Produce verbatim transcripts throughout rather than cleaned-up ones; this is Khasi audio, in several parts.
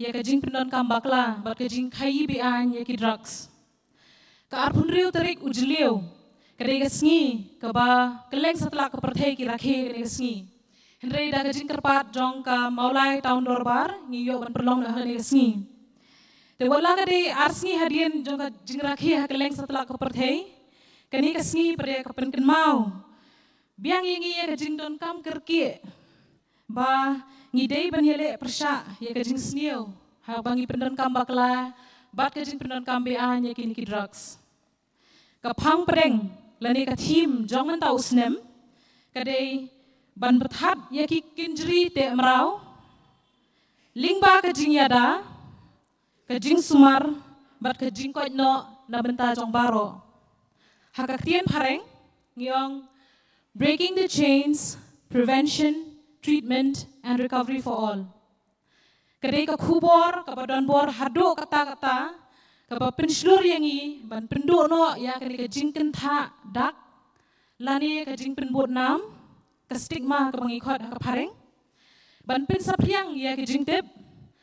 ïa ka jingpyndonkam bakla bad ka jingkhaii be-aiñ ïa ki drugs. Ka arphew hynriew tarik u Jylliew ka dei ka sngi kaba kylleng satlak ka pyrthei ki rakhe ïa kane ka sngi. Hynrei da ka jingkyrpad jong ka Mawlai Town Dorbar ngi ïoh ban pynlong noh ha kane ka sngi. Te wat la ka dei ar sngi hadien jong ka jingrakhe ha kylleng satlak ka pyrthei, kane ka sngi pat ka pynkynmaw biang ïa ngi ïa ka jingdonkam kyrkieh ba ngi dei ban ïaleh pyrshah ïa ka jingsniew haba ngi pyndonkam bakla bad ka jingpyndonkam be-aiñ ïa kine ki drugs. Ka phang pdeng lane ka theme jong mynta u snem ka dei ban pynthat ïa ki kynjri teh mraw lyngba ka jingïada, ka jingsumar bad ka jingkoit noh na bynta jong baroh. Ha ka ktien phareng ngi ong, Breaking the Chains: Prevention, Treatment and Recovery for All. Ka dei ka khubor kaba don bor haduh katta katta kaba pynshlur ïa ngi ban pynduh noh ïa kane ka jingkynthah dak lane ka jingpynbud nam, ka stigma kaba ngi khot ha ka phareng, ban pynsaphriang ïa ka jingtip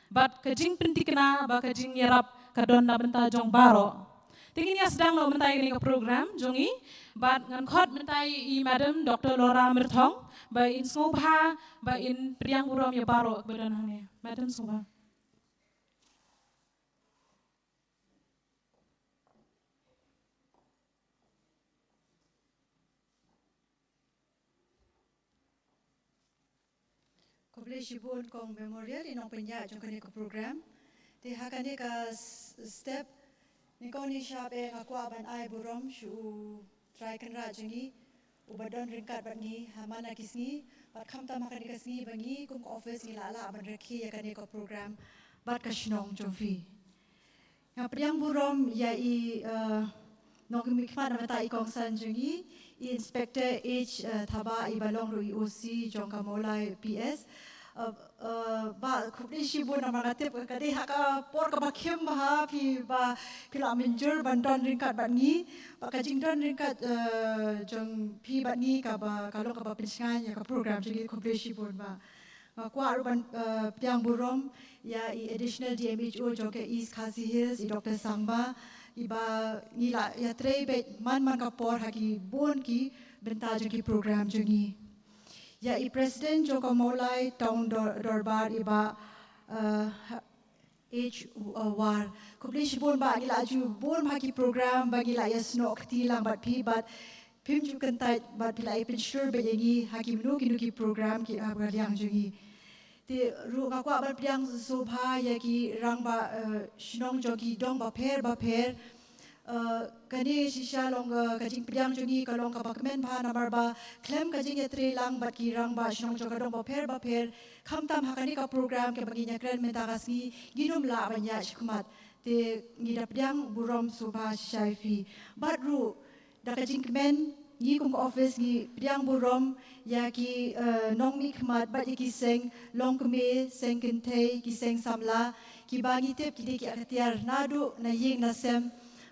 bad ka jingpyntikna ba ka jingïarap ka don na bynta jong baroh. Te ngin ïa sdang noh mynta ïa kane ka program jong ngi bad ngan khot mynta ïa i Madam Doctor Laura Myrthong ba in sngewbha ba in pdiang burom ïa baroh ba don hangne. Madam, sngewbha. Khublei shibun Kong Memorial, i nongpynïaid jong kane ka program. Te ha kane ka s-, step, nyngkong nyngshap eh nga kwah ban ai burom sha u Trai Kynrad jong ngi uba don ryngkat bad ngi ha man la ki sngi, bad khamtam ha kane ka sngi ba ngi kum ka office ngi lah lah ban rakhe ïa kane ka program bad ka shnong jong phi. Nga pdiang burom ïa i, eh, nongmihkhmat na bynta i kongsan jong ngi, i Inspector H, eh, Thabah, iba long ruh i O C jong ka Mawlai P S. Eh, eh, Bah, khublei shibun namar nga tip ka dei ha ka por kaba khim bha phi ba phi la mynjur ban don ryngkat bad ngi. Ba ka jingdon ryngkat, eh, jong phi bad ngi kaba ka long kaba pynshngaiñ ïa ka program jong ngi, khublei shibun Bah. Nga kwah ruh ban, eh, pdiang burom ïa i Additional D M H O jong ka East Khasi Hills, i Doctor Sangma, iba ngi la ïatrei beit man man ka por ha ki bun ki bynta jong ki program jong ngi. Ïa i President jong ka Mawlai Town Dor-, Dorbar, i Bah, eh, H, uh, War. Khublei shibun Bah, ngi la ju bun bha ki program ba ngi la ïasnoh kti lang bad phi, bad phim ju kyntait bad phi la ïa pynshlur beit ïa ngi ha kino kino ki program ki ha ka liang jong ngi. Te ruh nga kwah ban pdiang sngewbha ïa ki rangbah, eh, shnong jong ki dong bapher bapher. Eh, kane shisha long, eh, ka jingpdiang jong ngi ka long kaba kmen bha namar ba khlem ka jingïatrei lang bad ki rangbah shnong jong ka dong bapher bapher, khamtam ha kane ka program kaba ngin ïakren mynta ka sngi, ngin ym lah ban ïaid shakhmat. Te ngi da pdiang burom sngewbha shisha ïa phi. Bad ruh da ka jingkmen, ngi kum ka office ngi pdiang burom ïa ki, eh, nongmihkhmat bad ïa ki seng longkmie, seng kynthei, ki seng samla, kiba ngi tip ki dei ki ïa ka tiar naduh na ïing na sem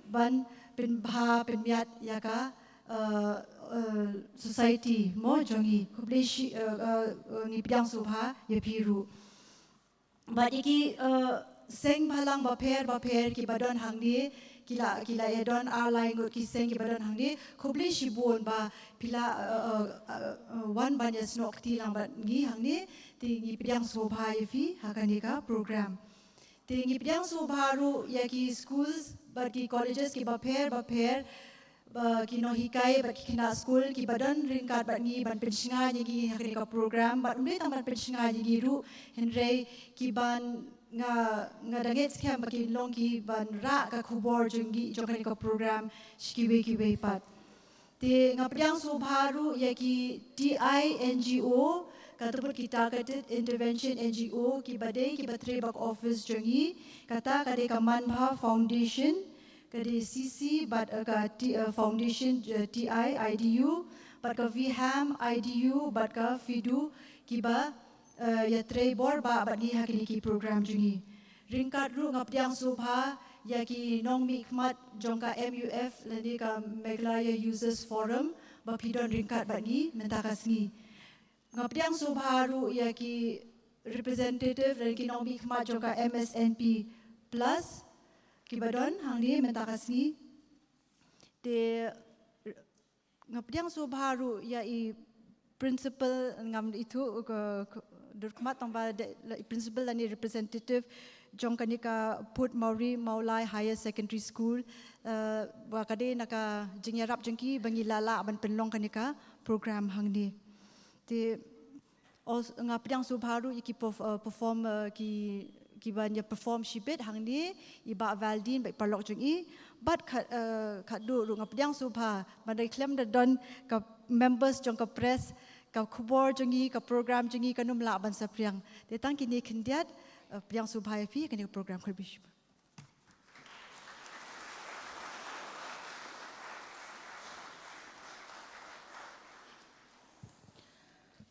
ban pynbha pynmiat ïa ka, eh, eh, society mo jong ngi. Khublei shi-, eh, eh, eh, ngi pdiang sngewbha ïa phi ruh. Bad ïa ki, eh, seng bhalang bapher bapher kiba don hangne, ki la, ki la ïa don ar lai ngut ki seng kiba don hangne, khublei shibun ba phi la, eh, eh, eh, eh, wan ban ïasnoh kti lang bad ngi hangne, te ngi pdiang sngewbha ïa phi ha kane ka program. Te ngi pdiang sngewbha ruh ïa ki schools bad ki colleges kiba pher bapher, ba ki nonghikai bad ki khynnah skul kiba don ryngkat bad ngi ban pynshngaiñ ïa ngi ha kane ka program, bad ym dei tang ban pynshngaiñ ïa ngi ruh, hynrei kiban nga, nga da ngeit skhem ba kin long kiban rah ka khubor jong ngi, jong kane ka program sha kiwei kiwei pat. Te nga pdiang sngewbha ruh ïa ki T I N G O, kata pat ki Targeted Intervention N G O, kiba dei kiba trei bad ka office jong ngi, kata ka dei ka Manbha Foundation, ka dei C C bad, eh, ka T-, eh, Foundation, eh, T I I D U, bad ka VHAM I D U, bad ka FIDU, kiba, eh, ïatrei bor bha bad ngi ha kine ki program jong ngi. Ryngkat ruh nga pdiang sngewbha ïa ki nongmihkhmat jong ka M U F lane ka Meghalaya Users Forum ba phi don ryngkat bad ngi mynta ka sngi. Nga pdiang sngewbha ruh ïa ki representative lane ki nongmihkhmat jong ka M S N P Plus kiba don hangne mynta ka sngi. Te nga pdiang sngewbha ruh ïa i principal, ngam ithuh ka, ka dur khmat, tang ba dei i principal lane representative jong kane ka Put Mawrie Mawlai Higher Secondary School, eh, ba ka dei na ka jingïarap jong ki ba ngi la lah ban pynlong kane ka program hangne. Te nga pdiang sngewbha ruh ïa ki perf-, eh, perform, eh, ki, ki ban ïa perform shibit hangne, i Bah Valdin bad i paralok jong i. Bad khat, eh, khatduh ruh nga pdiang sngewbha ban da khlem da don ka members jong ka press, ka khubor jong i, ka program jong i kan ym lah ban saphriang. Te tang kine khyndiat, eh, pdiang sngewbha ïa phi, kane ka program khublei shibun.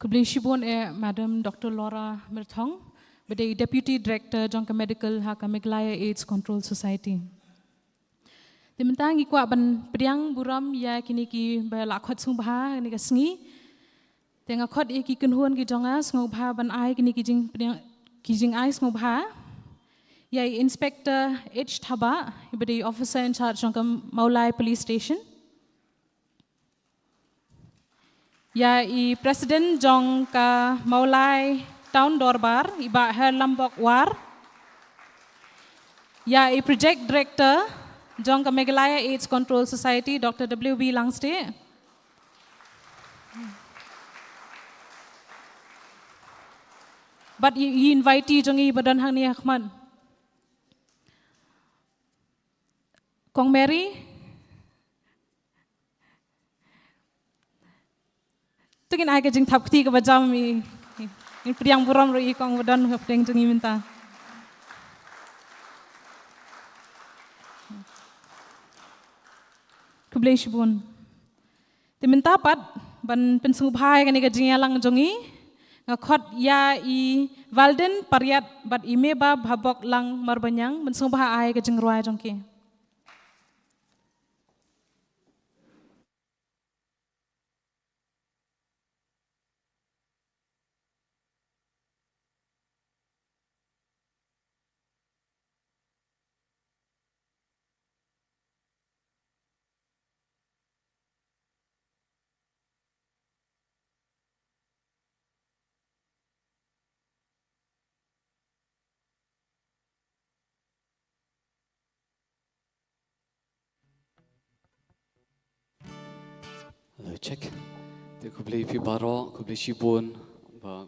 Khublei shibun eh Madam Doctor Laura Myrthong, ba dei Deputy Director jong ka Medical ha ka Meghalaya AIDS Control Society. Te mynta ngi kwah ban pdiang burom ïa kine kiba la khot sngewbha ha kane ka sngi. Te nga khot ïa ki kynhun ki jong nga sngewbha ban ai kine ki jingpdiang, ki jingai sngewbha ïa i Inspector H Thabah, iba dei Officer in Charge jong ka Mawlai Police Station. Ïa i President jong ka Mawlai Town Dorbar, i Bah Herlambok War. Ïa i Project Director jong ka Meghalaya AIDS Control Society, Doctor W B Langstieh. Bad i, i invitee jong ngi ba don hangne ha khmat. Kong Mary. To ngin ai ka jingthap kti kaba jam ïa i, i, i pdiang burom ruh ïa i kong ba don hapdeng jong ngi mynta. Khublei shibun. Te mynta pat ban pynsngewbha ïa kane ka jingïalang jong ngi, nga khot ïa i Valdin Pariat bad i Meba Bhabok Lang Marbaniang ban sngewbha ai ka jingrwai jong ki. Hello, check. Te khublei phi baroh, khublei shibun ba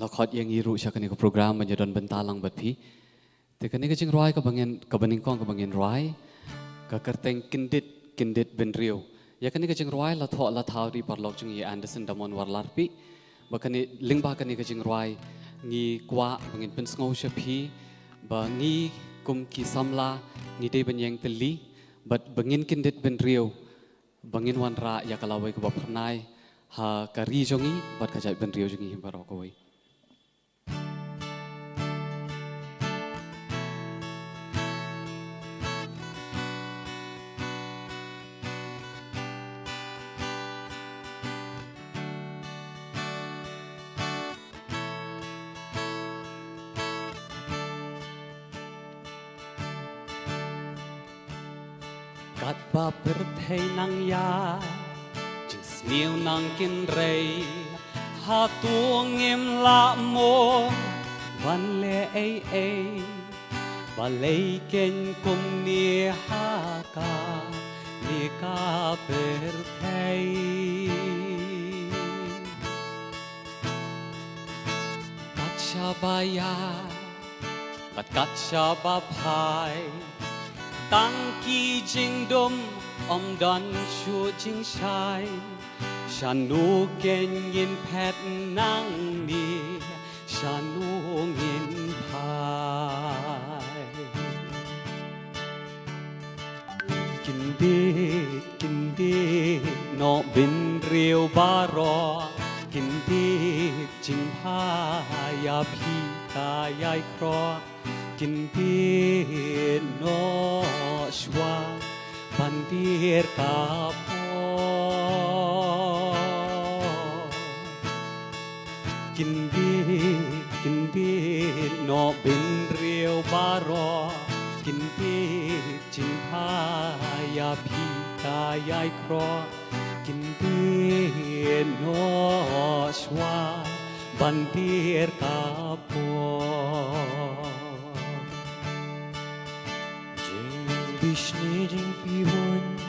la khot ïa ngi ruh sha kane ka program ban ïa don bynta lang bad phi. Te kane ka jingrwai kaba ngin, kaba nyngkong kaba ngin rwai, ka kyrteng Kyndit, Kyndit Bynriew. Ïa kane ka jingrwai la thoh la thaw da i paralok jong ngi Anderson Damon Warlarpih. Ba kane, lyngba kane ka jingrwai ngi kwah ba ngin pynsngew sha phi ba ngi kum ki samla ngi dei ban ïeng tylli bad ba ngin kyndit bynriew ba ngin wanrah ïa ka lawei kaba phyrnai ha ka ri jong ngi bad ka jaitbynriew jong ngi baroh kawei. Katba pyrthei nang ïaid, jingsniew nang kynrei, hato ngim lah mo ban leh ei ei? Balei kein kumne ha kane ka pyrthei? Kat shaba ïaid bad kat shaba phai, tang ki jingdum, ym don shuh jingshai. Shano kein ngin phet nangne, shano ngin phai? Kyndit, kyndit noh bynriew baroh, kyndit jingphai ïa phi ka ïai khroh. Kyndit noh shuwa ban dier ka por. Kyndit Noh bynriew baroh, kyndit jingbha ïa phi ka ïai khroh, kyndit noh shuwa ban dier ka por. Jingbishni jingpyrshang,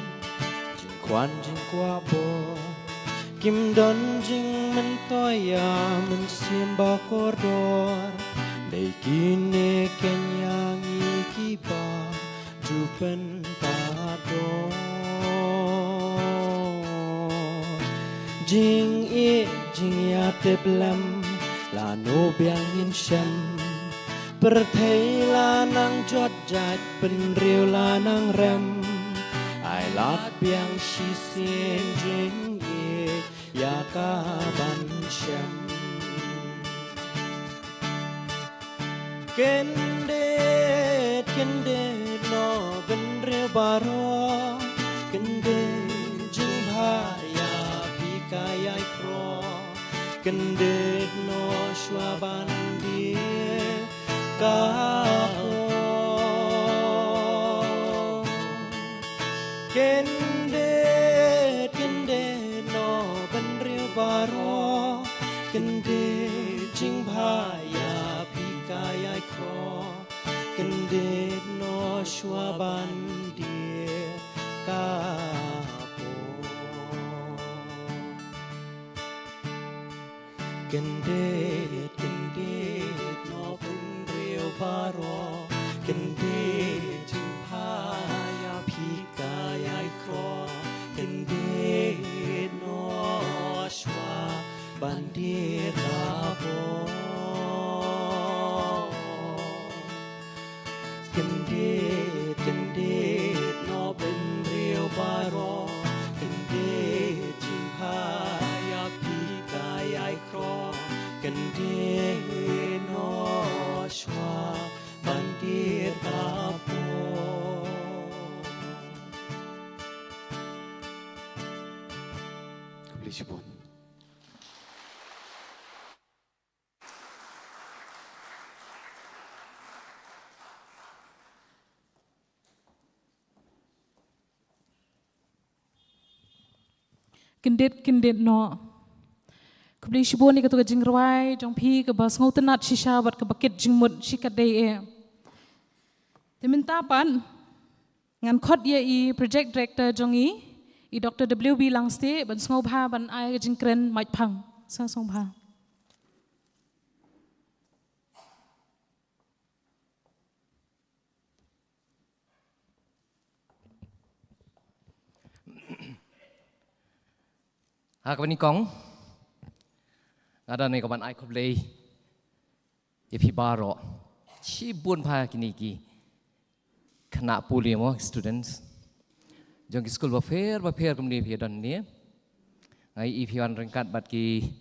jingkwan jingkwah bor, kim don jingmyntoi ïa mynsiem ba kordor. Dei kine kein ïa ngi kiba ju pyntador. Jingïeit jingïatip lem, lano biang ngin shem. Pyrthei la nang jot jait, bynriew la nang rem. Ai lad biang shisien jingïeit ïa ka ban shem. Kyndit, kyndit noh bynriew baroh, kyndit jingbha ïa phi ka ïai khroh, kyndit noh shuwa ban dier ka por. Kyndit, kyndit noh bynriew baroh, kyndit jingbha ïa phi ka ïai khroh, kyndit noh shuwa ban dier ka por. Kyndit, kyndit noh bynriew baroh, kyndit jingbha ïa phi ka ïai khroh, kyndit noh shuwa ban dier ka por. Kyndit, kyndit noh bynriew baroh, kyndit jingbha ïa phi ka ïai khroh, kyndit noh shuwa ban dier ka por. Khublei shibun. Kyndit, kyndit noh. Khublei shibun ïa katu ka jingrwai jong phi kaba sngewtynnat shisha bad kaba kit jingmut shikatdei eh. Te mynta pat ngan khot ïa i project director jong ngi, i Doktor W B Langstieh, ban sngewbha ban ai ka jingkren maitphang. Sa sngewbha. Ha kaba nyngkong, nga don ïa ka ban ai khublei ïa phi baroh. Shibun bha kine ki khynnah pule mo, students jong ki skul bapher bapher kumne phi don ne. Nga ïohi phi wan ryngkat bad ki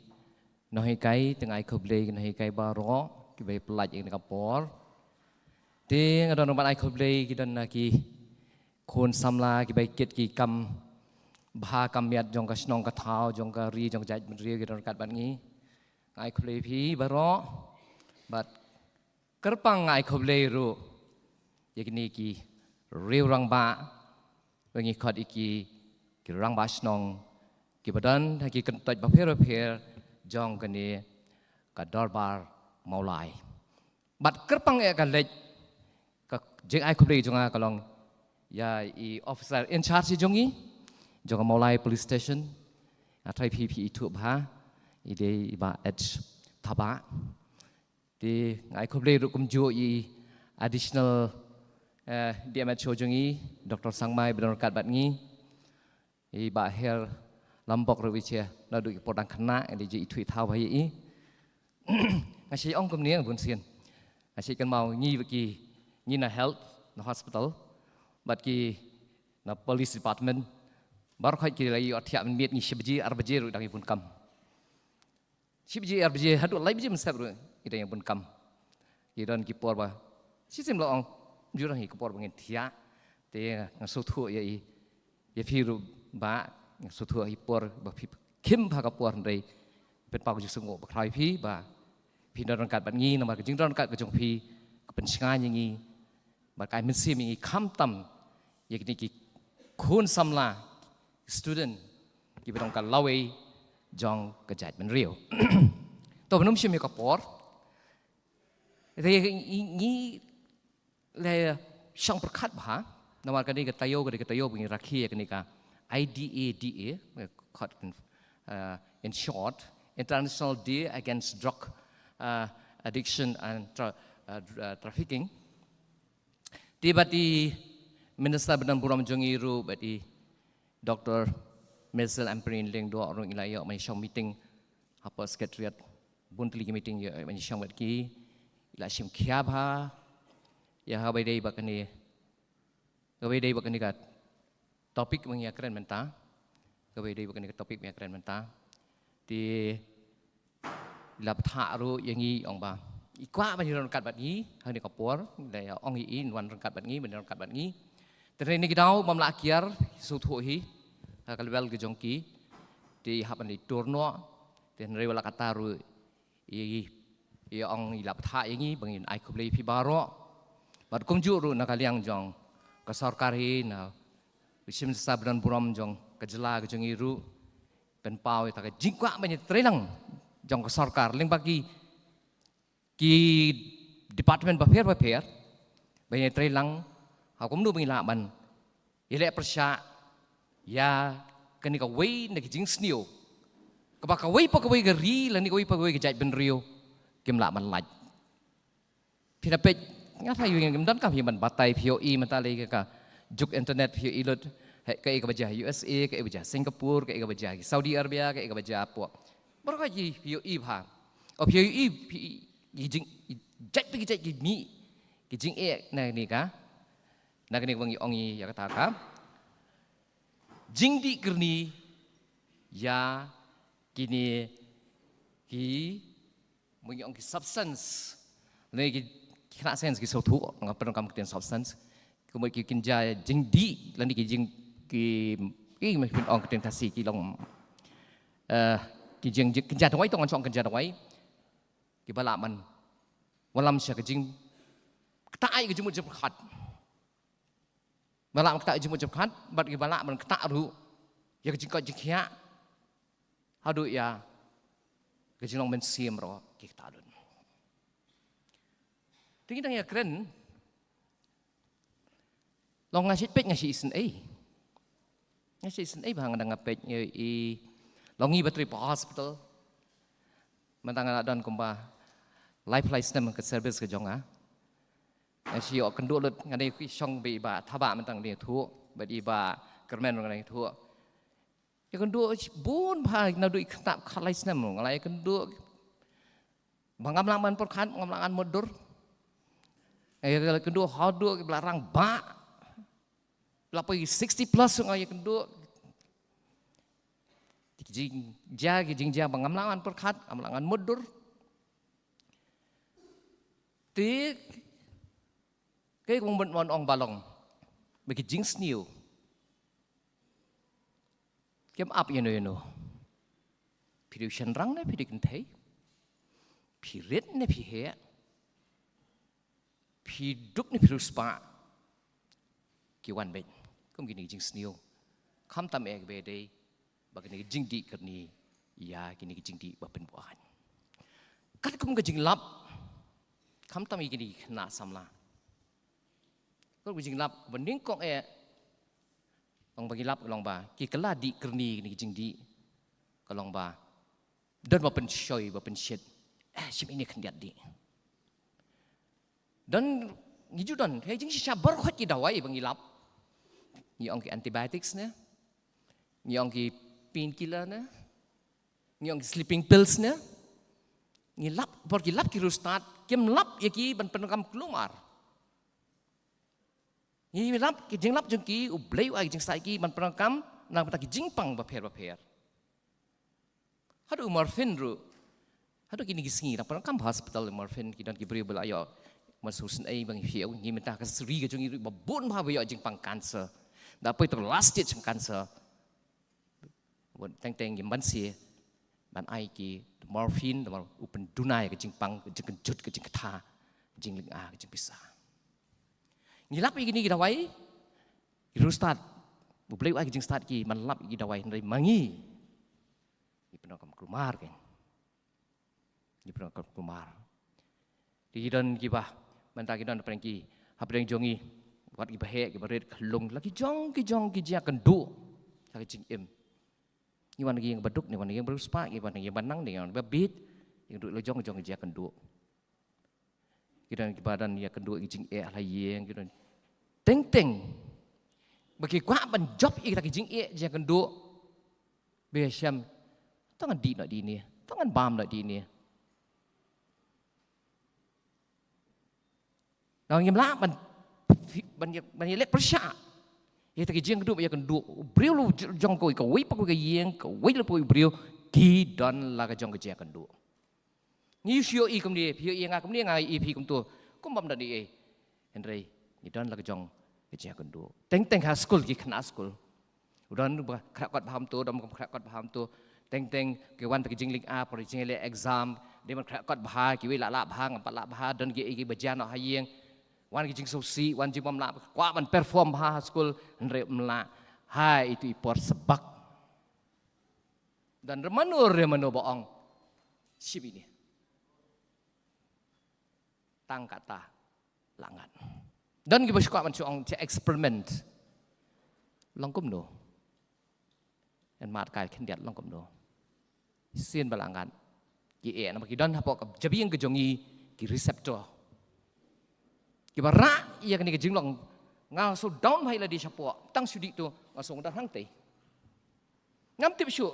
nonghikai, te nga ai khublei ki nonghikai baroh kiba pynlait ïa kane ka por. Te nga don ruh ban ai khublei ki don na ki khun samla kiba kit ki kam bha kam miat jong ka shnong ka thaw, jong ka ri, jong ka jaitbynriew, ki don ryngkat bad ngi. Nga ai khublei phi baroh. Bad kyrpang nga ai khublei ruh ïa kine ki riew rangbah, ba ngi khot ïa ki, ki rangbah shnong, kiba don ha ki kyntoit bapher bapher jong kane ka dorbar Mawlai. Bad kyrpang eh ka leit ka jingai khublei jong nga ka long ïa i officer in charge jong ngi jong ka Mawlai Police Station. Nga tharai phi phi ithuh bha, i dei i Bah H Thabah. Te nga ai khublei ruh kumjuh ïa i additional, eh, D M H O jong ngi, Doktor Sangmai, ba don ryngkat bad ngi. I Bah Her Lambok ruh i che, naduh ki por dang khynnah, nga dei ju ithuh ithaw bha ïa i. Nga shu ong kumne bunsien. Nga shu kynmaw ngi bad ki, ngi na health, na hospital, bad ki na police department. Baroh khoit ki la ïoh thiah mynmiet ngi shi baje, ar baje ruh dang ïa bun kam. Shi baje, ar baje, haduh lai baje mynstep ruh ngi dang ïa bun kam. Ki don ki por ba shisien la ong, ju dang ïa ki por ba ngin thiah. Te nga sngewthuh ïa i, ïa phi ruh bah, nga sngewthuh ïa i por ba phi khim bha ka por, hynrei pynpaw ka jingsngewnguh bakla ïa phi ba phi don ryngkat bad ngi, namar ka jingdon ryngkat ka jong phi ka pynshngaiñ ïa ngi bad ka ai mynsiem ïa ngi, khamtam ïa kine ki khun samla, student kiba don ka lawei jong ka jaitbynriew. To, ban ym shim ïa ka por, te ngi, ngi la shong pyrkhat bha, namar kane ka taïew, kane ka taïew ba ngi rakhe ïa kane ka I D A D A, khot, uh, in short, International Day Against Drug, uh, Addiction and Tra-, uh, Dr-, uh, Trafficking. Te bad i Minister ba don burom jong ngi ruh, bad i Doctor Mister Ampareen Lyngdoh ruh ngi la ïoh ban shong meeting hapoh Secretariat, bun tylli ki meeting ïoh ban shong bad ki, la shim khia bha ïa kaba ïadei bad kane, kaba ïadei bad kane ka topic ba ngi ïakren mynta, kaba ïadei bad kane ka topic ba ngi ïakren mynta. Te la bthah ruh ïa ngi, ong ba i kwah ban ïaron ryngkat bad ngi ha kane ka por, la ïa ong ïa i, wan ryngkat bad ngi, ban ïaron ryngkat bad ngi. Te hynrei na ki daw bym lah kiar, sngewthuh hi ha ka level ka jong ki, te i hap ban leit tur noh. Te hynrei wat la katta ruh i, i ong i la bthah ïa ngi ba ngin ai khublei ïa phi baroh. Bad kumjuh ruh na ka liang jong ka sorkar hi, na u Chief Minister ba don burom jong ka jylla ka jong ngi ruh, pynpaw ïa kata ka jingkwah ban ïatreilang jong ka sorkar lyngba ki, ki department bapher bapher, ban ïatreilang ha kumno ba ngin lah ban ïaleh pyrshah ïa kane kawei na ki jingsniew kaba kawei pa kawei ka ri lane kawei pa kawei ka jaitbynriew kim lah ban lait. Phi la peit, nga tharai ngim donkam phi ban batai, phi ïohi mynta lei ka, ka juk internet, phi ïohi lut, heh, kaei kaba jia ha U S A, kaei kaba jia ha Singapore, kaei kaba jia ha Saudi Arabia, kaei kaba jia hapoh baroh kawei, phi ïohi bha. O, phi ïohi, phi, ki jing, ki jait pa ki jait ki mih ki jingeh na kane ka, na kane kaba ngi ong ïa kata ka jingdih kyrni ïa kine ki, ba ngi ong ki substance, lane ki, ki khynnah science ki sngewthuh, nga pyndonkam ka ktien substance. Kumba ki kynja jingdih lane ki jing, ki, ki, ma phin ong ka ktien Khasi, ki long, eh, ki jing, jing kynja dawai, to ngan ong kynja dawai. Kiba lah ban wallam sha ka jing, ktah ïa ka jingmut jingpyrkhat. Ba lah ban ktah ïa ka jingmut jingpyrkhat, bad kiba lah ban ktah ruh ïa ka jingkoit jingkhiah, haduh ïa ka jinglong mynsiem ruh ki ktah lut. Te ngi dang ïakren, long nga shu peit nga shu isynei. Nga shu isynei bha, nga dang nga peit ïa i, long ngi ba trei hapoh hospital. Mynta nga la don kumba laiphew lai snem ka service ka jong nga. Nga shu ïoh kynduh lut, nga dang ïa shong bad i Bah Thabah mynta, nga dang ïathuh, bad i Bah Kyrmen nga dang ïathuh. Ïa kynduh bun bha, naduh i khynnah khatlai snem nga la ïa kynduh. Ba ngam lah ban pyrkhat, ngam lah ban mutdur. Nga ïa kynduh haduh kiba la rangbah. La poi sixty plus nga ïa kynduh. Ki jingjia, ki jingjia ba ngam lah ban pyrkhat, ngam lah ban mutdur. Te kaei kaba nga ban ong ba long, ba ki jingsniew kim ap ïano ïano. Phi dei u shynrang ne phi dei kynthei, phi rit ne phi heh, phi duk ne phi riewspah, ki wan beit kum kine ki jingsniew. Khamtam eh kaba ïadei bad kine ki jingdih kyrni ïa kine ki jingdih ba pynbuaid. Katkum ka jinglap, khamtam ïa kine ki khynnah samla. Katkum ka jinglap kaba nyngkong eh, long ba ngi lap, long ba ki kylla dih kyrni kine ki jingdih, ka long ba don ba pynshoi ba pynshit. Eh, shim ine khyndiat dih. Don, ngi ju don, hei, jingshisha baroh ki dawai ba ngi lap. Ngi ong ki antibiotics ne, ngi ong ki painkiller ne, ngi ong ki sleeping pills ne. Ngi lap, por ki lap ki riewstad, kim lap ïa ki ban pyndonkam kulmar. Ngi lap ki jinglap jong ki, U Blei u ai ki jingstad ïa ki ban pyndonkam na ka bynta ki jingpang bapher bapher. Haduh u morphine ruh, haduh kine ki sngi, nang pyndonkam ha hospital u morphine, ki don ki briew ba la ïoh, mar shu sngewsih ba ngi phi ïoh, ngi mynta ka ri ka jong ngi ruh ba bun bha ba ïoh jingpang cancer. Da poi to last stage jong cancer. Bun teng teng ki ban sie. ban ai ki morphine, namar u pynduna ïa ka jingpang, ka jingkynjut, ka jingkatha, ka jinglynga, ka jingpisa. Ngi lap ïa kine ki dawai, ki riewstad. U Blei u ai ka jingstad ki ban lap ïa ki dawai, hynrei ma ngi, ngi pyndonkam kulmar kein. Ngi pyndonkam kulmar. Te ki don kiba, mynta ki don hapdeng ki, hapdeng jong ngi, wat kiba heh, kiba rit, khyllung, la ki jong, ki jong ki jingïakynduh ha ka jingim. Ngi wan ha ka ïing ba duk, ngi wan ha ka ïing ba riewspah, ngi wan ha ka ïing ba nang, ngi wan ba bit, ïakynduh la jong, jong ki jingïakynduh. Ki don kiba don ïakynduh ïa ka jingeh ha la ïing, ki don. Teng teng ba ki kwah ban jop ïa kita ki jingeh, jingïakynduh. Ba ïashem, to ngan dih noh dih ne, to ngan bam noh dih ne. Nang ngim lah ban, ban, ban ïaleh pyrshah ïa kita ki jingkynduh, ïakynduh. U briew la jong kawei, kawei pat kawei ka ïing, kawei la pat kawei u briew, ki don la ka jong ka jingïakynduh. Ngi shu ïohi kumne, phi ïohi ïa nga kumne, nga ïohi ïa phi kumto. Kum bym don ei ei. Hynrei ngi don la ka jong ka jingïakynduh. Teng teng ha skul, ki khynnah skul. U don ba khreh kot bha kumto, don ba khreh kot bha kumto. Teng teng ki wan da ka jinglynga, por jingïaleh exam, dei ban khreh kot bha, kiwei la lah bha, ngam pat lah bha, don kiei kiei ba jia noh ha ïing. Wan ki jingsngewsih, wan jingbymlah, kwah ban perform bha ha skul, hynrei ym lah. Hai, itu i por sabak. Don re mano re mano ba ong, shim ïa ine. Tang katta la ngat. Don kiba shu kwah ban shu ong, shu experiment. Long kumno? Yn mad kai khyndiat, long kumno? Shisien ba la ngat, ki eh, namar ki don hapoh ka jabieng ka jong ngi ki receptor. Kiba rah ïa kane ka jinglong. Nga shu down bha ïa lade shapoh, tang shu dih to, nga shu ong, don hangtei. Ngam tip shuh.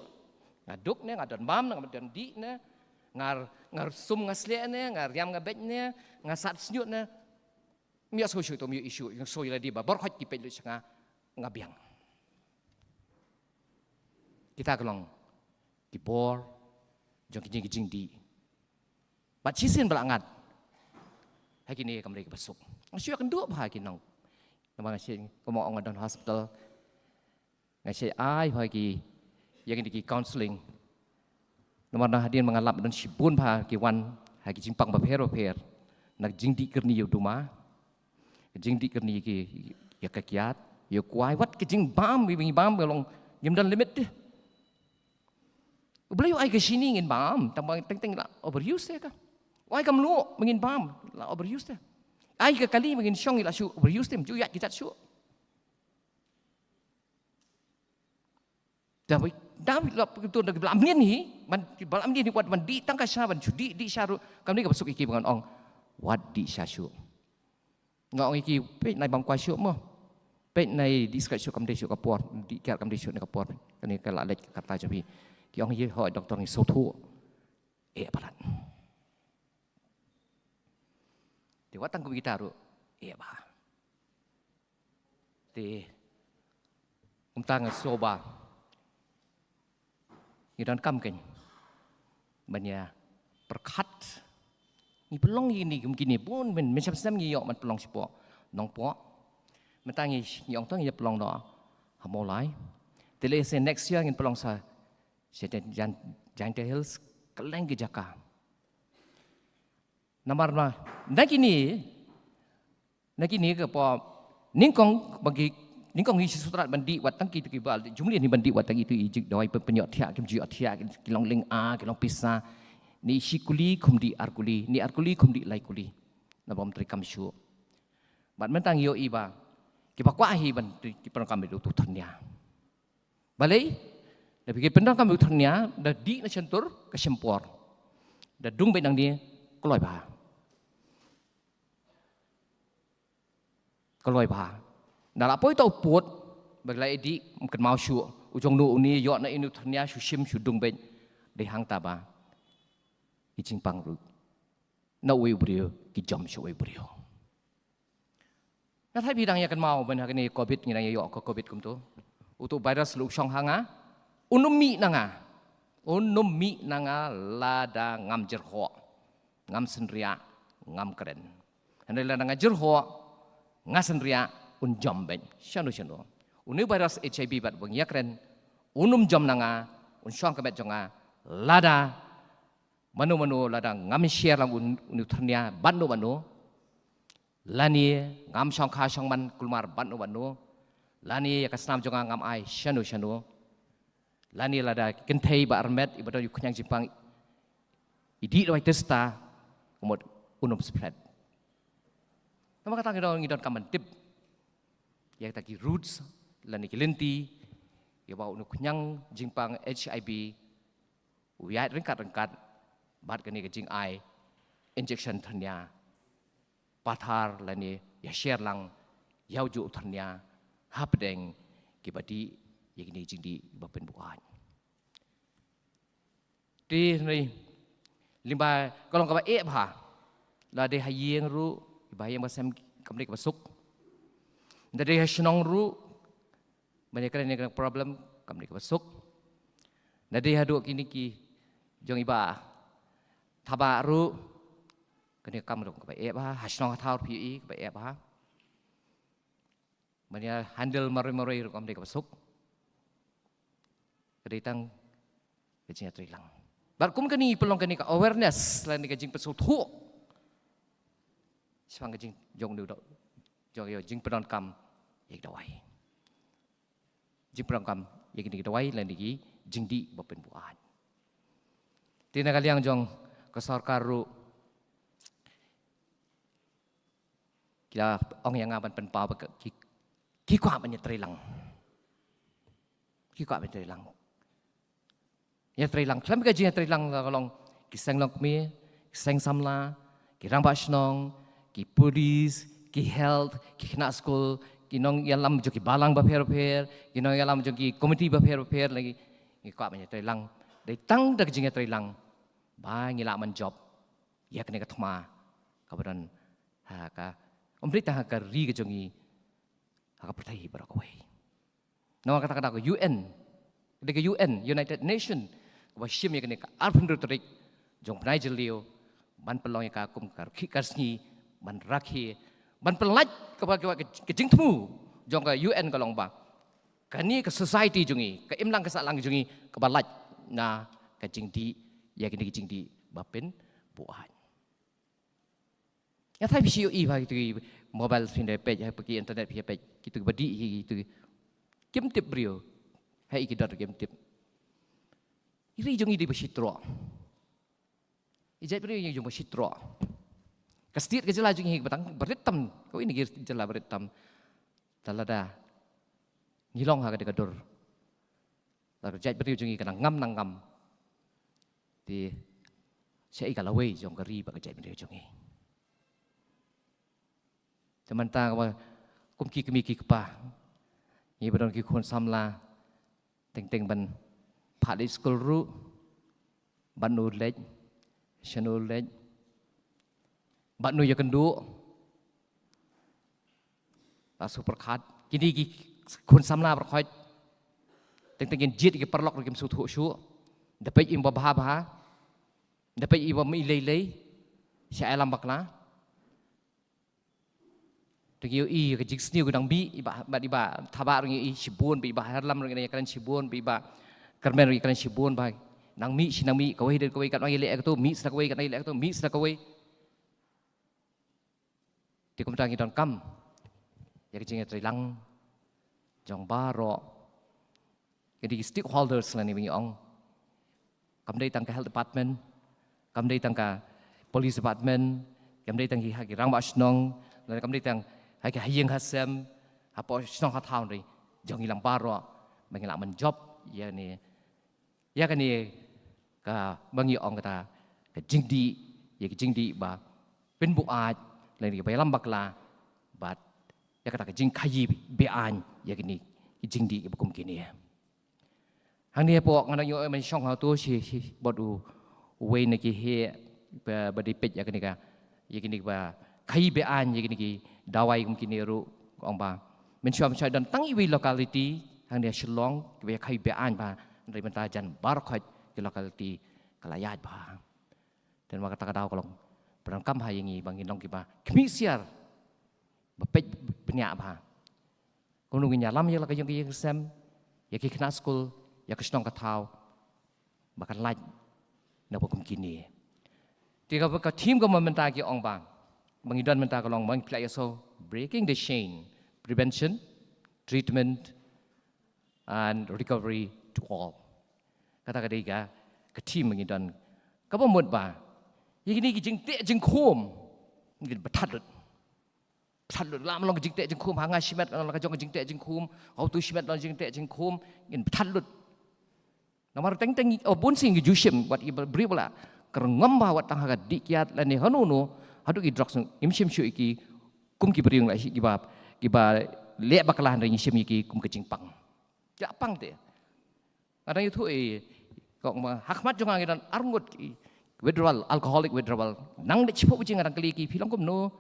Nga duk ne, nga don bam ne, nga don dih ne, nga, nga sum nga slieh ne, nga riam nga beit ne, nga sat sniut ne. Ym ïohsngew shuh to, ym ïohi shuh, ïohsngew ïa lade ba baroh khoit ki peit lut sha nga, nga biang. Kita ka long ki bor jong ki jing, ki jingdih. Bad shisien ba la ngat, ha kine ki kamra kiba suk, nga shu ïakynduh bha ki nong. Namar nga shu, kumba ong, nga don hospital, nga shu ai bha ki, ïa kine ki counselling. Namar na hadien ba nga lap, don shibun bha ki wan ha ki jingpang bapher bapher. Na ka jingdih kyrni ïa u duma, ka jingdih kyrni ïa ki, ïa ka kiad, ïa u kwai, wat ka jingbam, ngi bam, ngi long, ngim don limit de. U Blei u ai ka shini, ngin bam, tang ba teng teng la overuse te ka. U ai ka mluh, ba ngin bam, la overuse te. Ai ka kali, ba ngin shong, la shu overuse te, ym ju ïaid ki jait shuh. David, David la pyntur da ki ba la mlien hi, ban, ki ba la mlien hi, wat ban dih tang ka sha, ban shu dih, dih sha ruh, kam dei kaba suk ïa ki ba ngan ong, wat dih sha shuh. Nga ong ïa ki, peit nai bam kwai shuh mo. Peit nai dih skait shuh, kam dei shuh ka por, dih kiar kam dei shuh ne ka por. Kane ka la leit ka kata jong phi. Ki ong ïa, hooid doktor, ngi sngewthuh. Eh, palat. Te wat tang kum kita ruh, eh, bha. Te kumta nga sngew ba ngi donkam kein ban ïa pyrkhat. Ngi pynlong ïa kine kum kine bun, myn, mynshem snem ngi ïoh ban pynlong shapoh Nongpoh. Mynta ngi, ngi ong to ngi ïa pynlong noh ha Mawlai. Te lehse next year ngin pynlong sa sha Jain-, Jaintia Hills, kylleng ki jaka. Namar na, na kine, na kine ka por nyngkong ba ngi, nyngkong ngi shu sngewtynnat ban dih wat tang kito kiba ju mlien hi, ban dih wat tang kito ki jingdawai pynïohthiah, kim ju ïohthiah, ki long lynga, ki long pisa. Ni shi kuli khum dih ar kuli, ni ar kuli khum dih lai kuli. Naba ym treikam shuh. Bad mynta ngi ïohi ba kiba kwah hi ban, ki pyndonkam ïa uto u thyrnia. Balei? Da phi, ki pyndonkam ïa u thyrnia, da dih na shyntur ka shim por. Da dung beit nangne, kloi bha. Kloi bha. Da la poi ta u pud, ba la dih, ym kynmaw shuh. U jong no une, ïoh na ïa u thyrnia, shu shim, shu dung beit. Dei hangta ba i jingpang ruh na uwei u briew, ki jom sha uwei u briew. Nga tharai phi dang ïa kynmaw ban ha kane Covid, ngi dang ïa ïoh ka Covid kumto. Uto u virus la u shong ha nga, un ym mih na nga. Un ym mih na nga lada ngam jyrhoh, ngam synriah, ngam kren. Hynrei lada nga jyrhoh, nga synriah, un jom beit. Shano shano. Une u virus HIV bad ba ngi ïa kren, un ym jom na nga, un shong ha ka met jong nga, Lada mano mano, lada ngam share lang un, une u thyrnia bad no bad no, lane ngam shongkha shongman kulmar bad no bad no, lane ïa ka snam jong nga ngam ai shano shano, lane lada kynthei ba armet iba don ïa u khñiang jingpang i dih dawai tista, ka mut un ym spread. Namar kata ngi don, ngi donkam ban tip ïa kita ki routes lane ki lynti ïa ba une u khñiang jingpang HIV u ïaid ryngkat ryngkat bad kane ka jingai injection thyrnia pathar lane ïa share lang ïa u juh thyrnia hapdeng kiba dih ïa kine ki jingdih ba pynbuaid. Te hynrei lyngba ka long kaba eh bha, la dei ha ïing ruh, ba ha ïing ba sem kam dei kaba suk. Da dei ha shnong ruh, ban ïakren ïa ka problem kam dei kaba suk. Da dei haduh kine ki jong i Bah Thabah ruh, kane ka kam ruh kaba eh bha, ha shnong ha thaw ruh phi ïohi kaba eh bha. Ban ïa handle marwei marwei ruh kam dei kaba suk. Ka dei tang ka jingïatreilang. Bad kum kane pynlong kane ka awareness lane ka jingpynsngewthuh shaphang ka jingjong, jong, jong, jingpyndonkam ïa ki dawai. Jingpyndonkam ïa kine ki dawai lane ki jingdih ba pynbuaid. Te na ka liang jong ka sorkar ruh ki la ong ïa nga ban pynpaw ba ki, ki kwah ban ïatreilang. Ki kwah ban ïatreilang. Ïatreilang, khlem ka jingïatreilang ka long ki seng longkmie, ki seng samla, ki rangbah shnong, ki police, ki health, ki khynnah skul, ki nongïalam jong ki balang bapher bapher, ki nongïalam jong ki komiti bapher bapher, lagi ngi kwah ban ïatreilang. Dei tang da ka jingïatreilang ba ngi lah ban jop ïa kane ka thma kaba don ha ka, ym dei tang ha ka ri ka jong ngi, ha ka pyrthei baroh kawei. Namar kata ka daw ka UN, dei ka UN, United Nation, kaba shim ïa kane ka arphew hynriew tarik jong bnai Jylliew ban pynlong ïa ka kum ka rukhih ka sngi ban rakhe, ban pynlait kaba, kaba ka jingthmu jong ka UN ka long ba kane ka society jong ngi, ka imlang ka sahlang jong ngi kaba lait na ka jingdih ïa kine ki jingdih ba pynbuaid. Nga tharai phi shu ïohi bha kito ki mobile phi ïa peit, ha ki internet phi ïa peit, kito kiba dih hi kito ki, kim tip briew ha i ki don, kim tip. I ri jong i dei ba shitrok. I jaitbynriew i jong ba shitrok. Ka state ka jylla jong i hi ba tang ba rit tam, kawei na ki jylla ba rit tam. Te lada ngi long ha kane ka dur, lada ka jaitbynriew jong i ka nang ngam nang ngam, te shaei ka lawei jong ka ri bad ka jaitbynriew jong i. Te mynta kaba kum ki kmie ki kpa, ngi ba don ki khun samla, teng teng ban phah leit skul ruh, bad no leit, shano leit, bad no ïakynduh, la shu pyrkhat. Kine ki khun samla baroh khoit, teng teng kin jied ïa ki paralok ruh kim sngewthuh shuh. Da peit ïa i ba bha bha, da peit ïa i ba mih lei lei, sha ïalam bakla. Te ngi ïohi ka jingsniew ka dang mih, i Bah, bad i Bah Thabah ruh ngi ïohi shibun, bad i Bah Harlam ruh ngi ïakren shibun, bad i Bah Kyrmen ruh ngi ïakren shibun, ba nang mih shi nang mih, kawei dei kawei, katno ngi leh kato, mih shi na kawei, katno ngi leh kato, mih shi na kawei. Te kumta ngi donkam ïa ka jingïatreilang jong baroh kine ki stakeholders lane ba ngi ong. Kam dei tang ka health department, kam dei tang ka police department, kam dei tang ki ha ki rangbah shnong, lane kam dei tang ha ki ha ïing ha sem, hapoh shnong ha thaw, hynrei jong ngi lang baroh ba ngi lah ban jop ïa kane, ïa kane kaba ngi ong kata ka jingdih, ïa ka jingdih ba pynbuaid lane ba ïalam bakla, bad ïa kata ka jingkhaïi be-aiñ ïa kine ki jingdih ba kum kine. Hangne hapoh nga nang ïoh ban shong ha uto shi, shi bad u, uwei na ki heh ba, ba dei peit ïa kane ka, ïa kine ba khaïi be-aiñ ïa kine ki dawai kum kine ruh, ka ong ba mynshuwa, mynshuwa don tang iwei locality hangne ha Shillong kiba ïa khaïi be-aiñ bha, hynrei mynta jan baroh khoit ki locality ka la ïaid bha. Te namar kata ka daw ka long ba donkam ha ïa ngi ba ngin long kiba khmih siar, ba peit bniah bha. Kumno ngin ïalam ïa la ka ïing ka sem, ïa ki khynnah skul, ïa ka shnong ka thaw, ba ka lait na ba kum kine. Te ka, ka theme ka mynta ki ong ba, ba ngi don mynta ka long ba ngi pynlait ïa so, breaking the chain, prevention, treatment and recovery to all. Kata ka dei ka, ka theme ba ngi don. Kaba mut ba ïa kine ki jingteh jingkhum ngin bthat lut. Bthat lut, la ma long ka jingteh jingkhum, ha nga shimet la ka jong ka jingteh jingkhum, ha utu shimet la jingteh jingkhum, ngin bthat lut. Namar teng teng, oh, bun sien ngi ju shim, wat ki briew ba la kyrngom bha wat tang ha ka dih kiad lane hano no, haduh ki drugs, ngim shim shuh ïa ki kum ki briew la shi kiba, kiba leh bakla, hynrei ngi shim ïa ki kum ka jingpang. Ka pang te. Nga dang ïathuh ïa, kong ma, ha khmat jong nga ngi don arngut ki withdrawal, alcoholic withdrawal. Nang dei shiphew baje nga dang kylli ki, phi long kumno?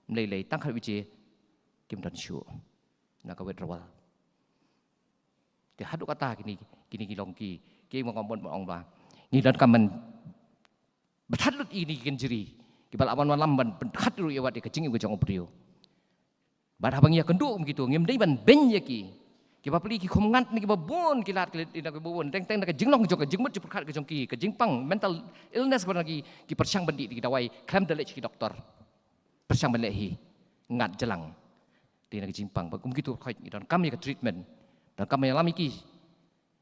Ym lei lei, tang khat baje kim don shuh na ka withdrawal. Te haduh katta kine, kine ki long ki, ki ma ngam bon ong ba ngi donkam ban bthat lut ïa kine ki kynjri kiba lah ban wallam ban pynbthat ruh ïa wat ïa ka jingim ka jong u briew. Bad haba ngi ïakynduh kum kito, ngim dei ban beiñ ïa ki. Kiba plie ki khumngat ne kiba bun ki lad ki leit na kiba bun. Teng teng na ka jinglong jong ka jingmut jingpyrkhat ka jong ki, ka jingpang mental illness, kaba na ki, ki pyrshang ban dih da ki dawai khlem da leit sha ki doktor. Pyrshang ban leh hi, ngat jlang. Dei na ka jingpang, ba kum kito khoit ngi donkam ïa ka treatment. Donkam ïalam ïa ki.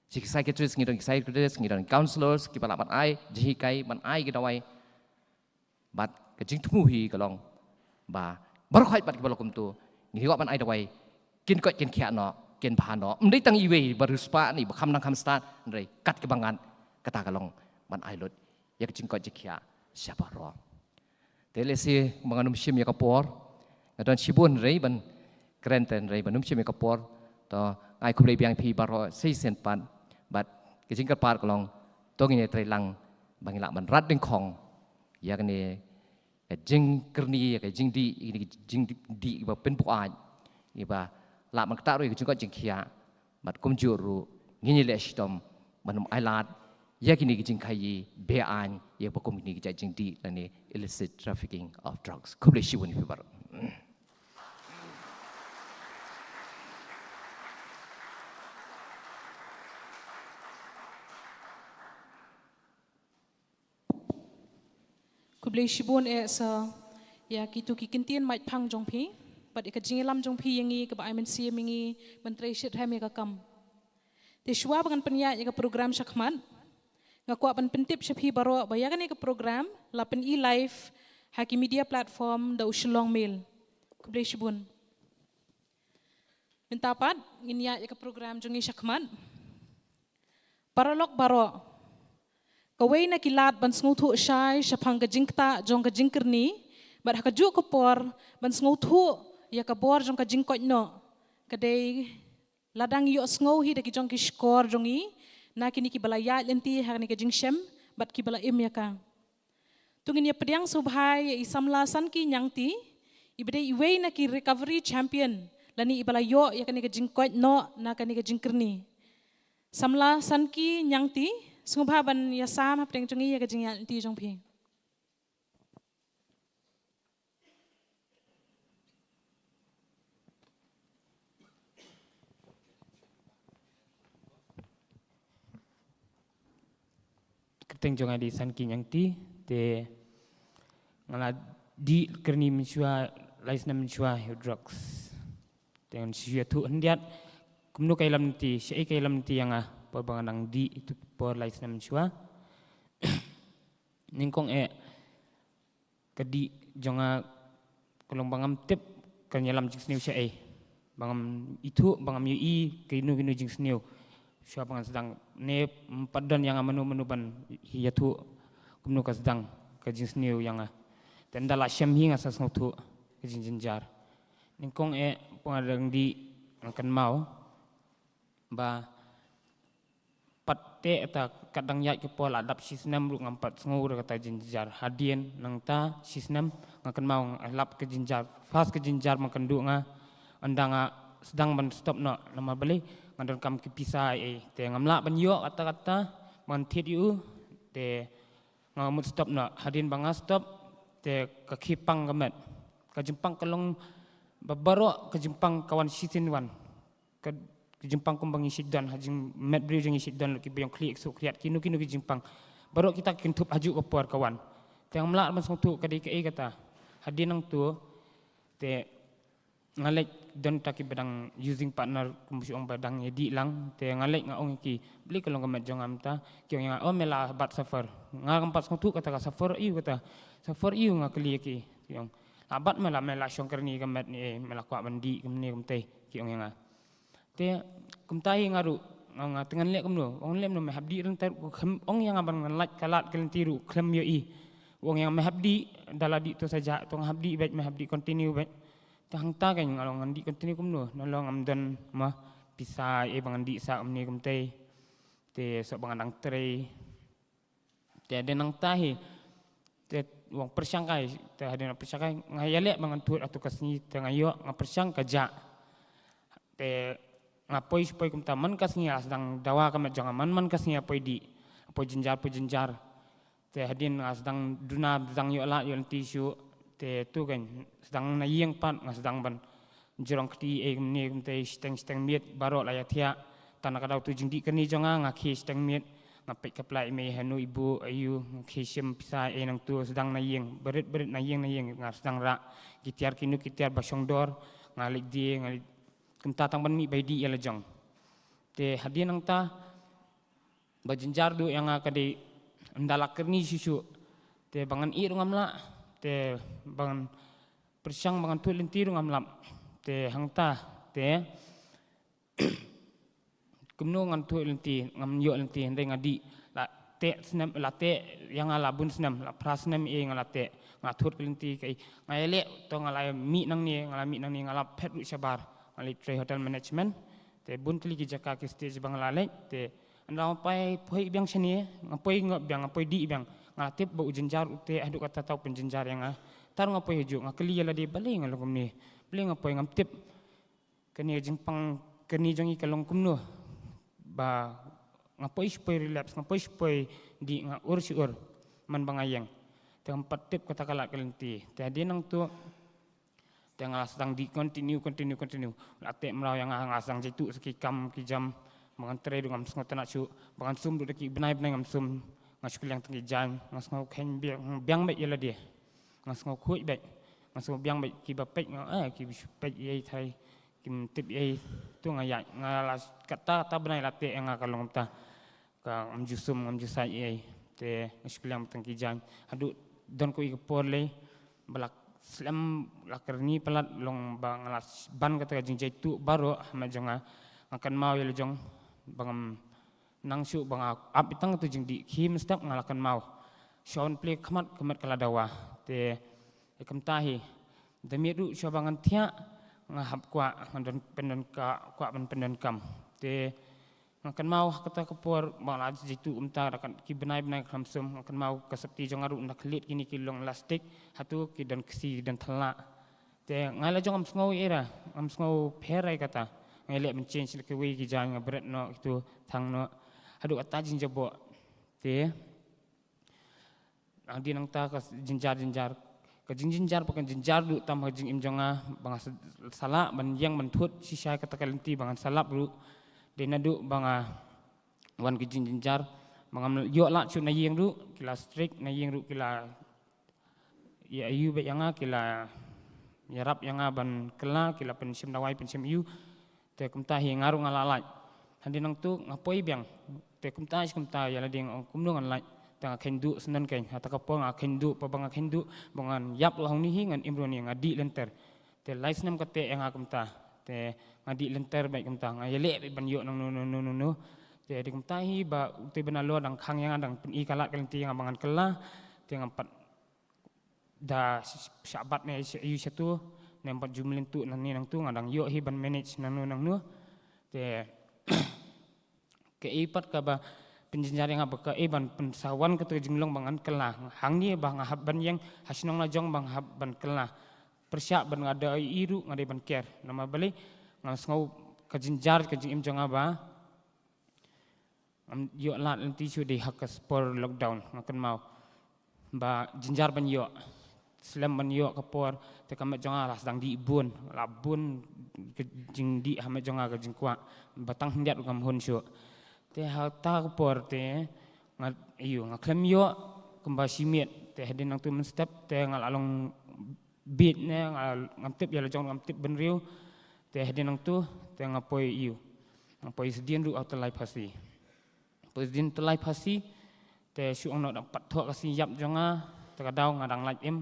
Sha ki psychiatrist, ngi don ki psychiatrist, ngi don ki counselors, kiba lah ban ai jinghikai, ban ai ki dawai. Bad ka jingthmu hi ka long ba baroh khoit bad kiba la kumto, ngi kwah ban ai dawai, kin koit kin khiah noh, kin bha noh. Ym dei tang iwei ba riewspah ne ba kham nang kham stad, hynrei kat kiba ngat, kata ka long ban ai lut ïa ka jingkoit jingkhiah sha baroh. Te lehse ba ngan ym shim ïa ka por, nga don shibun hynrei ban kren te, hynrei ban ym shim ïa ka por, to nga ai khublei biang ïa phi baroh shisien pat. Bad ka jingkyrpad ka long, to ngin ïatreilang ba ngin lah ban rat dyngkhong ïa kane ka jingkyrni, ïa ka jingdih, ïa kane ka jingdih ba pynbuaid, ïa ba lah ban ktah ruh ïa ka jingkoit jingkhiah. Bad kumjuh ruh ngin ïaleh shitom ban ym ailad ïa kine ki jingkhaii be-aiñ, ïa ba kum kine ki jait jingdih lane illicit trafficking of drugs. Khublei shibun ïa phi baroh. Khublei shibun eh sir ïa kito ki kyntien maitphang jong phi bad ïa ka jingïalam jong phi ïa ngi kaba ai mynsiem ïa ngi ban trei shitrhem ïa ka kam. Te shuwa ba ngan pynïaid ïa ka program shakhmat, nga kwah ban pyntip sha phi baroh ba ïa kane ka program la pyni live ha ki media platform da u Shillong Mail. Khublei shibun. Mynta pat ngin ïaid ïa ka program jong ngi shakhmat. Paralok baroh, kawei na ki lad ban sngewthuh shai shaphang ka jingktah jong ka jingkyrni bad ha kajuh ka por ban sngewthuh ïa ka bor jong ka jingkoit noh ka dei lada ngi ïohsngew hi da ki jong ki shkor jong ngi na kine kiba la ïaid lynti ha kane ka jingshem bad kiba la im ïa ka. To ngin ïa pdiang sngewbha ïa i Samla Sanki Ñiangti, iba dei iwei na ki recovery champion lane iba la ïoh ïa kane ka jingkoit noh na kane ka jingkyrni. Samla Sanki Ñiangti, sngewbha ban ïasam hapdeng jong ngi ïa ka jingïaid lynti jong phi. Kyrteng jong nga dei Sanki Ñiangti, te nga la dih kyrni mynshuwa, lai snem mynshuwa ïa u drugs. Te ngan shu ïathuh khyndiat kumno ka ïalam lynti, shaei ka ïalam lynti ïa nga por ba nga dang dih, ïa utu por lai snem mynshuwa. Nyngkong eh ka dih jong nga ka long ba ngam tip kan ïalam jingsniew shaei. Ba ngam ithuh, ba ngam ïohi kino kino jingsniew. Shuwa ba ngan sdang ne ym pat don ïa nga mano mano ban ïathuh kumno ka sdang ka jingsniew ïa nga. Te ynda la shem hi nga sa sngewthuh ka jingjynjar. Nyngkong eh por nga dang dih nga kynmaw ba pat te kata kat dang ïaid ka por la dap shi snem ruh ngam pat sngew ruh kata jingjynjar. Hadien nangta shi snem nga kynmaw nga lap ka jingjynjar, fast ka jingjynjar ba kynduh nga. Ynda nga sdang ban stop noh namar balei nga donkam ki pisa ei, te ngam lah ban ïoh kata kata ban thied ïa u, te nga mut stop noh. Hadien ba nga stop te ka khie pang ka met, ka jingpang ka long ba baroh ka jingpang ka wan shisien wan. Ka, ka jingpang kumba ngi shait don, ha jingmet briew jong ngi shait don, ki ba ïong khlieh, ki suk khriat, kino kino ki jingpang. Baroh kita ki kynthup ha juh ka por ka wan. Te ngam lah ban sngewthuh ka dei kaei kata. Hadien nangto, te nga leit don ta ki ba dang using partner, kumba shu ong ba dang ïa dih lang, te nga leit nga ong ïa ki, balei ka long ka met jong nga mynta, ki ong ïa nga, oh me la bat suffer. Nga kam pat sngewthuh kata ka suffer ïa u, kata suffer ïa u, nga kylli ïa ki, ki ong, la bat me, la me la shong kyrni ka met ne, me la kwah ban dih kumne kumtei, ki ong ïa nga. Te kumta hi nga ruh nga ong, te ngan leh kumno, ong leh kumno, me hap dih lynter, u khlem ong ïa nga ban ngan lait ka lad ka lynti ruh khlem ïohi. U ong ïa nga me hap dih, da la dih to sa jah, to nga hap dih beit, me hap dih continue beit. Te hangta kein nga long ngan dih continue kumno, nalor ngam don ma pisa ei ba ngan dih sah kumne kumtei. Te shuh ba ngan dang trei. Te hadien nangta hi, te u ong pyrshang kai, te hadien pyrshang kai, nga ïaleh ba ngan thut ha tu ka sngi, te nga ïoh, nga pyrshang ka jah. Te nga poi shu poi kumta, man ka sngi nga sdang dawa ka met jong nga, man man ka sngi nga poi dih, poi jynjar, poi jynjar. Te hadien nga sdang duna, sdang ïoh lad ïoh lynti shuh. Te tu kein sdang na ïing pat, nga sdang ban jrong kti ei kumne kumtei, shiteng shiteng miet baroh la ïathiah. Tang na ka daw tu jingdih kyrni jong nga, nga khie shiteng miet, nga peit ka pla i mei, hano i buh, aiu, nga khie shim pisa ei nangto, sdang na ïing, barit barit na ïing na ïing, nga sdang rah ki tiar kino ki tiar ba shong dor, nga leit die, nga leit kumta tang ban mih ba ïadih ïa la jong. Te hadien nangta ba jynjar duh ïa nga ka dei ynda la kyrni shuh shuh. Te ba ngan ïeh ruh ngam lah. Te ba ngan pyrshang ba ngan thut lynti ruh ngam lah. Te hangta, te kumno ngan thut lynti, ngam ïoh lynti, hynrei nga dih. La teh snem, la teh ïa nga la bun snem, la phra snem ei nga la teh. Nga thut ka lynti kaei, nga ïaleh, to nga la mih nangne, nga la mih nangne, nga la phet ruh shabar. Nga leit trei hotel management. Te bun tylli ki jaka ki stage ba nga la leit, te ynda nga poi poi biang shane, nga poi ngop biang, nga poi dih biang. Nga la tip ba u jynjar u teh haduh katta ta u pynjynjar ïa nga. Tar nga poi hajuh, nga kylli ïa lade, balei nga long kumne, balei nga poi, ngam tip kane ka jingpang kyrni jong ngi ka long kumno. Ba nga poi shu poi relapse, nga poi shu poi dih, nga ur shu ur man ba nga ïeng. Te ngam pat tip kata ka lad ka lynti. Te hadien nangto, te nga la sdang dih continue, continue, continue. La teh mraw ïa nga, nga sdang jaituh sa ki kam ki jam. Ba ngan trei ruh ngam sngewtynnat shuh, ba ngan sum ruh da ki bnai bnai ngam sum. Nga shu kylliang tang ki jaiñ, nga sngew kheiñ biang, biang beit ïa lade. Nga sngew khuid beit, nga sngew biang beit, ki ba peit nga, eh, ki ba shu peit ei thai, kim tip ei. Tu nga ïaid, nga la katta katta bnai la teh ïa nga ka long kumta. Ka ngam ju sum, ngam ju said ei. Te nga shu kylliang tang ki jaiñ. Haduh don kawei ka por lei ba la slem, la kyrni palat, long ba nga la ban kata ka jingjaituh baroh ha met jong nga. Nga kynmaw ïa la jong ba ngam nang shuh ba nga ap tang tu jingdih, khie mynstep nga la kynmaw. Shon plie khmat, ka met ka la dawa. Te kumta hi, da miet ruh shuwa ba ngan thiah, nga hap kwah, ngan don pyndon ka, kwah ban pyndonkam. Te nga kynmaw ha kata ka por ba nga la jaituh kumta, da ki bnai bnai khlem sum, nga kynmaw ka sopti jong nga ruh ynda khlieh kine ki long elastic, hato ki don ksi, ki don thala. Te nga la jong ngam sngew ei ra, ngam sngew pher ei kata. Nga leh ban change da kiwei ki jaiñ, nga bret noh kitu, thang noh. Haduh kata jingjaboh. Te hadien nangta ka jynjar jynjar, ka jingjynjar ba kan jynjar duh tam ha ka jingim jong nga, ba nga sa, sa lah ban ïeng ban thut shisha ïa kata ka lynti, ba ngan sa lap ruh. Dei naduh ba nga wan ka jingjynjar, ba ngam ïoh lad shuh na ïing ruh, ki la strict, na ïing ruh ki la ïa aiu beit ïa nga, ki la ïarap ïa nga ban kylla, ki la pynshim dawai, pynshim aiu. Te kumta hi nga ruh nga la lait. Hadien nangtu nga poi biang. Te kumta shi kumta ïa lade nga ong kumno ngan lait. Te nga kheiñ duh syndon kein. Ha kata ka por nga kheiñ duh, ba, ba nga kheiñ duh, ba ngan ïap ruh hangne hi, ngan im ruh hangne, nga dih lynter. Te lai snem ka teh ïa nga kumta. Te nga dih lynter beit kumta, nga ïaleh beit ban ïoh nangno nangno nangno. Te dei kumta hi ba utei ba nalor dang khang ïa nga, dang pyni ka lad ka lynti ïa nga ba ngan kylla. Te ngam pat da sh-, shah bat ne sh-, ïa shatu, ne ngam pat ju mlien tuh nangne nangtu, nga dang ïoh hi ban manage nangno nangno. Te kaei pat kaba pynjynjar ïa nga ba kaei ban pynsawan katu ka jinglong ba ngan kylla. Hangne ba nga hap ban ïeng, ha shnong la jong ba nga hap ban kylla. Pyrshah ban nga da ïohi ruh nga dei ban ker. Namar balei? Nga sngew ka jynjar ka jingim jong nga ba ngam ïoh lad lynti shuh dei ha ka por lockdown, nga kynmaw ba jynjar ban ïoh. slem ban ïoh ka por, te ka met jong nga la sdang dih bun, la bun ka jingdih ha met jong nga, ka jingkwah, ba tang khyndiat ruh kam hun shuh. Te ha kata ka por te nga, ïoh, nga khlem ïoh kumba shi miet, te hadien nangtu mynstep te nga la long bieit ne, nga, ngam tip ïa la jong, ngam tip bynriew. Te hadien nangtu te nga poi, ïoh, nga poi sdien ruh ha u tyllai phasi. Poi sdien tyllai phasi, te shu ong noh dang pat thoh ka sngi ïap jong nga, te ka daw nga dang lait im.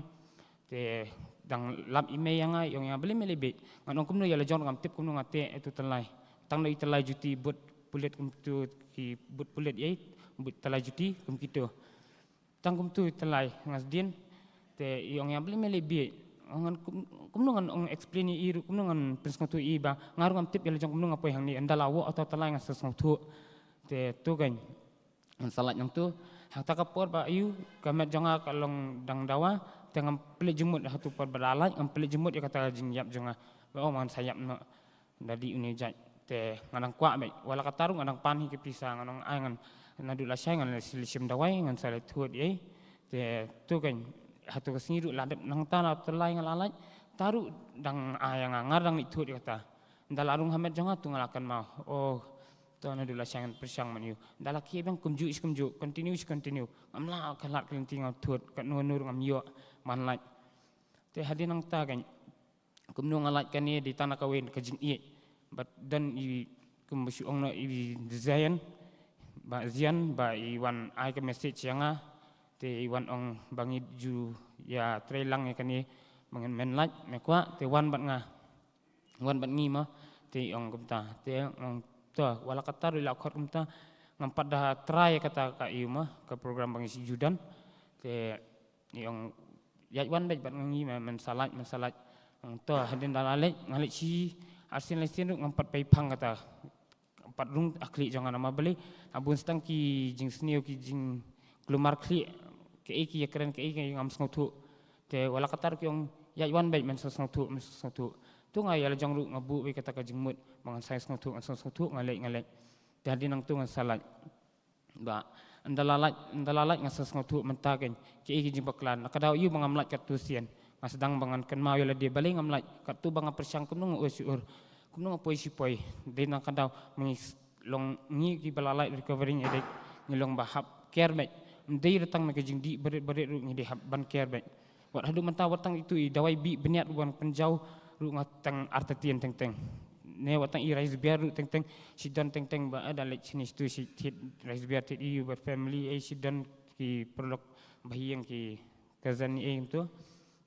Te dang lap i mei ïa nga, i ong ïa nga balei me leh bieit. Ngan ong kumno ïa la jong ngam tip kumno nga teh ïa utu u tyllai. Tang da i tyllai juti, boot pulit kumtu, ki boot pulit ïa i, boot tyllai juti kum kitu. Tang kumtu i tyllai, nga sdien. Te i ong ïa nga balei me leh bieit. Ong ngan kum, kumno ngan ong explain ïa i ruh, kumno ngan pynsngewthuh ïa i ba nga ruh ngam tip ïa la jong kumno nga poi hangne, ynda la wah utu u tyllai ngan sa sngewthuh. Te tu kan, ngan sa lait nangtu. Hangta ka por ba ïoh, ka met jong nga ka long dang dawa, te ngam pynleit jingmut ha utu u por ba la lait, ngam pynleit jingmut ïa kata ka jingïap jong nga. Ba ong ngan sa ïap noh da dih une u jait. Te nga dang kwah beit, wat la katta ruh nga dang pan hi ki pisa, nga ong ai ngan, naduh lashai ngan leit shim dawai, ngan sa leit thut ïa i. Te tu kan, ha utu ka sngi ruh la dep nangta, la tyllai nga la lait, ta ruh dang ai ïa nga, nga dang leit thut ïa kata. Ynda la rung ha met jong nga tu nga la kynmaw. Oh, to naduh lashai ngan pyrshang ban ïoh. Ynda la khie biang kumjuh shi kumjuh, continue shi continue. Ngam lah ka lad ka lynti, ngam thut, katno katno ruh ngam ïoh ban lait. Te hadien nangta kan, kumno nga lait kane, dei tang na kawei ka jingïeit. Bad don i, kumba shu ong noh, i Zion, ba Zion, ba i wan ai ka message ïa nga. Te i wan ong ba ngi ju ïatrei lang ïa kane, ba ngan, men lait, me kwah, te wan bad nga. Wan bad ngi mo, te i ong kumta. Te ong to, wat la katta ruh i la khot kumta, ngam pat da try ïa kata ka, ïoh mo, ka program ba ngi ju don. Te i ong ïaid wan beit bad ngi, men, men sa lait, men sa lait. Ong to, hadien da la leit, nga leit shi arsien laisien ruh ngam pat pei phang kata. Pat rung ha khlieh jong nga namar balei, ha bun stang ki jingsniew, ki jingkulmar khlieh, kaei ki ïakren, kaei ki ngam sngewthuh. Te wat la katta ruh ki ong ïaid wan beit, men sa sngewthuh, men sa sngewthuh. Tu nga ïa la jong ruh nga buh beit kata ka jingmut ba ngan sa sngewthuh, ngan sa sngewthuh, nga leit, nga leit. Te hadien nangtu ngan sa lait. Ba ynda la lait, ynda la lait nga sa sngewthuh mynta kan, kaei ki jingbakla. Na ka daw ïoh ba ngam lait katto sien, nga sdang ba ngan kynmaw ïa lade balei ngam lait. Katto ba nga pyrshang kumno nga ur shi ur, kumno nga poi shi poi. Dei na ka daw ma ngi s-, long ngi kiba la lait recovering addict, ngi long ba hap care beit. Ym dei tang na ka jingdih barit barit ruh, ngi dei hap ban care beit. Wat haduh mynta, wat tang itu i dawai bih bniat ruh ban pynjaw ruh, nga tang artatien teng teng. Ne wat tang i rice beer ruh teng teng, shi don teng teng ba, eh, da leit shane shitu shi thied rice beer thied ïa u bad family, eh, shi don ki paralok ba ïeng, ki cousin, eh, kumtu.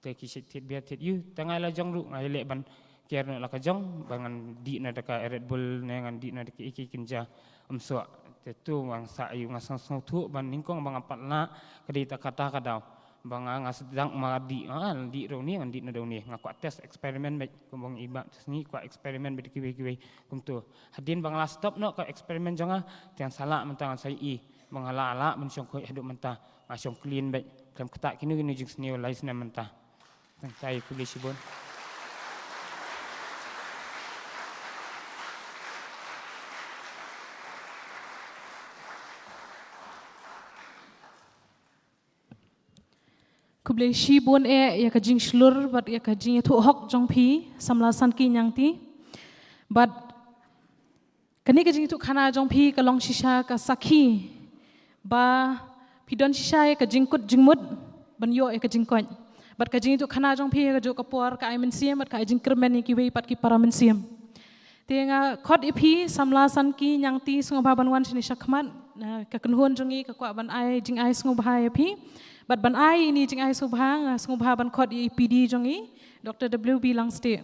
Te ki shi thied beer thied ïa u, te nga la jong ruh nga leh ban care noh la ka jong, ba ngan dih noh da ka Red Bull ne ngan dih noh da ki, ki kynja, ym soh. Te tu wan sa ïa u, nga sa sngewthuh ba nyngkong ba ngam pat lah, ka dei ta kata ka daw. Ba nga, nga sdang ma dih, ah, dih ruh ne, ngan dih na da une. Nga kwah test experiment beit, kumba ong i Bah, test ngi kwah experiment beit kiwei kiwei, kumtu. Hadien ba nga la stop noh ka experiment jong nga, te ngan sa lah mynta, ngan sa ïohi ba nga la lah ban shong khuid haduh mynta, nga shong clean beit. Khlem ktah kino kino jingsniew lai snem mynta. Tang tai, khublei shibun. Khublei shibun eh ïa ka jingshlur bad ïa ka jingïathuh hok jong phi, Samla Sanki Ñiangti. Bad kane ka jingïathuh khana jong phi ka long shisha ka sakhi ba phi don shisha ïa ka jingkut jingmut ban ïoh ïa ka jingkoit. Bad ka jingïathuh khana jong phi ha kajuh ka por ka ai mynsiem bad ka ai jingkyrmen ïa kiwei pat ki para mynsiem. Te nga khot ïa phi Samla Sanki Ñiangti, sngewbha ban wan shane shakhmat, na ka kynhun jong ngi ka kwah ban ai jingai sngewbha ïa phi. Bad ban ai ïa ine i jingai sngewbha, nga sngewbha ban khot ïa i P D jong ngi, Doctor W B Langstieh.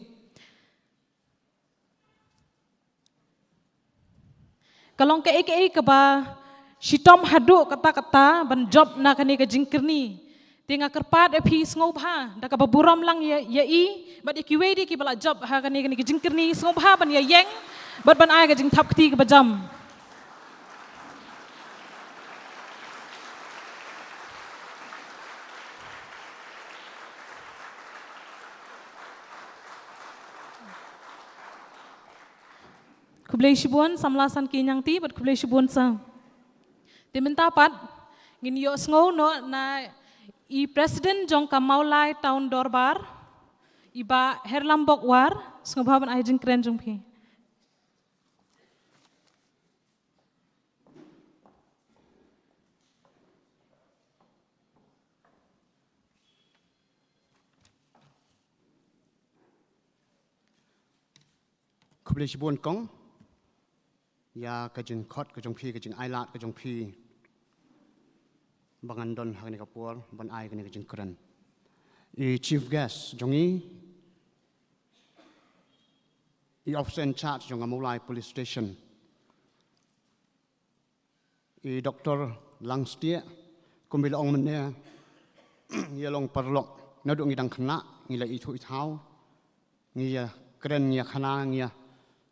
Ka long kaei kaei kaba shitom haduh katta katta ban jop na kane ka jingkyrni. Te nga kyrpad ïa phi sngewbha da kaba burom lang ïa, ïa i bad ïa kiwei de kiba la jop ha kane, kane ka jingkyrni, sngewbha ban ïa ïeng bad ban ai ka jingthap kti kaba jam. Khublei shibun Samla Sanki Ñiangti bad khublei shibun sa. Te mynta pat ngin ïohsngew noh na I President jong ka Mawlai Town Dorbar, i Bah Herlambok War, sngewbha ban ai jingkren jong phi. Khublei shibun kong ïa ka jingkhot ka jong phi, ka jingailad ka jong phi ba ngan don ha kane ka por ban ai kane ka jingkren. I Chief Guest jong ngi, i Officer in Charge jong ka Mawlai Police Station, i Doktor Langstieh, kumba la ong mynne, ïa long paralok naduh ngi dang khynnah ngi la ithuh ithaw, ngi ïa kren, ngi ïa khana, ngi ïa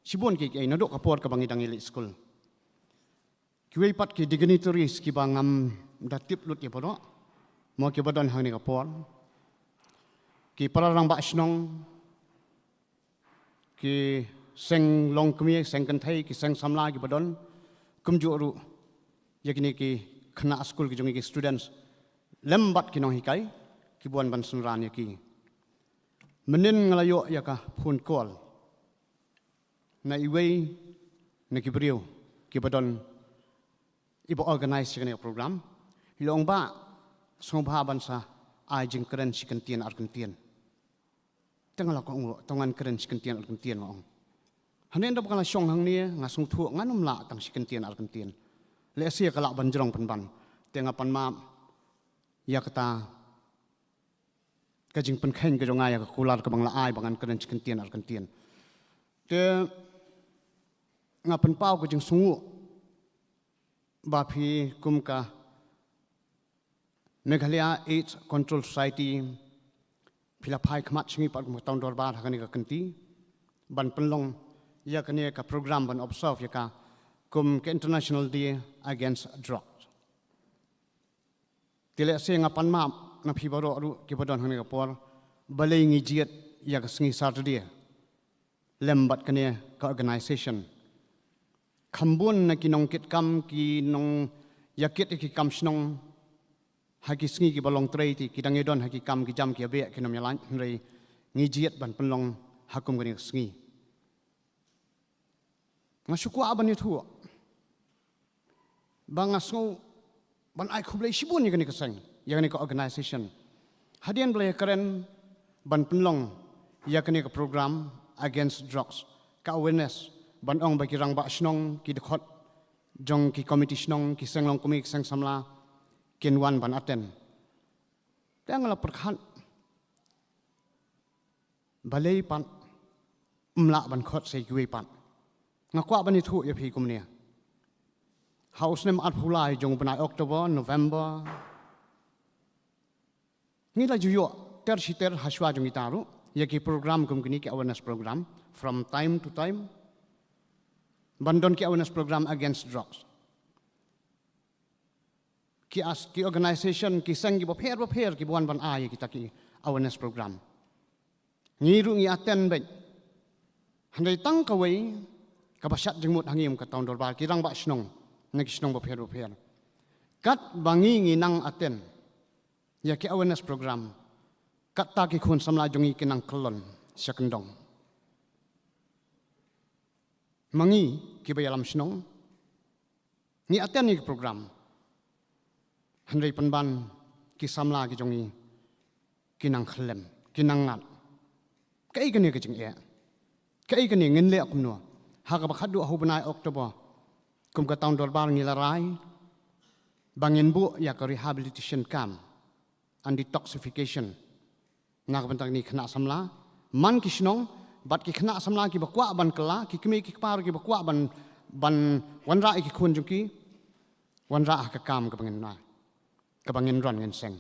shibun kiei kiei naduh ka por kaba ngi dang ïa leit skul. Kiwei pat ki dignitaries kiba ngam da tip lut ïa baroh, mo kiba don ha kane ka por, ki para rangbah shnong, ki seng longkmie, seng kynthei, ki seng samla kiba don, kumjuh ruh ïa kine ki khynnah skul ki jong ngi, ki students, lem bad ki nonghikai kiba wan ban synran ïa ki. Mynnin nga la ïoh ïa ka phone call na iwei na ki briew kiba don, iba organize ïa kane ka program. I la ong, Bah, sngewbha ban sa ai jingkren shi kyntien ar kyntien. Te nga la ong, to ngan kren shi kyntien ar kyntien, nga ong. Hangne da ba nga la shong hangne nga sngewthuh ngan ym lah tang shi kyntien ar kyntien. Lehse ka lah ban jrong pynban. Te nga pan map ïa kata ka jingpynkheiñ ka jong nga ïa ka kular kaba nga la ai ba ngan kren shi kyntien ar kyntien. Te nga pynpaw ka jingsngewnguh ba phi kum ka Meghalaya AIDS Control Society, phi la phai khmat sha ngi pat kum ka Town Dorbar ha kane ka kynti ban pynlong ïa kane ka program ban observe ïa ka kum ka International Day Against Drugs. Te lehse nga pan map na phi baroh ruh kiba don ha kane ka por, balei ngi jied ïa ka sngi Saturday lem bad kane ka organization. Kham bun na ki nongkitkam, ki nongïakit ïa ki kam shnong ha ki sngi kiba long trei te ki dang ïadon ha ki kam ki jam ki ïabeh, kim ïalait, hynrei ngi jied ban pynlong ha kum kane ka sngi. Nga shu kwah ban ïathuh ba nga sngew ban ai khublei shibun ïa kane ka seng, ïa kane ka organization, hadien ba la ïakren ban pynlong ïa kane ka program against drugs, ka awareness, ban ong ba ki rangbah shnong, ki dkhot jong ki komiti shnong, ki seng longkmie, ki seng samla kin wan ban attend. Te nga la pyrkhat, balei pat ym lah ban khot sa ïa kiwei pat? Nga kwah ban ïathuh ïa phi kumne. Ha u snem arphew lai jong u bnai October, November, ngi la ju ïoh ter shi ter ha shuwa jong kita ruh ïa ki program kum kine, ki awareness program, from time to time ban don ki awareness program against drugs. Ki as, ki organization, ki seng kiba pher bapher kiba wan ban ai ïa kita ki awareness program. Ngi ruh ngi attend beit. Hynrei tang kawei kaba shat jingmut ha ngi kum ka Town Dorbar, ki rangbah shnong na ki shnong bapher bapher, katba ngi ngi nang attend ïa ki awareness program, katta ki khun samla jong ngi ki nang kyllon sha kyndong. Ma ngi kiba ïalam shnong ngi attend ïa ki program, hynrei pynban ki samla ki jong ngi ki nang khyllem, ki nang ngat. Kaei kane ka jingeh? Kaei kane, ngin leh kumno? Ha kaba khatduh ha u bnai October, kum ka Town Dorbar ngi la rai ba ngin buh ïa ka rehabilitation camp and detoxification na ka bynta kine ki khynnah samla man ki shnong, bad ki khynnah samla kiba kwah ban kylla, ki kmie ki kpa kiba kwah ban, ban wanrah ïa ki khun jong ki, wanrah ha ka kam kaba ngin, kaba ngin run, ngin seng.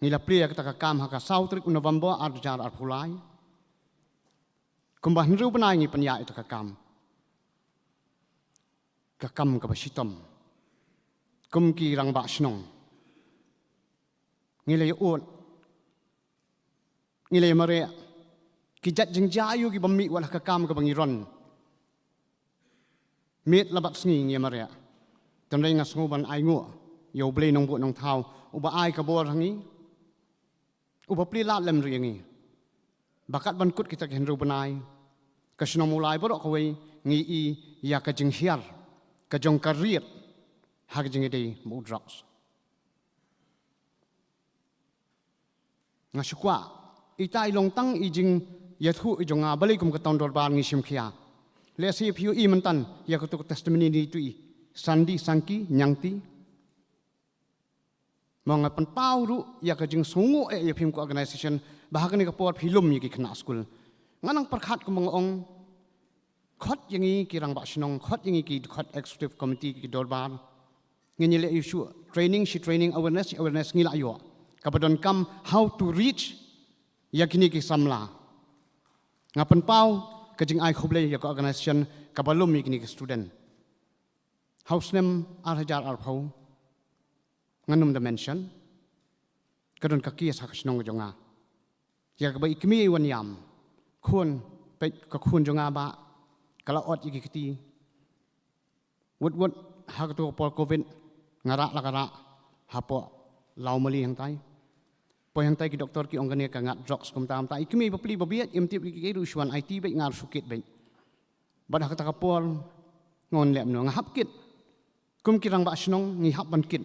Ngi la plie ïa kata ka kam ha ka saw tarik u November ar hajar arphew lai. Kumba hynriew bnai ngi pynïaid ïa kata ka kam, ka kam kaba shitom. Kum ki rangbah shnong ngi la ïa ud, ngi la ïa mareh, ki jait jingjia aïu kiba mih wat ha ka kam kaba ngi run. Miet la bad sngi ngi ïa mareh. Te hynrei nga sngew ban ainguh ïa U Blei Nongbuh Nongthaw uba ai ka bor ha ngi, u bapli lad lem ruh ïa ngi. Ba kat ban kut kita ki hynriew bnai, ka shnong Mawlai baroh kawei ngi i ïa ka jinghiar ka jong ka riat ha ka jingïadei bad u drugs. Nga shu kwah, ita i long tang i jingïathuh i jong nga, balei kum ka Town Dorbar ngi shim khia. Lehse phi ïohi myntan ïa katu ka testimony ni tu i Sandi Sangki Ñiangti. Mo nga pynpaw ruh ïa ka jingsngew eh ïa phim ka organisation ba ha kane ka por phi lum ïa ki khynnah skul. Nga nang pyrkhat kumba nga ong, khot ïa ngi ki rangbah shnong, khot ïa ngi ki dkhot executive committee ki dorbar. Ngin ïaleh ïa shuh training shi training, awareness shi awareness ngi la ïoh. Kaba donkam how to reach ïa kine ki samla. Nga pynpaw ka jingai khublei ïa ka organisation kaba lum ïa kine ki student. Ha u snem ar hajar arphew, ngan ym da mention, ka don ka case ha ka shnong ka jong nga. Ïa kaba i kmie i wan ïam, khun, peit ka khun jong nga ba ka la ot ïa ki kti. Wut wut ha katu ka por covid, nga rah la ka rah hapoh Lawmali hangtai. Poi hangtai ki doktor ki ong kane ka ngat drugs kumta kumta. I kmie bapli babieit im tip ïa ki ruh shuwan aiti beit, nga ruh shu kit beit. Bad ha kata ka por ngan leh kumno, nga hap kit. Kum ki rangbah shnong ngi hap ban kit.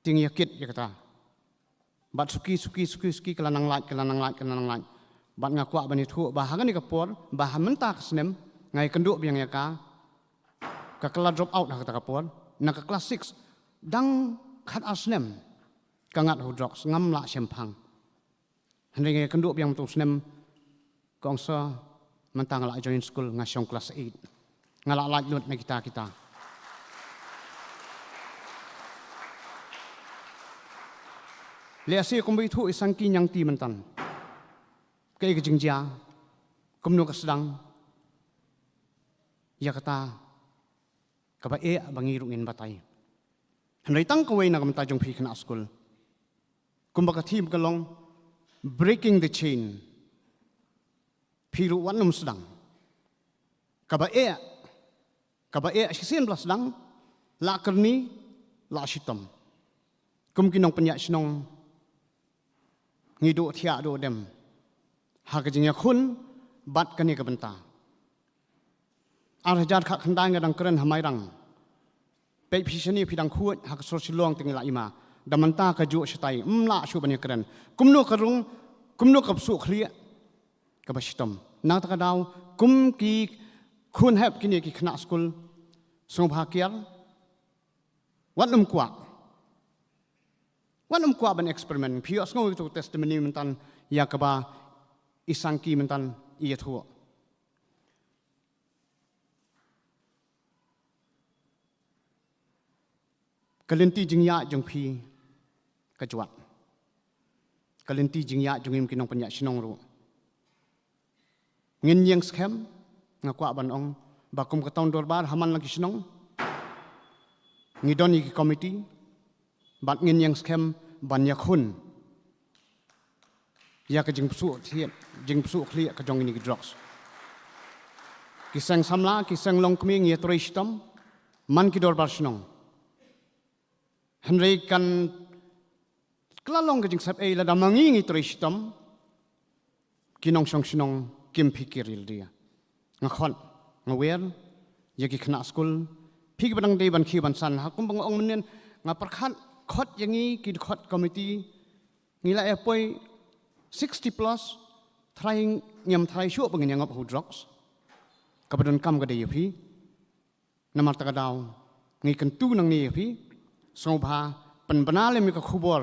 Te ngi ïa kit ïa kata. Bad suki suki suki suki ka la nang lait, ka la nang lait, ka la nang lait. Bad nga kwah ban ïathuh ba ha kane ka por, ba ha mynta ka snem nga ïakynduh biang ïa ka, ka la drop out ha kata ka por. Na ka class six, dang khat ar snem ka ngat ha u drugs, ngam lah shemphang. Hynrei nga ïakynduh biang mynta u snem, ka ong sa, mynta nga la join skul, nga shong class eight. Nga la lait lut na kita kita. Lehse kumba i thuh i Sangki Ñiangti myntan, kaei ka jingjia, kumno ka sdang ïa kata kaba eh ba ngi ruh ngin batai. Hynrei tang kawei na ka bynta jong phi khynnah skul. Kumba ka theme ka long, breaking the chain. Phi ruh wat nym sdang. Kaba eh, kaba eh shisien ba la sdang, la kyrni, la shitom. Kum ki nongpynïaid shnong, ngi duh thiah duh dem ha ka jingïakhun bad kane ka bynta. Ar hajar khatkhyndai nga dang kren ha Mairang. Peit phi shane phi dang khuid ha ka sor Shillong te ngi la ïma. Da mynta ka juh shatai, ym lah shuh ban ïakren. Kumno ka rung, kumno ka bsuh khlieh kaba shitom. Na kata ka daw, kum ki khun hep kine ki khynnah skul, sngewbha kiar, wat nym kwah. Wat nym kwah ban experiment. Phi ïohsngew ïa ka testimony myntan ïa kaba i Sangki myntan i ïathuh. Ka lynti jingïaid jong phi ka jwat. Ka lynti jingïaid jong ngi kum ki nongpynïaid shnong ruh. Ngin ïeng skhem, nga kwah ban ong ba kum ka Town Dorbar ha man la ki shnong, ngi don ïa ki committee, bad ngin ïeng skhem ban ïakhun ïa ka jingpynshitom, jingpynshitom khlieh ka jong kine ki drugs. Ki seng samla, ki seng longkmie ngi ïatrei shitom man ki dorbar shnong. Hynrei kan kylla long ka jingsep ei lada ma ngi ngi trei shitom, ki nongshong shnong kim phikir ïa lade. Nga khot, nga wer ïa ki khynnah skul, phi kiba dang dei ban khie ban san, ha kumba nga ong mynnin, nga pyrkhat khot ïa ngi ki dkhot committee, ngi la ïa poi sixty plus, trai ngim trai shuh ba ngin ïa ngop ha u drugs. Kaba donkam ka dei ïa phi. Namar kata ka daw, ngi kyntu nangne ïa phi, sngewbha pynbna lem ïa ka khubor.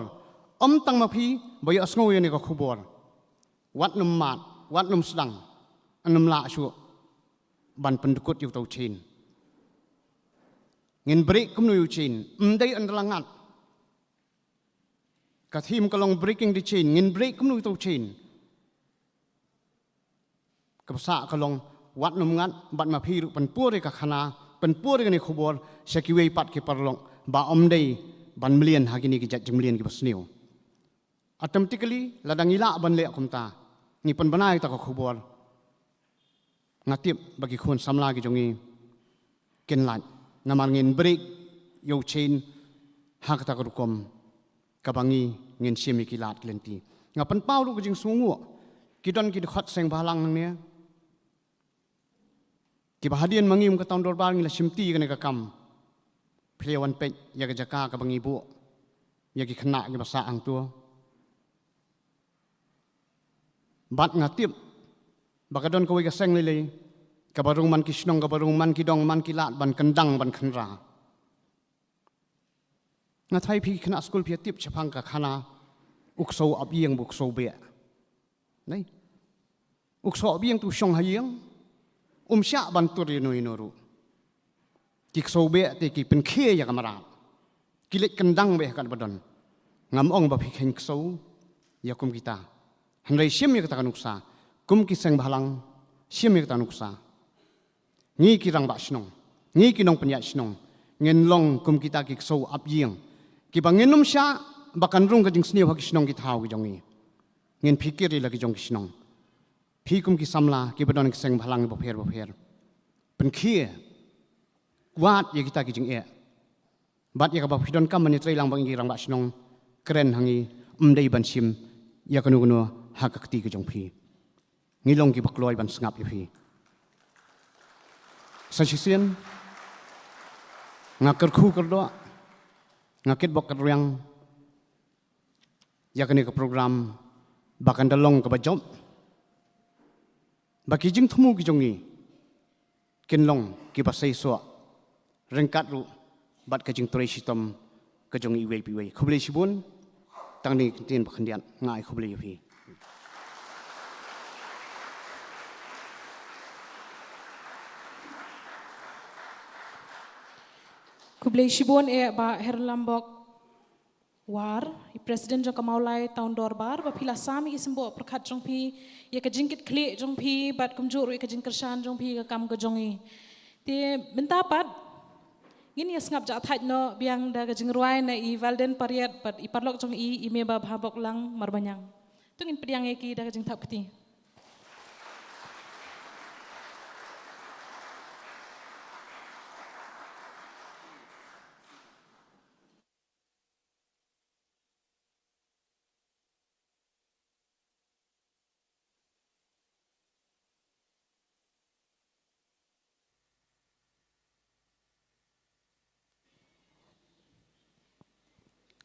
Ym tang ma phi ba ïohsngew ïa kane ka khubor. Wat nym mad, wat nym sdang, nym lah shuh ban pyndkut ïa uta u chain. Ngin break kumno ïa u chain, ym dei yn da la ngat. Ka theme ka long breaking the chain, ngin break kumno ïa uta u chain. Kaba sah ka long wat nym ngat, bad ma phi ruh pynpur ïa ka khana, pynpur ïa kane ka khubor sha kiwei pat ki paralok ba ym dei ban mlien ha kine ki jait jingmlien kiba sniew. Automatically lada ngi lah ban leh kumta, ngi pynbna ïa kata ka khubor, nga tip ba ki khun samla ki jong ngi kin lait, namar ngin break ïa u chain ha kata ka rukom kaba ngi ngin shim ïa ki lad ki lynti. Nga pynpaw ruh ka jingsngewnguh, ki don ki dkhot seng bhalang nangne kiba hadien ma ngi kum ka town dorbar ngi la shimti ïa kane ka kam. Phi la wan peit ïa ka jaka kaba ngi buh ïa ki khynnah kiba sah hangto. Bad nga tip ba ka don kawei ka seng lei lei kaba rung man ki shnong, kaba rung man ki dong, man ki lad ban kyndang ban khynra. Nga tharai phi khynnah skul phi ïa tip shaphang ka khana u ksew ap ïing bad u ksew beh. Nai. U ksew ap ïing te u shong ha ïing, um shah ban tur ïano ïano ruh. Ki ksew beh te ki pynkhie ïa ka mrad. Ki leit kyndang beit ha kaba don. Ngam ong ba phi kheiñ ksew ïa kum kita. Hynrei shim ïa kata ka nuksa. Kum ki seng bhalang, shim ïa kata ka nuksa. Ngi ki rangbah shnong, ngi ki nongpynïaid shnong, ngin long kum kita ki ksew ap ïing kiba ngin ym shah ba kan rung ka jingsniew ha ki shnong ki thaw ki jong ngi. Ngin phikir ïa la ki jong ki shnong. Phi kum ki samla kiba don ki seng bhalang bapher bapher, pynkhie, wad ïa kita ki jingeh. Bad ïa kaba phi donkam ban ïatreilang bad ngi ki rangbah shnong, kren ha ngi, ym dei ban shim ïa kano kano ha ka kti ka jong phi. Ngi long kiba kloi ban sngap ïa phi. Sa shisien nga kyrkhu kyrdoh, nga kitbok kitrwiang ïa kane ka program ba kan da long kaba jop, ba ki jingthmu ki jong ngi kin long kiba seisoh ryngkat ruh bad ka jingtrei shitom ka jong iwei pa iwei. Khublei shibun. Tang kine ki ktien ba khyndiat, nga ai khublei ïa phi. Khublei shibun eh Bah Herlambok War, i President jong ka Mawlai Town Dorbar, ba phi la sam ïa ki symboh pyrkhat jong phi, ïa ka jingkitkhlieh jong phi bad kumjuh ruh ïa ka jingkyrshan jong phi ïa ka kam ka jong ngi. Te mynta pat ngin ïa sngap jah thait noh biang da ka jingrwai na i Walden Pariat bad i paralok jong i, i Meba Bhaboklang Marbaniang. To ngin pdiang ïa ki da ka jingthap kti.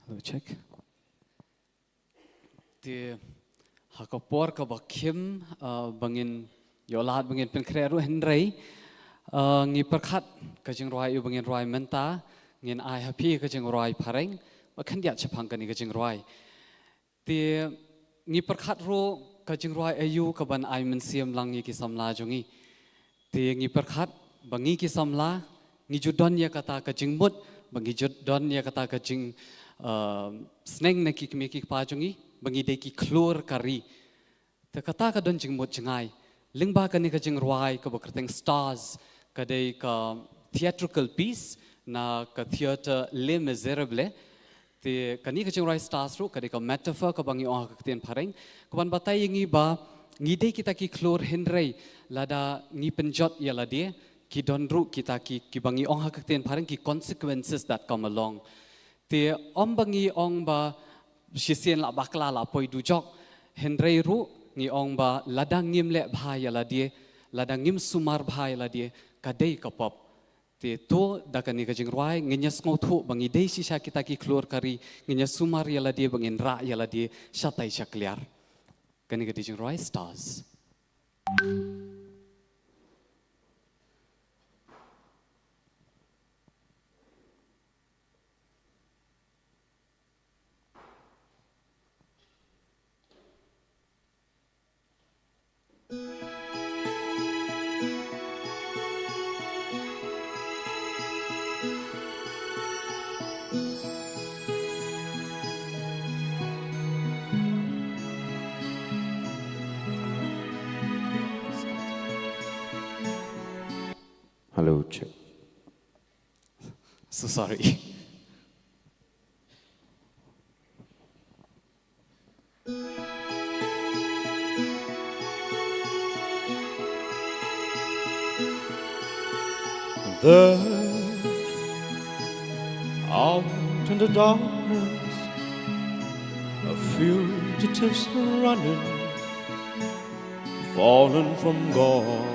Hello, check. Te ha ka por kaba khim, ah, ba ngin ïoh lad ba ngin pynkhreh ruh, hynrei, ah, ngi pyrkhat ka jingrwai ïa ba ngin rwai mynta, ngin ai ha phi ka jingrwai phareng ba khyndiat shaphang kane ka jingrwai. Te ngi pyrkhat ruh ka jingrwai aïu kaban ai mynsiem lang ïa ki samla jong ngi. Te ngi pyrkhat ba ngi ki samla ngi ju don ïa kata ka jingmut, ba ngi ju don ïa kata ka jing, ah, sneng na ki kmie ki kpa jong ngi, ba ngi dei ki khlur ka ri. Te kata ka don jingmut jngai. Lyngba kane ka jingrwai kaba kyrteng Stars, ka dei ka theatrical piece na ka theatre Les Misérables. Te kane ka jingrwai Stars ruh ka dei ka metaphor kaba ngi ong ha ka ktien phareng, kaban batai ïa ngi ba ngi dei kita ki khlur, hynrei lada ngi pynjot ïa lade, ki don ruh kita ki, kiba ngi ong ha ka ktien phareng ki consequences that come along. Te ym ba ngi ong ba shisien la bakla la poi dujok, hynrei ruh ngi ong ba lada ngim leh bha ïa lade, lada ngim sumar bha ïa lade, ka dei ka pop. Te to da kane ka jingrwai ngin ïa sngewthuh ba ngi dei shisha kita ki khlur ka ri, ngin ïa sumar ïa lade ba ngin rah ïa lade shatai shakliar. Kane ka dei jingrwai Stars. Hello, check. So sorry. There, out in the darkness, a Just running, fallen from God,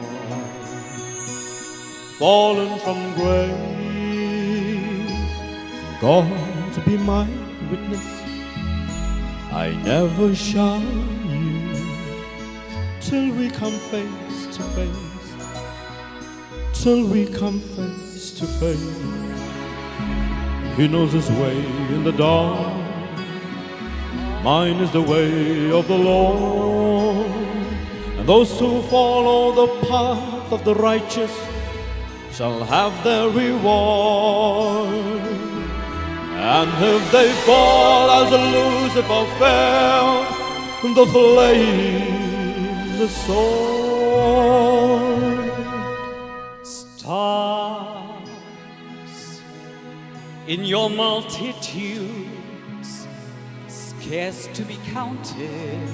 fallen from grace. God be my witness, I never shall yield till we come face to face, till we come face to face. He knows his way in the dark. Mine is the way of the Lord, and those who follow the path of the righteous shall have their reward. And if they fall as Lucifer fell, the flame, the sword. Stars in your multitudes, scarce to be counted,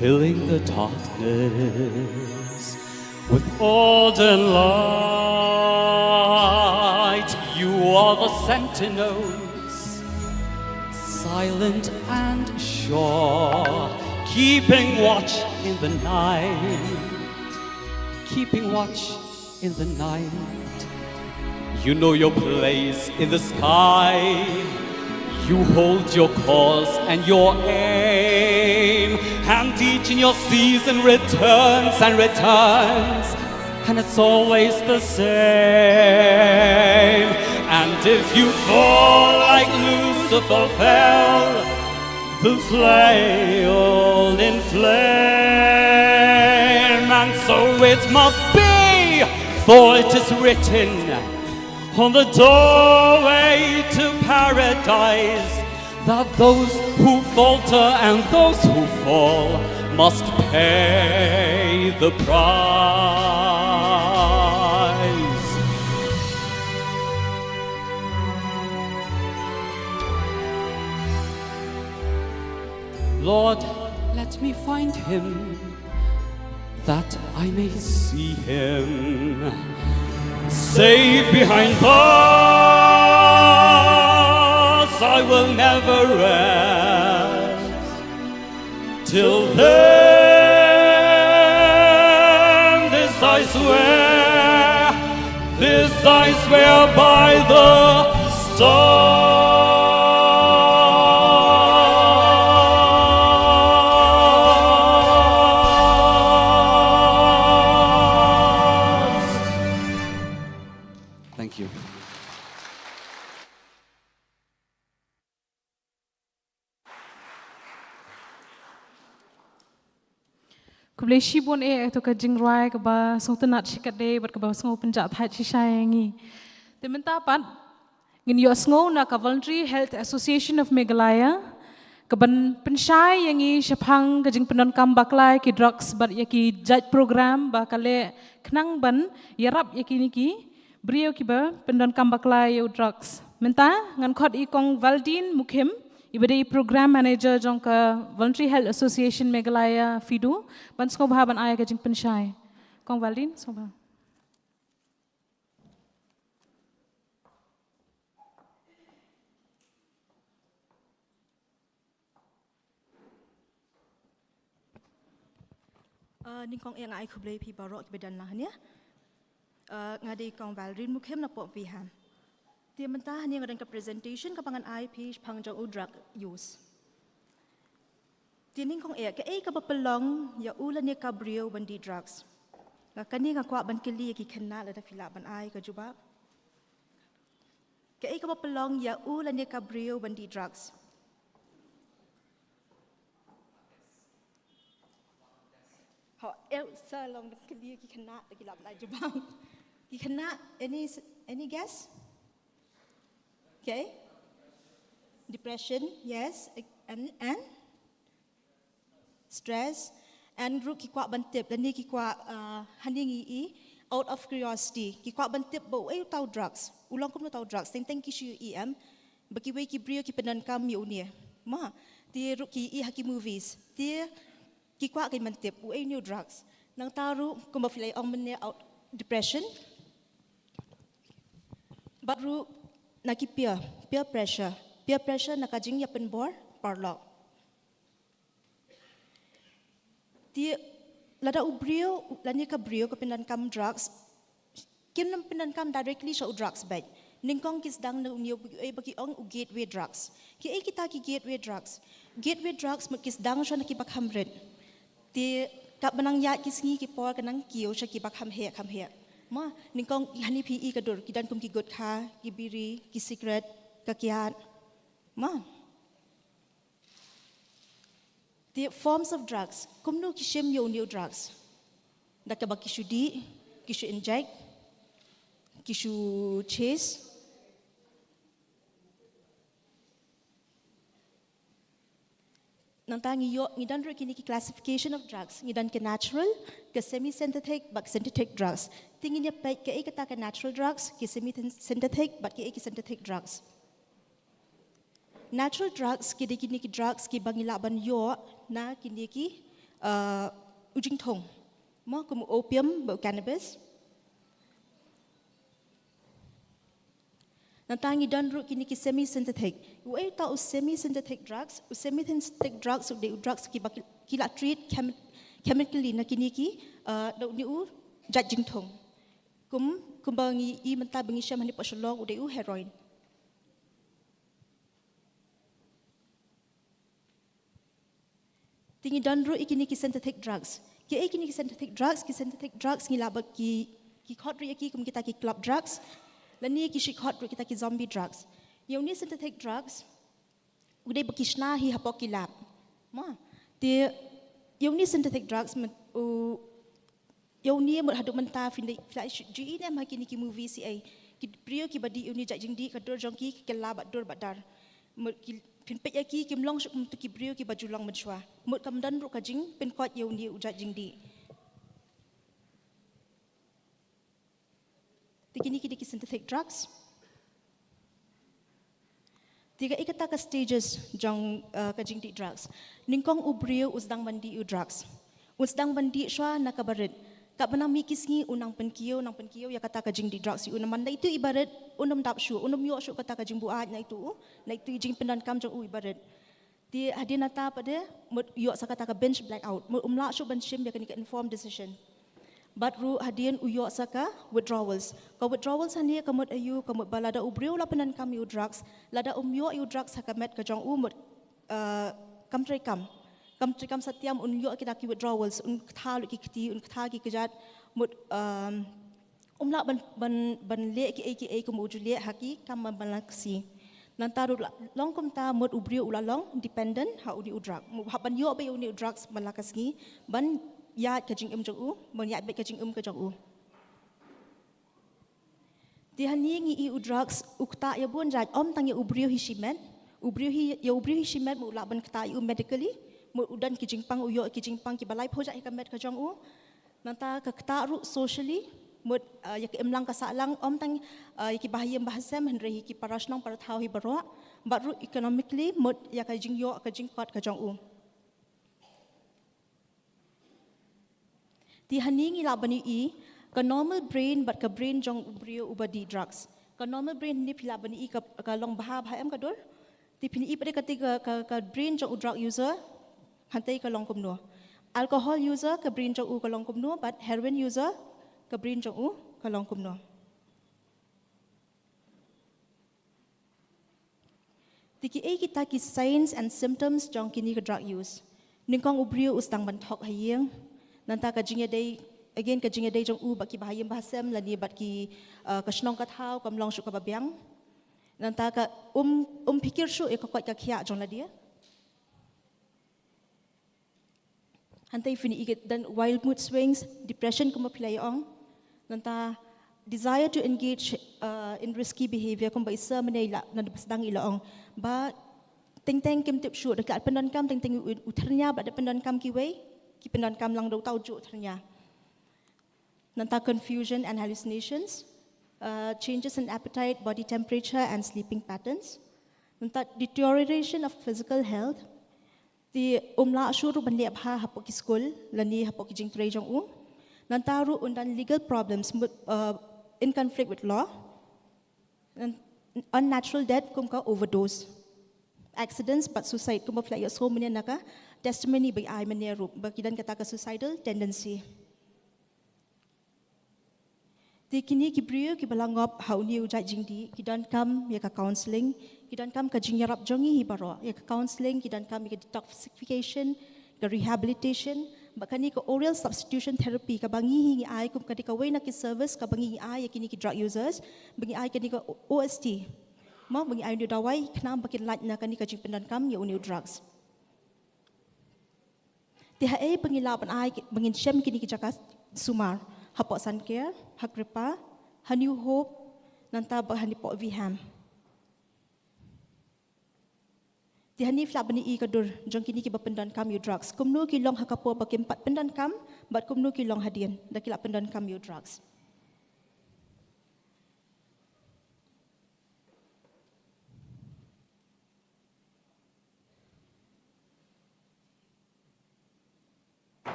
filling the darkness with ardent light. You are the sentinels, silent and sure, keeping watch in the night, keeping watch in the night. You know your place in the sky. You hold your course and your aim. And each in your season returns and returns. And it's always the same. And if you fall like Lucifer fell, the flail in flame, and so it must be, for it is written on the doorway to paradise that those who falter and those who fall must pay the price. Lord, let me find him, that I may see him. Safe behind bars, I will never rest. Till then, this I swear, this I swear by the stars. Thank you. Khublei shibun eh, to ka jingrwai kaba sngewtynnat shikatdei bad kaba sngew pynjah thait shisha ïa ngi. Te mynta pat ngin ïohsngew na ka Voluntary Health Association of Meghalaya kaban pynshai ïa ngi shaphang ka jingpyndonkam bakla ïa ki drugs bad ïa ki jait program ba ka leh khnang ban ïarap ïa kine ki briew kiba pyndonkam bakla ïa u drugs. Mynta ngan khot i Kong Valdin Mukhim, iba dei i Program Manager jong ka Voluntary Health Association Meghalaya, FHIDU, ban sngewbha ban ai ka jingpynshai. Kong Valdin, sngewbha. Uh, nyngkong eh nga ai khublei phi baroh kiba don lang hangne. Uh, nga dei Kong Valdin Mukhim na Pop Vihan. Te mynta hangne nga don ka presentation kaba ngan ai phi shaphang jong u drug use. Te nyngkong eh, kaei kaba pynlong ïa u lane ka briew ban dih drugs? Nga kane nga kwah ban kylli ïa ki khynnah lada phi lah ban ai ka jubab. Kaei kaba pynlong ïa u lane ka briew ban dih drugs? Ho, eh, sa long dang kylli ki khynnah, ki lah ban ai jubab. Ki khynnah, any, any guess? Okay. Depression, yes. And, and? Stress. And ruh ki kwah ban tip, lane ki kwah, uh, hangne ngi i, out of curiosity. Ki kwah ban tip ba uei uta u drugs. U long kumno uta u drugs. Teng teng ki shu ïohi em ba kiwei ki briew ki pyndonkam ïa une. Ma, te ruh ki ïohi ha ki movies. Te ki kwah kein ban tip uei une u drugs. Nangta ruh kumba phi la ong mynne, out, depression. Bad ruh na ki peer, peer pressure. Peer pressure na ka jingïapynbor paralok. Te lada u briew lane ka briew ka pyndonkam drugs, kim nang pyndonkam directly sha u drugs beit. Nyngkong ki sdang na une u, eh, ba ki ong u gateway drugs. Kiei kita ki gateway drugs? Gateway drugs mut ki sdang sha na kiba kham rit. Te katba nang ïaid ki sngi ki por ka nang kiew sha kiba kham heh kham heh. Ma, nyngkong hane phi i ka dur, ki don kum ki gutkha, ki biri, ki sikret, ka kiad. Ma. The forms of drugs. Kumno ki shim ïa une u drugs? Da kaba ki shu dih, ki shu inject, ki shu chase. Nangta ngi ïoh, ngi don ruh kine ki classification of drugs. Ngi don ka natural, ka semi-synthetic, bad ka synthetic drugs. Te ngin ïa peit kaei kata ka natural drugs, ki semi-synthetic, bad kaei ki synthetic drugs. Natural drugs ki dei kine ki drugs kiba ngi lah ban ïoh na kine ki, uh, u jingthung. Mo, kum u opium bad u cannabis. Nangta ngi don ruh kine ki semi-synthetic. Uei uta u semi-synthetic drugs? U semi-synthetic drugs u dei u drugs kiba ki, ki la treat chem-, chemically na kine ki, uh, da une u jait jingthung. Kum, kumba ngi i mynta ba ngi shem hangne pat Shillong u dei u heroin. Te ngi don ruh ïa kine ki synthetic drugs. Kiei kine ki synthetic drugs? Ki synthetic drugs ngi lah ba ki, ki khot ruh ïa ki kum kita ki club drugs. Lane ki shu khot ruh kita ki zombie drugs. Ïa une synthetic drugs u dei ba ki shna hi hapoh ki lab. Ma. Te ïa une synthetic drugs mut u Ïa une mut haduh mynta phi la, phi la ju i ne em ha kine ki movie C I A. Ki briew kiba dih ïa une jait jingdih ka dur jong ki ki kylla bad dur bad dar. Mut ki, phin peit ïa ki kim long shuh kum tu ki briew kiba ju long mynshuwa. Mut kam don ruh ka jingpynkhiah ïa une u jait jingdih. Te kine ki dei ki synthetic drugs. Te kaei kata ka stages jong, uh, ka jingdih drugs. Nyngkong u briew u sdang ban dih u drugs. U sdang ban dih shuwa na kaba rit. Katba nang mih ki sngi u nang pynkiew, nang pynkiew ïa kata ka jingdih drugs ïa u. Namar na itu iba rit, un ym dap shuh, un ym ïoh shuh kata ka jingbuaid na itu u, na itu i jingpyndonkam jong u iba rit. Te hadien nangta pat de mut ïoh sa kata ka binge blackout. Mut um lah shuh ban shim ïa kane ka informed decision. Bad ruh hadien u ïoh sa ka withdrawals. Ka withdrawals hangne ka mut aïu, ka mut ba lada u briew u la pyndonkam ïa u drugs, lada um ïoh ïa u drugs ha ka met ka jong u mut, uh, kam treikam. Kam treikam satia, un ïoh kita ki withdrawals, un ktha lut ki kti, un ktha ki kjat, mut, um, um lah ban, ban, ban leh kiei kiei kum u ju leh ha ki kam ban, ban la ka sngi. Nangta ruh la, long kumta mut u briew u la long dependent ha une u drug. Mut hap ban ïoh beit ïa une u drugs ban la ka sngi, ban ïaid ka jingim jong u, ban ïaid beit ka jingim ka jong u. Te hangne ngi i u drugs u ktah ïa bun jait, ym tang ïa u briew hi shimet. U briew hi, ïa u briew hi shimet mut u lah ban ktah ïa u medically, mut u don ki jingpang, u ïoh ki jingpang kiba laiphew jait ha ka met ka jong u. Nangta ka ktah ruh socially, mut, uh, ïa ka imlang ka sahlang, ym tang, uh, ïa ki bahaïing bahasem, hynrei ïa ki para shnong para thaw hi baroh, bad ruh economically, mut ïa ka jingïoh ka jingkot ka jong u. Te hangne ngi lah ban i ka normal brain bad ka brain jong u briew uba dih drugs. Ka normal brain hangne phi lah ban i ka, ka long bha bha em ka dur. Te phin i pat de kata ka, ka, ka brain jong u drug user, hangtei ka long kumno. Alcohol user ka brain jong u ka long kumno, bad heroin user ka brain jong u ka long kumno. Te kiei kita ki signs and symptoms jong kine ka drug use. Nyngkong u briew u sdang ban thok ha ïing. Nangta ka jingïadei, again ka jingïadei jong u bad ki bahaïing bahasem lane bad ki, uh, ka shnong ka thaw kam long shuh kaba biang. Nangta ka um, um phikir shuh ïa ka koit ka khiah jong lade. Hangtei phin i ka don wild mood swings, depression kumba phi la ïa ong. Nangta desire to engage, uh, in risky behavior kumba i sir mynne i la, nangta ba sdang i la ong. Ba teng teng kim tip shuh, da ka pyndonkam teng teng u, u thyrnia, ba da pyndonkam kiwei, ki pyndonkam lang da uta u juh thyrnia. Nangta confusion and hallucinations, uh, changes in appetite, body temperature and sleeping patterns. Nangta deterioration of physical health. Te um lah shuh ruh ban leh bha hapoh ki skul lane hapoh ki jingtrei jong u. Nangta ruh un don legal problems, mut, uh, in conflict with law. Nang-, unnatural death kum ka overdose. Accidents bad suicide kumba phi la ïohsngew mynne na ka testimony ba ai mynne ruh ba ki don kata ka suicidal tendency. Te kine ki briew kiba la ngop ha une u jait jingdih ki donkam ïa ka counselling, ki donkam ka jingïarap jong ngi hi baroh, ïa ka counselling, ki donkam ïa ka detoxification, ka rehabilitation, bad kane ka oral substitution therapy kaba ngi hi ngi ai kum kane kawei na ki service kaba ngi ai ïa kine ki drug users, ba ngi ai kane ka O S T. Mo, ba ngi ai une u dawai khnang ba kin lait na kane ka jingpyndonkam ïa une u drugs. Te haei ba ngi lah ban ai, ba ngin shem kine ki jaka sumar? Hapoh Sunker, ha Kyrpang, ha New Hope, nangta bad hapoh Viham. Te hangne phi lah ban ïohi ka dur jong kine kiba pyndonkam ïa u drugs, kumno ki long ha ka por ba kim pat pyndonkam, bad kumno ki long hadien da ki la pyndonkam ïa u drugs.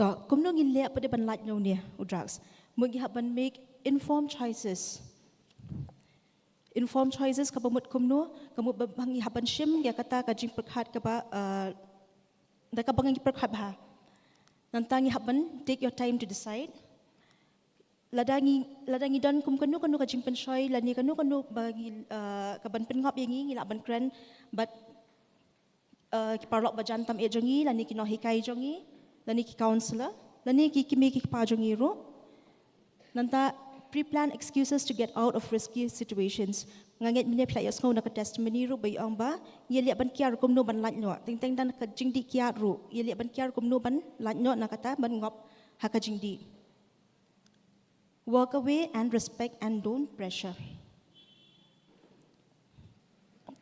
To, kumno ngin leh pat de ban lait na une u drugs? Mut ngi hap ban make informed choices. Informed choices kaba mut kumno? Ka mut ba ngi hap ban shim ïa kata ka jingpyrkhat kaba, uh, da kaba ngi pyrkhat bha. Nangta ngi hap ban take your time to decide. Lada ngi, lada ngi don kum kano kano ka jingpynshoi lane kano kano ba ngi, uh, ka ban pynngop ïa ngi, ngi lah ban kren bad, uh, ki paralok ba jan tam eh jong ngi lane ki nonghikai jong ngi lane ki counselor lane ki kmie ki kpa jong ngi ruh. Nangta pre-plan excuses to get out of risky situations. Nga ngeit mynne phi la ïohsngew na ka testimony ruh ba i ong ba ngi ïaleh ban kiar kumno ban lait noh. Teng teng don ka jingdih kiad ruh, ïaleh ban kiar kumno ban lait noh na kata ban ngop ha ka jingdih. Walk away and respect and don't pressure.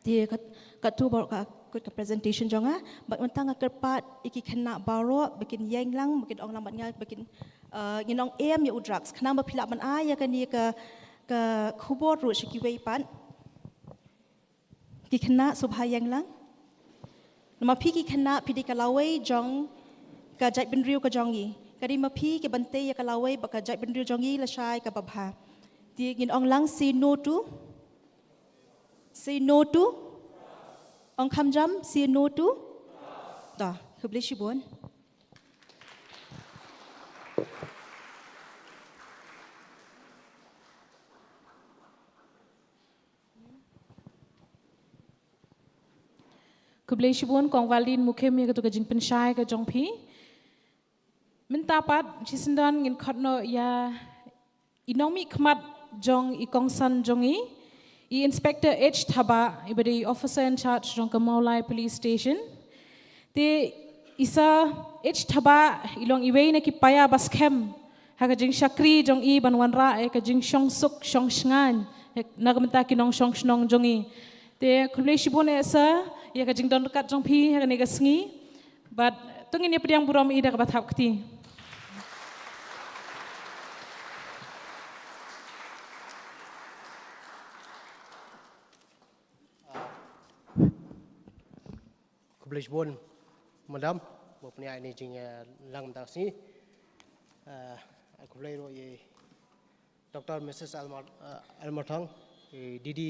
Te kat, katto baroh ka kut ka presentation jong nga, bad mynta nga kyrpad ïa ki khynnah baroh ba kin ïeng lang, ba kin ong lang bad nga, ba kin, uh, ngin ong em ïa u drugs. Khnang ba phi lah ban ai ïa kane ka, ka khubor ruh sha kiwei pat. Ki khynnah sngewbha ïeng lang. Namar phi ki khynnah phi dei ka lawei jong ka jaitbynriew ka jong ngi. Ka dei ma phi ki ban tei ïa ka lawei bad ka jaitbynriew jong ngi lashai kaba bha. Te ngin ong lang say no to. Say no to. Ong kham jam, say no to. To, khublei shibun. Khublei shibun Kong Valdin Mukhim ïa katu ka jingpynshai ka jong phi. Mynta pat shisyndon ngin khot noh ïa i nongmihkhmat jong i kongsan jong i, i Inspector H Thabah, iba dei i Officer in Charge jong ka Mawlai Police Station. Te i Sir H Thabah i long iwei na ki paia ba skhem ha ka jingshakri jong i ban wanrah ïa ka jingshongsuk shongshngaiñ na ka bynta ki nongshong shnong jong i. Te khublei shibun eh Sir ïa ka jingdon ryngkat jong phi ha kane ka sngi. Bad to ngin ïa pdiang burom ïa i da kaba thap kti. Khublei shibun Madam ba pynïaid ïa kane ka jingïalang mynta ka sngi. Ah, khublei ruh ïa i Doctor Missus Almar, ah, Almarthang, i D D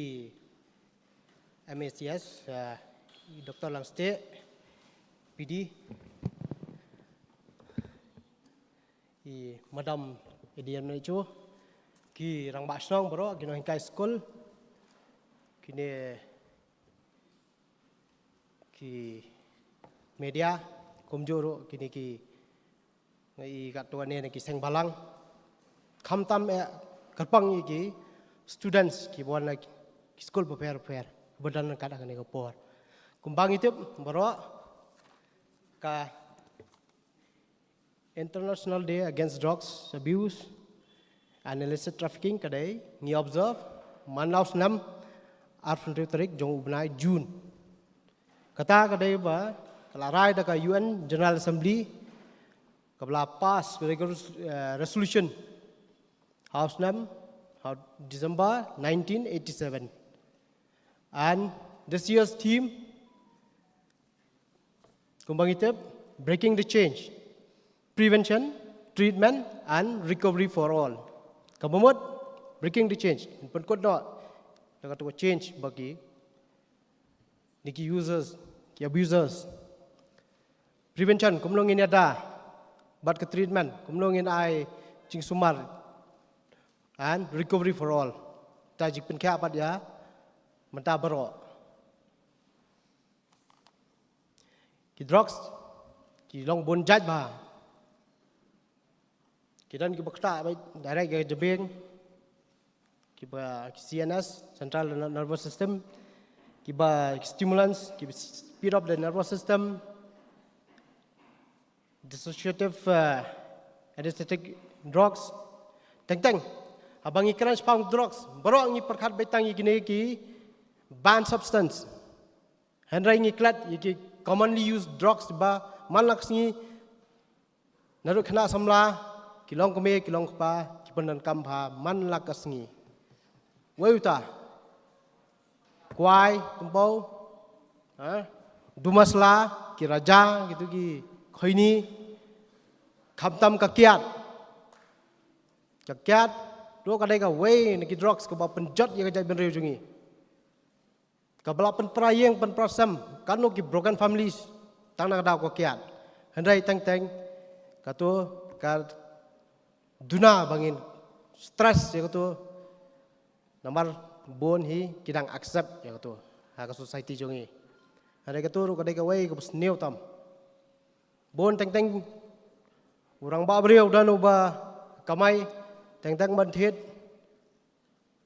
M A C S, ah, i Doctor Langstieh, P D, i Madam A D M H O, ki rangbah shnong baroh, ki nonghikai skul, kine ki media, kumjuh ruh kine ki, nga i katto katne na ki seng balang. Khamtam eh kyrpang ïa ki students kiba wan na ki skul bapher bapher ba don ryngkat ha kane ka por. Kumba ngi tip baroh, ka International Day Against Drugs Abuse and Illicit Trafficking ka dei ngi observe man la u snem arphew hynriew tarik jong u bnai June. Kata ka dei ba ka la rai da ka U N General Assembly, kaba la pass ka dei ka res-, eh, resolution ha u snem, ha u December nineteen eighty-seven. And this year's theme, kumba ngi tip, Breaking the Change, Prevention, Treatment and Recovery for All. Kaba mut Breaking the Change, pynkut noh Da katu ka change ba ki, ni ki users, ki abusers. Prevention, kumno ngin ïada bad ka treatment, kumno ngin ai jingsumar, and recovery for all. Ta jingpynkhia pat ïa mynta baroh. Ki drugs ki long bun jait bha. Ki don kiba ktah beit direct ïa ka jabieng, kiba ki C N S, central nervous system, kiba ki stimulants, kiba speed up the nervous system, dissociative, uh, anesthetic drugs. Teng teng, haba ngi kren shaphang drugs, baroh ngi pyrkhat beit tang ïa kine ki banned substance. Hynrei ngi klet ïa ki commonly used drugs ba man la ka sngi, naduh khynnah samla, ki longkmie, ki longkpa, ki pyndonkam bha man la ka sngi. Wei uta, kwai, tympew, ha, dumasla, ki raja, kitu ki khoini, khamtam ka kiad. Ka kiad ruh ka dei kawei na ki drugs kaba pynjot ïa ka jaitbynriew jong ngi. Kaba la pynpra ïing, pynpra sem, katno ki broken families tang na ka daw ka kiad. Hynrei teng teng katu ka duna ba ngin stress ïa katu, namar bun hi ki dang accept ïa katu ha ka society jong ngi. Hynrei katu ruh ka dei kawei kaba sniew tam. Bun teng teng u rangbah briew u don uba kamai teng teng ban thied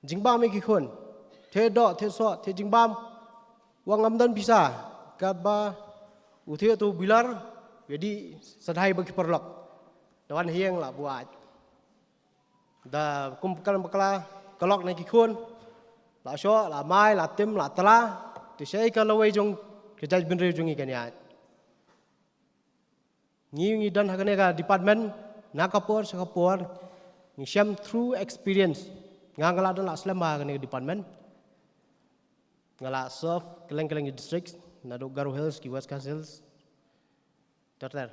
jingbam ïa ki khun, thied doh, thied soh, thied jingbam. Wat ngam don pisa, katba u thied utu u bilar, ïa dih sa dei ba ki paralok. Da wan ha ïing la buaid. Da kum kan bakla, ka lok na ki khun, la shoh, la mai, la tim, la tla. Te shaei ka lawei jong ka jaitbynriew jong ngi kan ïaid. Ngi, ngi don ha kane ka department na ka por sha ka por, ngi shem through experience. Nga, nga la don la slem ha kane ka department. Nga la serve kylleng kylleng ki district, naduh Garo Hills, ki West Khasi Hills, ter ter.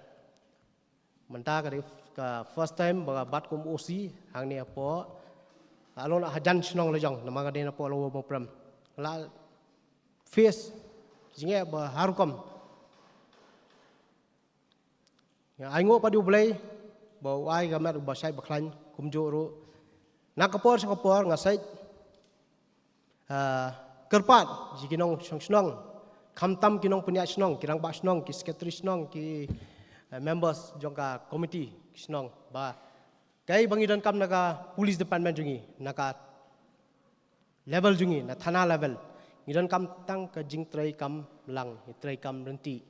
Mynta ka dei ka first time ba nga bat kum O C hangne hapoh, la long la hajan shnong la jong, namar ka dei napoh Lower Mawprem. Nga la face jingeh ba har rukom. Nga ainguh pat ïa U Blei ba u ai ka met uba shait ba khlaiñ. Kumjuh ruh na ka por sha ka por nga shait, ah, kyrpad ïa ki nongshong shnong, khamtam ki nongpynïaid shnong, ki rangbah shnong, ki secretary shnong, ki, eh, members jong ka committee ki shnong, ba kaei ba ngi donkam na ka police department jong ngi, na ka level jong ngi, na thana level. Ngi donkam tang ka jingtrei kam lang, ngi trei kam ryntih.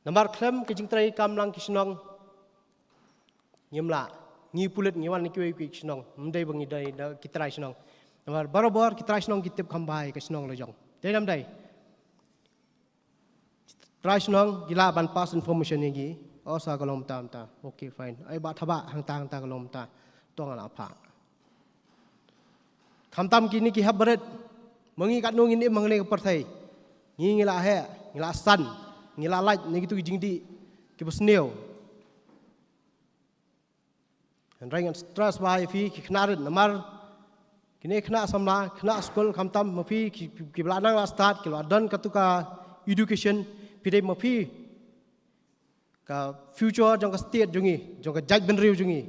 Namar khlem ka jingtrei kam lang ki shnong, ngim lah. Ngi pulit ngi wan na kiwei kiwei ki shnong, ym dei ba ngi dei da ki trai shnong. Namar barabor ki trai shnong ki tip kham bha ïa ka shnong la jong. Dei ne ym dei? Trai shnong ki lah ban pass information ïa ngi. O, sa ka long mynta mynta. Okay, fine. Ai, Bah Thabah, hangta hangta ka long mynta. To nga la phah. Khamtam kine ki hep barit, ma ngi katno ngin im hangne ka pyrthei. Ngi, ngi la heh, ngi la san, ngi la lait na kitu ki jingdih kiba sniew. Hynrei ngan stress bha ïa phi ki khynnah rit, namar kine khynnah samla, khynnah skul, khamtam ma phi ki, ki, kiba la nang la stad, kiba la don katu ka education, phi dei ma phi ka future jong ka state jong ngi, jong ka jaitbynriew jong ngi.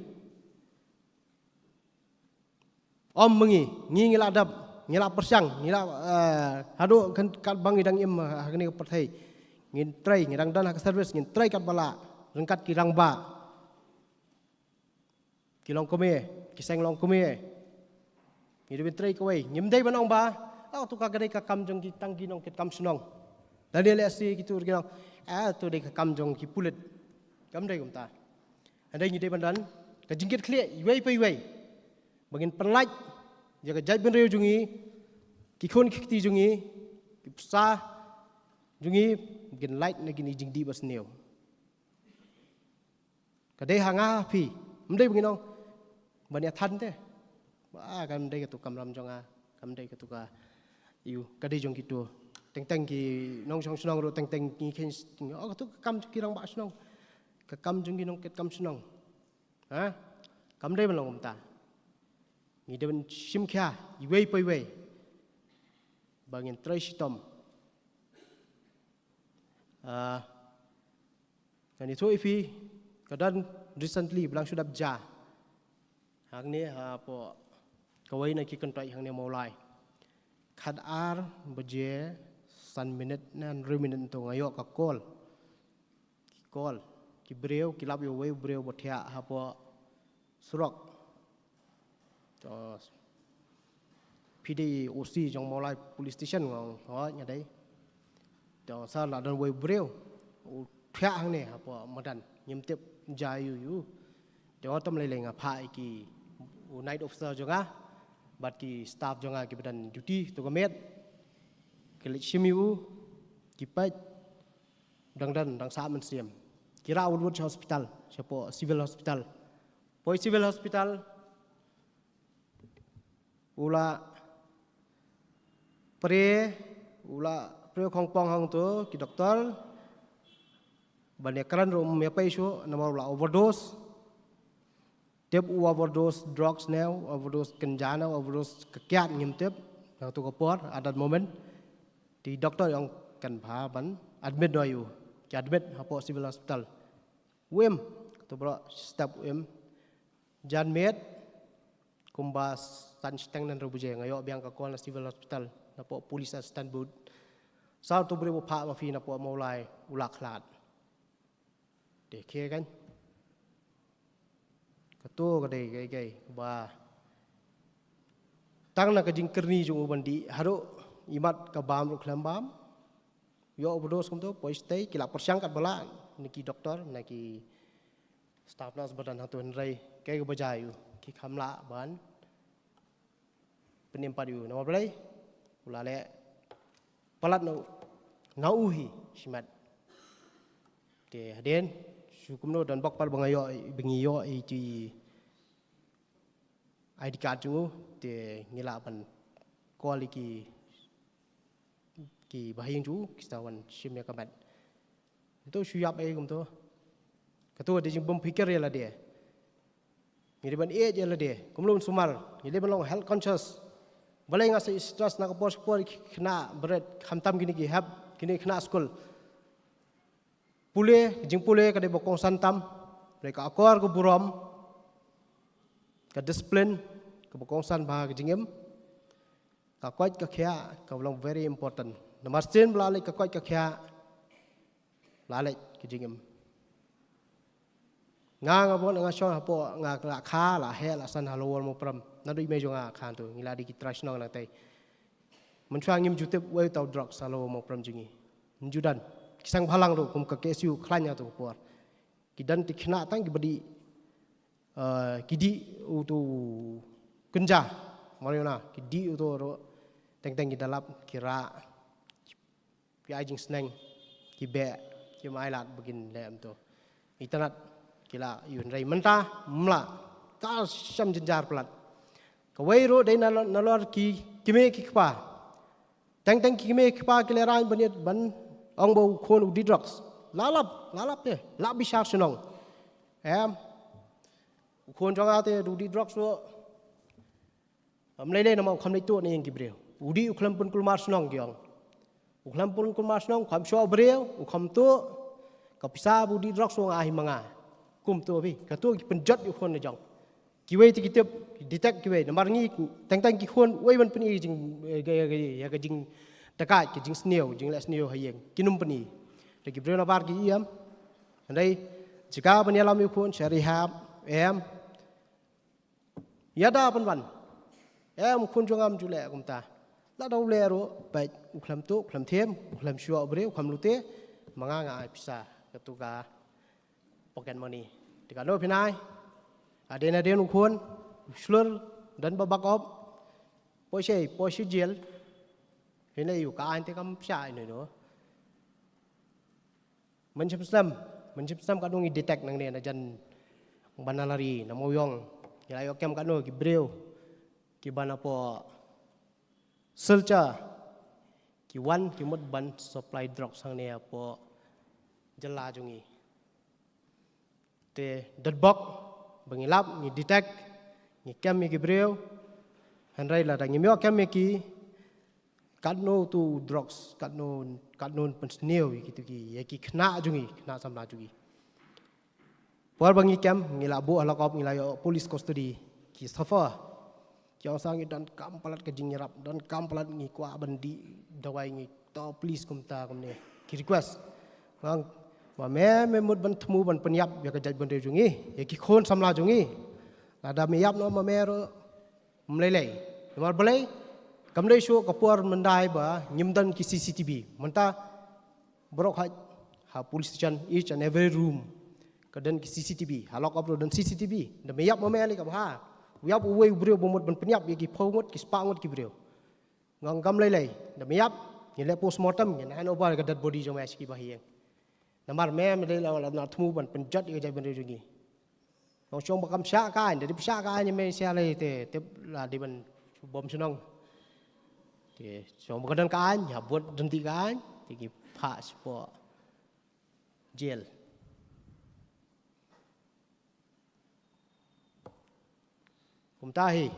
Ym ma ngi, ngi, ngi la dep, ngi la pyrshang, ngi la, eh, haduh kan, katba ngi dang im ha kane ka pyrthei, ngin trei, ngi dang don ha ka service, ngin trei katba lah ryngkat ki rangbah, ki longkmie, ki seng longkmie. Ngi dei ban trei kawei, ngim dei ban ong ba, oh, tu ka dei ka kam jong ki, tang ki nongkitkam shnong. Lane lehse kitu ruh kin ong, ah, tu dei ka kam jong ki pulit. Kam dei kumta. Hynrei ngi dei ban don ka jingkitkhlieh iwei pa iwei ba ngin pynlait ïa ka jaitbynriew jong ngi, ki khun ki kti jong ngi, ki bsa jong ngi, ba ngin lait na kine ki jingdih ba sniew. Ka dei ha nga ha phi, ym dei ba ngin ong ban ïathan te, ba kam dei katu ka kamram jong nga, kam dei katu ka, ïoh, ka dei jong kitu. Teng teng ki nongshong shnong ruh teng teng ngi khein, oh, katu ka kam jong ki rangbah shnong, ka kam jong ki nongkitkam shnong. Ha? Kam dei ban long kumta. Ngi dei ban shim khia iwei pa iwei. ba ngin trei shitom. Ah, ngan ïathuh ïa phi, ka don recently ba la shu dep jia hangne hapoh kawei na ki kyntoit hangne Mawlai. Khatar baje san minit ne hynriew minit to nga ïoh ka call. Ki call, ki briew ki lap ïa uwei u briew ba thiah hapoh surok. To, phi dei OC jong Mawlai Police Station? Nga ong, hooid nga dei. To sir, la don uwei u briew u thiah hangne hapoh madan, ngim tip jia aiu aiu. To tam lei lei nga phah ïa ki, u night officer jong nga bad ki staff jong nga kiba don duty to ka met. Ki leit shim ïa u, ki peit, dang don, dang sah mynsiem. Ki rah wut wut sha hospital, shapoh Civil Hospital. Poi Civil Hospital, u la pre, u la pre khongpong hangto ki doktor ban ïakren ruh ym ïa pei shuh namar u la overdose. Tip u overdose drugs ne u overdose kynja ne u overdose ka kiad ngim tip. Hangto ka por, at that moment, te doktor i ong kan bha ban admit noh ïa u. Ki admit hapoh Civil Hospital. U im, kato baroh step u im. Janmiet kumba san shiteng ne hynriew baje nga ïoh biang ka call na Civil Hospital, napoh Police Assistant Booth. Sir, uto u briew ba phah ma phi napoh Mawlai u la khlad. Te khie kan, kato ka dei kaei kaei ba tang na ka jingkyrni jong u ban dih haduh imat ka bam ruh khlem bam. Ïoh overdose kumto, poi shatei, ki la pyrshang katba lah na ki doktor, na ki staff nurse ba don hangto, hynrei kaei kaba jia ïa u, ki kham lah ban pynim pat ïa u. Namar balei? U la leh palat na u, na u hi shimet. Te hadien shu kumno, don bok pat ba nga ïoh, ba ngi ïoh ïa ki ID card jong u, te ngi lah ban call ïa ki, ki bahaïing jong u, ki sa wan shim ïa ka met. Nto shu ïap ei kumto. Kato dei jingbym pyrkhat ïa lade. Ngi dei ban ïeit ïa lade. Kumno ban sumar, ngi dei ban long health conscious. Balei nga sa stress na ka por sha ka por ïa ki khynnah barit, khamtam kine ki hep, kine ki khynnah skul. Pule, ka jingpule ka dei ba kongsan tam, dei ka akor ka burom, ka discipline, kaba kongsan bha ka jingim. Ka koit ka khiah ka long very important. Namar shisien ba la leit ka koit ka khiah, la leit ka jingim. Nga, nga bun nga shong hapoh, nga la kha, la heh, la san ha Lower Mawprem. Naduh i mei jong nga kha hangto, ngi la dei ki trai shnong nangtei. Mynshuwa ngim ju tip uei uta u drugs ha Lower Mawprem jong ngi. Ngim ju don. Ki seng bhalang ruh kum ka KSU khlaiñ ha kato ka por. Ki don te khynnah tang kiba dih, eh, ki dih uto u kynja, marijuana, ki dih uto ruh, teng teng ki da lap, ki rah, ki ai jingsneng, ki beh, kim ailad ba kin leh kumto. Itynnad ki la ïoh, hynrei mynta ym lah, ka shem jynjar palat. Kawei ruh dei na, nalor ki kmie ki kpa. Teng teng ki kmie ki kpa ki lehraiñ ban ïa, ban ong ba u khun u dih drugs. La lap, la lap te, la bishar shnong. Em, u khun jong nga te u dih drugs ruh. Ym lei lei namar u kham leit tuh na ïing ki briew. U dih u khlem pynkulmar shnong ki ong. U khlem pynkulmar shnong, u kham shoh briew, u kham tuh. Ka pisa ba u dih drugs u nga ai ma nga. Kumto phi, kato ki pynjot ïa u khun la jong. Kiwei te ki tip, ki detect kiwei. Namar ngi, teng teng ki khun, uei ban pyni jing, eh, ïa ka jingdakaid, ka jingsniew, jingleh sniew ha ïing. Kin ym pyni. Te ki briew nabar ki ïam. Hynrei jaka ban ïalam ïa u khun sha rehab, em, ïada pynban. Em, u khun jong nga ym ju leh kumta. Lada u leh ruh, peit, u khlem tuh, u khlem them, u khlem shoh briew, u khlem lute, ma nga nga ai pisa, kato ka pocket money. Te kano phi nai? Hadien hadien u khun u shlur, don ba backup. Poi sha, poi sha jail. Phi nai, u ka aiñ te kam pisa ino ino. Mynshem snem, mynshem snem katno ngi detect nangne na jan Banalari, na Mawiong. Ngi la ïoh kem katno ki briew kiba napoh Silchar ki wan ki mut ban supply drugs hangne hapoh jylla jong ngi. Te dei bok ba ngi lap, ngi detect, ngi kem ïa ki briew. Hynrei lada ngim ïoh kem ïa ki, Katno tu drugs, katno, katno pynsniew ïa kitu ki, ïa ki khynnah jong ngi, khynnah samla jong ngi. Por ba ngi kem, ngi la buh ha lockup, ngi la ïoh police custody, ki suffer. Ki ong sa ngi donkam palat ka jingïarap, donkam palat ngi kwah ban dih dawai, ngi to please kumta kumne. Ki request. Ngan, ma me, me mut ban thmu ban pynïap ïa ka jaitbynriew jong ngi, ïa ki khun samla jong ngi. Lada me ïap noh ma me ruh, ym lei lei. Namar balei, kam dei shuh ka por mynta ba ngim don ki C C T V. Mynta baroh ha, ha police station, each and every room ka don ki C C T V. Ha lockup ruh don C C T V. Da me ïap ma me lei ka bha. Ïap uwei u briew ba mut ban pynïap ïa ki phew ngut, ki spah ngut ki briew. Ngan, kam lei lei. Da me ïap, ngin leh postmortem, ngin hand over ka dead body jong me sha ki bahaïing. Namar me, me dei la, la, la thmu ban pynjot ïa ka jaitbynriew jong ngi. Ngan shong ba kam shah ka aiñ, da dei ba shah ka aiñ me shah lei te, te la dei ban bom shnong. Te shong ba ka don ka aiñ, ha bud dynti ka aiñ, te ki phah shapoh jail. Kumta hi.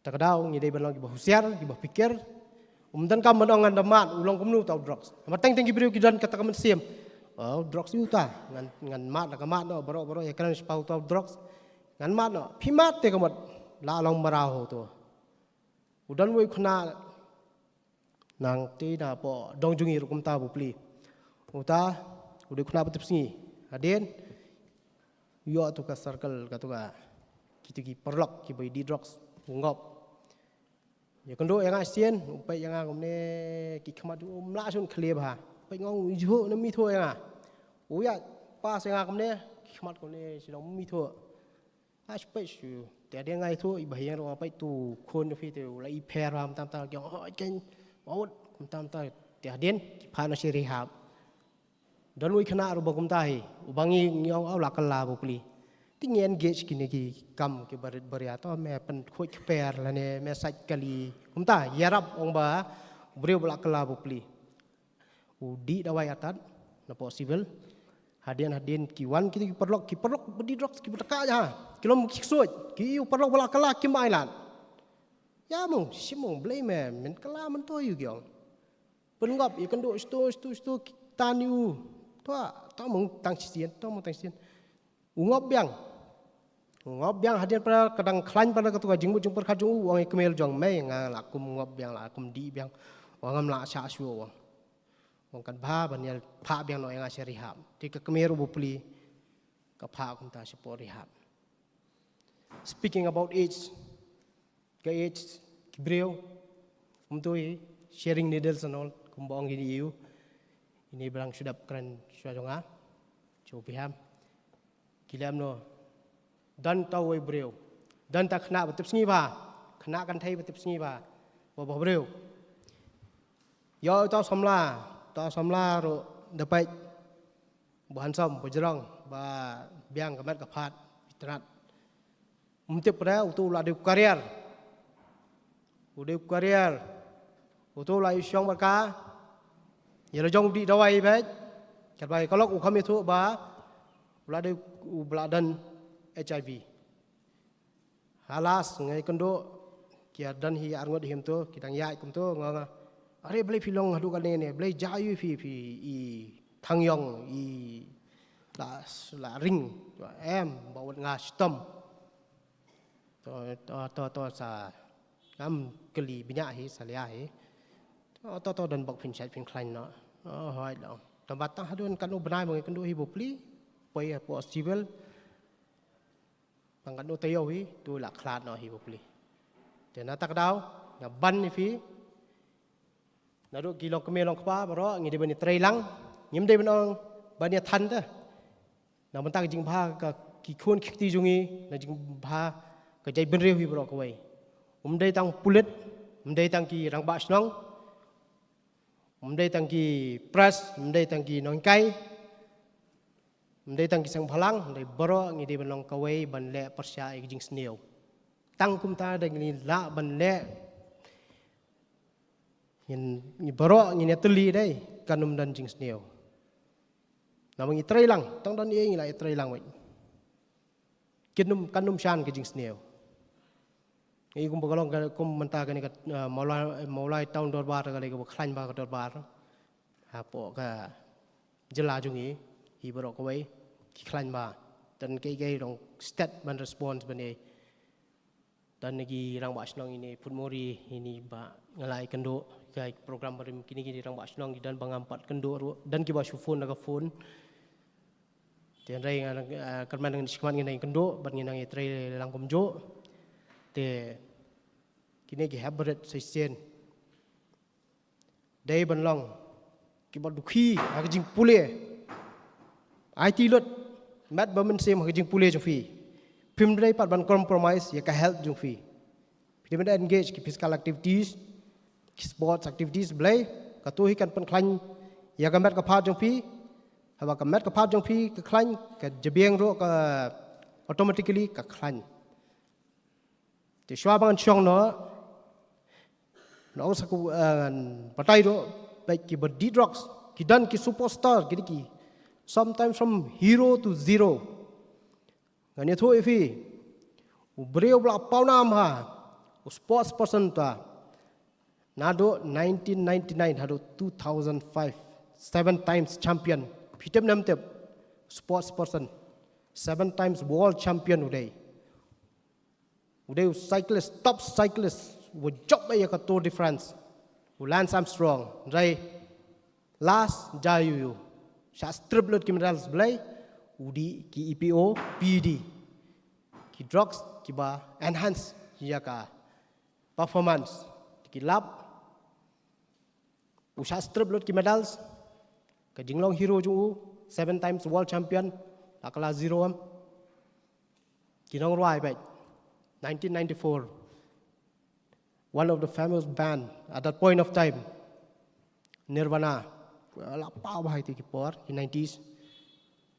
Ta ka daw ngi dei ban long kiba husiar, kiba pyrkhat. Um donkam ban ong ngan da mad, u long kumno uta u drugs. Namar teng teng ki briew ki don kata ka mynsiem. Oh, drugs ïa uta. Ngan, ngan mad, la ka mad noh, baroh, baroh, ïa kren shaphang uta u drugs. Ngan mad noh, phi mad te ka mut, la long mraw ho to. U don uwei u khynnah nangta na poh dong jong ngi ruh kumta bapli. Uta, u dei u khynnah ba tipsngi. Hadien, ïoh tu ka circle, katu ka, kitu ki paralok, kiba dih drugs, u ngop. Ïakynduh ïa nga shisien, u peit ïa nga kumne, ki khmat jong u ym lah shuh ban khlieh bha. Peit nga ong, ïoh, na me ithuh ïa nga. U ïa, pass ïa nga kumne, ki khmat kumne, shu ong me ithuh. Nga shu peit shu. Te hadien nga ithuh, i bahaïing ruh nga peit tu khun phi te u la i pher bha mynta mynta, ki ong, oh, ken, maut, mynta mynta. Te hadien, ki phah noh sha rehab. Don uwei u khynnah ruh ba kumta hi, uba ngi, ngi ong, oh, la kylla bapli. Te ngi engage kine ki kam kiba rit ba ria, to me pynkhuid kper lane me sait kali. Kumta, ïarap ong ba, u briew ba la kylla bapli. U dih dawai artat, na poh civil. Hadien, hadien ki wan ki, ki paralok, ki paralok ba dih drugs, kiba tyngkhuh ha. Ki long ki ksuid, ki ïoh paralok ba la kylla kim ai lad. Ïa mo, shi mo, balei me, men kylla mynta ïoh ki ong. Pynngop, ïakynduh, shto, shto, shto, ki tan ïa u. To, to mo tang shisien, to mo tang shisien. U ngop biang. U ngop biang hadien pat ka dang khlaiñ pat katu ka jingmut jingpyrkhat jong u, u ong ïa i kmie jong me, nga la kum ngop biang, la kum dih biang. U ong ngam lah shah shuh u ong. U ong kan bha ban ïa phah biang noh ïa nga sha rehab. Te ka kmie ruh bapli ka phah kumta shapoh rehab. Speaking about AIDS, ka AIDS, ki briew, kumta hi, sharing needles and all, kumba ong kine ïa u. Ine ba dang shu dep kren shuwa jong nga, shu biham. Ki lem noh. Don uta uwei u briew. Don uta u khynnah ba tipsngi bha. Khynnah kynthei ba tipsngi bha. Ba, ba briew. Ïa uta u samla, uta u samla ruh da peit. Ba handsome, ba jrong, ba biang ka met ka phad, itynnad. Ym tip re, utu u la dei u carrier. U dei u carrier. Utu u la ïoh shong bad ka. Ïa la jong u dih dawai beit. Katba ïa ka lok u kham ïathuh ba u la dei u ba la don H I V. Halas, nga ïakynduh, ki ïa don hi ar ngut hi kumto, ki dang ïaid kumto, nga ong, are balei phi long haduh kane ne, balei jia ïa phi, phi i thang ïong, i la, la ring, em, ba wat nga shitom. To, to, to, to sa, ngam kylli bniah hi, sa liah hi. To, to, to, don bok phin shait phin khlaiñ noh. Oh, hooid long. Tang ba tang haduh katno bnai ba nga ïakynduh hi bapli, poi hapoh civil. Tang katno taïew hi, to la khlad noh hi bapli. Te na kata ka daw, nga ban ïa phi. Naduh ki longkmie longkpa baroh, ngi dei ban ïatrei lang. Ngim dei ban ong ban ïathan te. Na bynta ka jingbha ka ki khun ki kti jong ngi, na jingbha ka jaitbynriew hi baroh kawei. Ym dei tang pulit, ym dei tang ki rangbah shnong, ym dei tang ki press, ym dei tang ki nonghikai, ym dei tang ki seng bhalang, ym dei, baroh ngi dei ban long kawei ban leh pyrshah ïa ka jingsniew. Tang kumta da ngin lah ban leh, ngin, ngi baroh ngin ïatylli dei, kan ym don jingsniew. Namar ngi trei lang, tang don ei ngi la ïatrei lang wei. Kin ym, kan ym shan ka jingsniew. Ngi kum ba ka long ka, kum mynta kane ka, eh, Mawlai, Mawlai Town Dorbar ka dei kaba khlaiñ bha ka dorbar hapoh ka jylla jong ngi. Hi baroh kawei ki khlaiñ bha. Don kiei kiei ruh stet ban response ban ïa. Don ki rangbah shnong ine Phuntmori ine ba nga la ïakynduh ka program barim kine ki rangbah shnong ki don ba ngam pat kynduh ruh, don kiba shu phone da ka phone. Te hynrei nga, eh, kyrmen ngan shikmat ngan ïakynduh bad ngan ïatrei lang kumjuh. Te kine ki hap bret sa shisien. Dei ban long kiba dukhi ha ka jingpule. Aiti lut, met ba mynsiem ha ka jingpule jong phi. Phim dei pat ban compromise ïa ka health jong phi. Phi dei ban engage ki physical activities, ki sports activities, balei kato hi kan pynkhlaiñ ïa ka met ka phad jong phi. Haba ka met ka phad jong phi ka khlaiñ, ka jabieng ruh ka automatically ka khlaiñ. Te shuwa ba ngan shong noh, ngan ong sa ku, eh, batai ruh, bad kiba dih drugs ki don ki superstar, ki dei ki, sometimes from hero to zero. Ngan ïathuh ïa phi, u briew ba la pawnam ha, u sports person ta, naduh nineteen ninety-nine haduh two thousand five, seven times champion. Phi tip ne em tip? Sports person, seven times world champion u dei. U dei u cyclist, top cyclist, u jop ïa ka Tour de France, u Lance Armstrong. Hynrei last, jia ïa u, u shah strip lut ki medals, balei? U dih ki E P O, P E D, ki drugs kiba enhance ïa ka performance. Te ki lap, u shah strip lut ki medals, ka jinglong hero jong u, seven times world champion, la kylla zero em. Ki nongrwai bad, nineteen ninety-four, one of the famous band at that point of time, Nirvana. La paw bha ha kito ki por, ki nineties.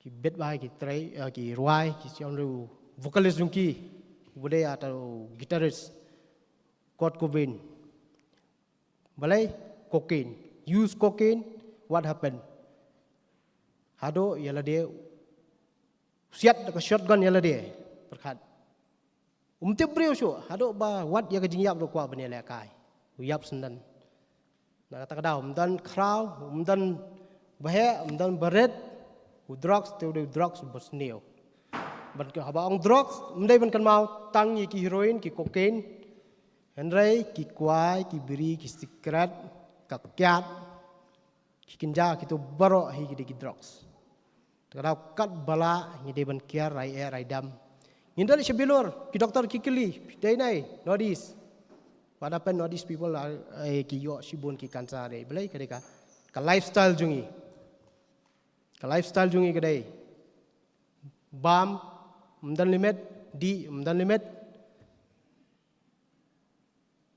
Ki bit bha ha ki trei, eh, ki rwai, ki shong ruh u vocalist jong ki, u dei ata u guitarist, Kurt Cobain. Balei? Cocaine. Use cocaine, what happened? Haduh ïa lade, siat da ka shotgun ïa lade, pyrkhat. Um tip briew shuh, haduh ba wat ïa ka jingïap ruh kwah ban ïalehkai. U ïap syndon. Na kata ka daw, um don khraw, um don baheh, um don barit, u drugs, te u dei u drugs uba sniew. Ban ka haba ong drugs, um dei ban kynmaw tang ïa ki heroin, ki cocaine, hynrei ki kwai, ki biri, ki sikret, ka kiad, ki kynja, kito baroh hi ki dei ki drugs. Te ka daw katba lah ngi dei ban kiar, rai eh, rai dam. Ngin da leit sha bilur, ki doktor ki kylli, phi dei nai North East? What happened, North East people are, eh, ki ïoh shibun ki cancer, dei. Balei? Ka dei ka, ka lifestyle jong ngi. Ka lifestyle jong ngi ka dei bam, um don limit, dih, um don limit.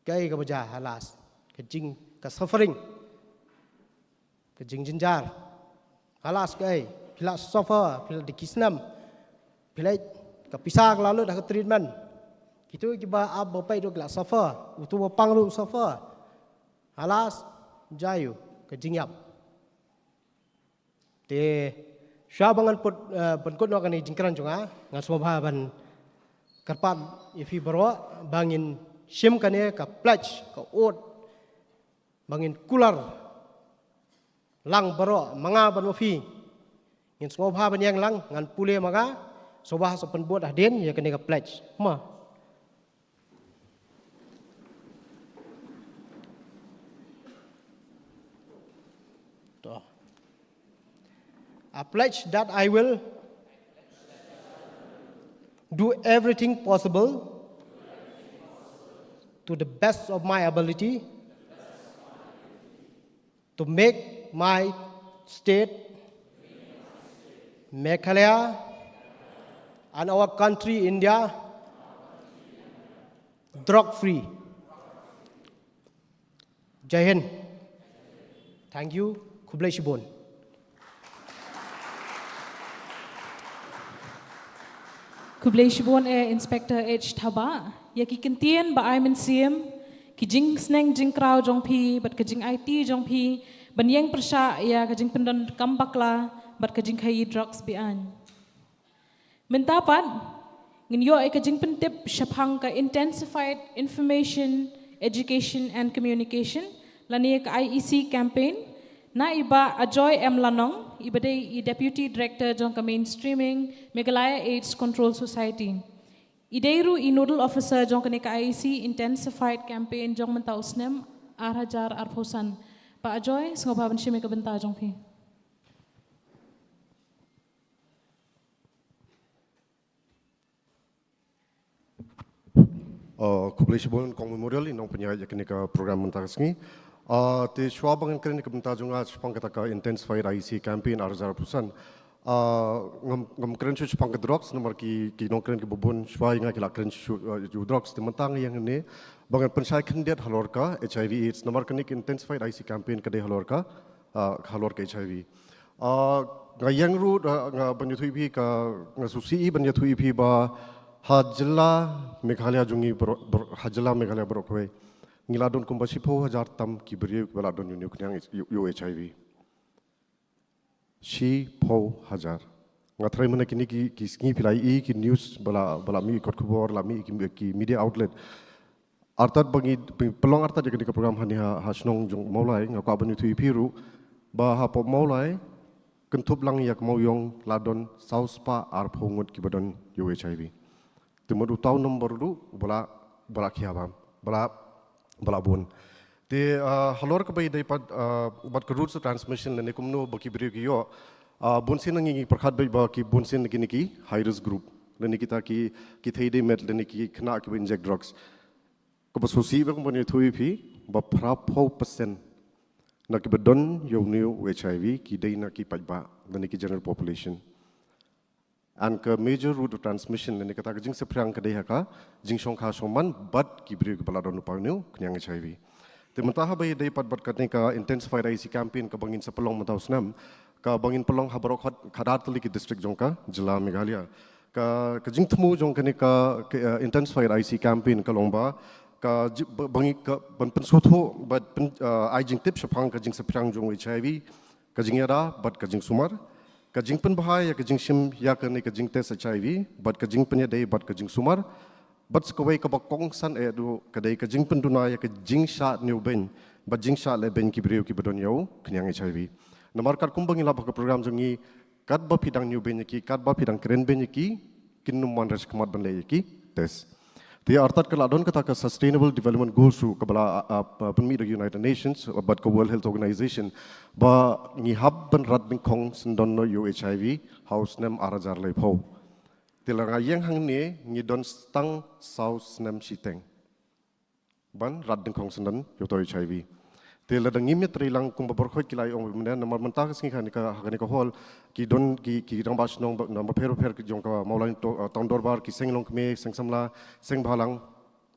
Kaei kaba jia, halas? Ka jing, ka suffering, ka jingjynjar. Halas, kaei? Phi la suffer, phi la dih ki snem, phi la, ka pisa ka la lut ha ka treatment. Kito kiba ap ba peit ruh ki la suffer, uto ba pang ruh u suffer. Halas, jia ïa u, ka jingïap. Te shuwa ba ngan put, eh, pynkut noh kane ka jingkren jong nga, nga sngewbha ban kyrpad ïa phi baroh ba ngin shim kane ka pledge, ka oath, ba ngin kular lang baroh, ma nga bad ma phi. Ngin sngewbha ban ïeng lang, ngan pule ma nga, sngewbha sa pynbud hadien ïa kane ka pledge. Ma. To. I pledge that I will do everything possible to the best of my ability to make my state, Meghalaya, and our country, India, drug free. Jai Hind. Thank you. Khublei shibun. Khublei shibun eh Inspector H Thabah ïa ki kyntien ba ai mynsiem, ki jingsneng jingkraw jong phi bad ka jingaiti jong phi ban ïeng pyrshah ïa ka jingpyndonkam bakla bad ka jingkhaïi drugs be-aiñ. Mynta pat Ngin ïoh ïa ka jingpyntip shaphang ka Intensified Information, Education and Communication lane ka I E C campaign na i Bah Ajoy M Lanong, i ba dei i Deputy Director jong ka Mainstreaming Meghalaya AIDS Control Society. I dei ruh i Nodal Officer jong kane ka I E C Intensified Campaign jong mynta u snem ar hajar arphew san. Bah Ajoy, sngewbha ban shim ïa ka bynta jong phi. Uh, khublei shibun Kong Memorial, i nongpynïaid ïa kane ka program mynta ka sngi. Uh, te shuwa ba ngan kren ïa ka bynta jong nga shaphang kata ka Intensified I E C campaign ar hajar arphew san. Uh, ngam, ngam kren shuh shaphang ka drugs, namar ki, ki nongkren kiba bun shuwa ïa nga ki la kren shuh, uh, ïa u drugs. Te mynta nga ïeng hangne ba ngan pynshai khyndiat halor ka H I V AIDS, namar kane ka Intensified I E C campaign ka dei halor ka, uh, halor ka H I V. Ah, nga ïeng ruh, ah, nga ban ïathuh ïa phi ka, nga sngewsih ban ïathuh ïa phi ba ha jylla Meghalaya jong ngi baroh, baroh, ha jylla Meghalaya baroh kawei ngi la don kumba shiphew hajar tam ki briew kiba la don ïa une u khñiang ïa u H I V. Shiphew hajar. Nga tharai mynta kine ki, ki sngi phi la ïohi ki news ba la, ba la mih kot khubor, la mih ki, ki media outlet. Artat ba ngi, ba ngi pynlong artat ïa kane ka program hangne ha, ha shnong jong Mawlai, nga kwah ban ïathuh ïa phi ruh ba hapoh Mawlai, kynthup lang ïa ka Mawiong, la don saw spah arphew ngut kiba don ïa u H I V. Te mut uta u nombor ruh ba la, ba la khia bha, ba la, ba la bun. Te, ah, halor kaba ïadei pat, ah, bad ka routes of transmission lane kumno ba ki briew ki ïoh, ah, bunsien na ngi ngi pyrkhat beit ba ki bunsien na kine ki high risk group lane kita ki, ki thei dei met lane ki khynnah kiba inject drugs. Kaba sngewsih ba kumba ngi ïathuh ïa phi ba phraphew percent na kiba don ïa une u H I V ki dei na ki paidbah lane ki general population. And ka major route of transmission lane kata ka jingsaphriang ka dei ha ka jingshongkha shongman bad ki briew kiba la don lypa une u khñiang H I V. Te mynta haba ïadei pat bad kane ka Intensified I E C campaign kaba ngin sa pynlong mynta u snem, kaba ngin pynlong ha baroh khadar tylli ki district jong ka jylla Meghalaya. Ka, ka jingthmu jong kane ka, ka, eh, Intensified I E C campaign ka long ba ka ji-, ba, ba ngi ka ban pynsngewthuh bad pyn, eh, ai jingtip shaphang ka jingsaphriang jong u H I V, ka jingïada bad ka jingsumar, ka jingpynbha ïa ka jingshim ïa kane ka jingtest H I V bad ka jingpynïadei bad ka jingsumar, bad sa kawei kaba kongsan eh ruh ka dei ka jingpynduna ïa ka jingshah ñiewbeiñ bad jingshah lehbeiñ ki briew kiba don ïa u khñiang H I V. Namar katkum ba ngi lap ha ka program jong ngi, katba phi dang ñiewbeiñ ïa ki, katba phi dang krenbeiñ ïa ki, kin nym wanrah shakhmat ban leh ïa ki test. Te artat ka la don kata ka Sustainable Development Goals ruh kaba la, ah, ah, pynmih da ka United Nations bad ka World Health Organization ba ngi hap ban rat dyngkhong syndon noh ïa u H I V ha u snem ar hajar laiphew. Te lada nga ïeng hangne ngi don tang saw snem shiteng ban rat dyngkhong syndon ïa uta u H I V. Te lada ngim ïatreilang kumba baroh khoit ki la ong mynne, namar mynta ka sngi ha kane ka, ha kane ka hall ki don ki, ki rangbah shnong ba, na bapher bapher ki jong ka Mawlai to, uh, Town Dorbar, ki seng longkmie, seng samla, seng bhalang.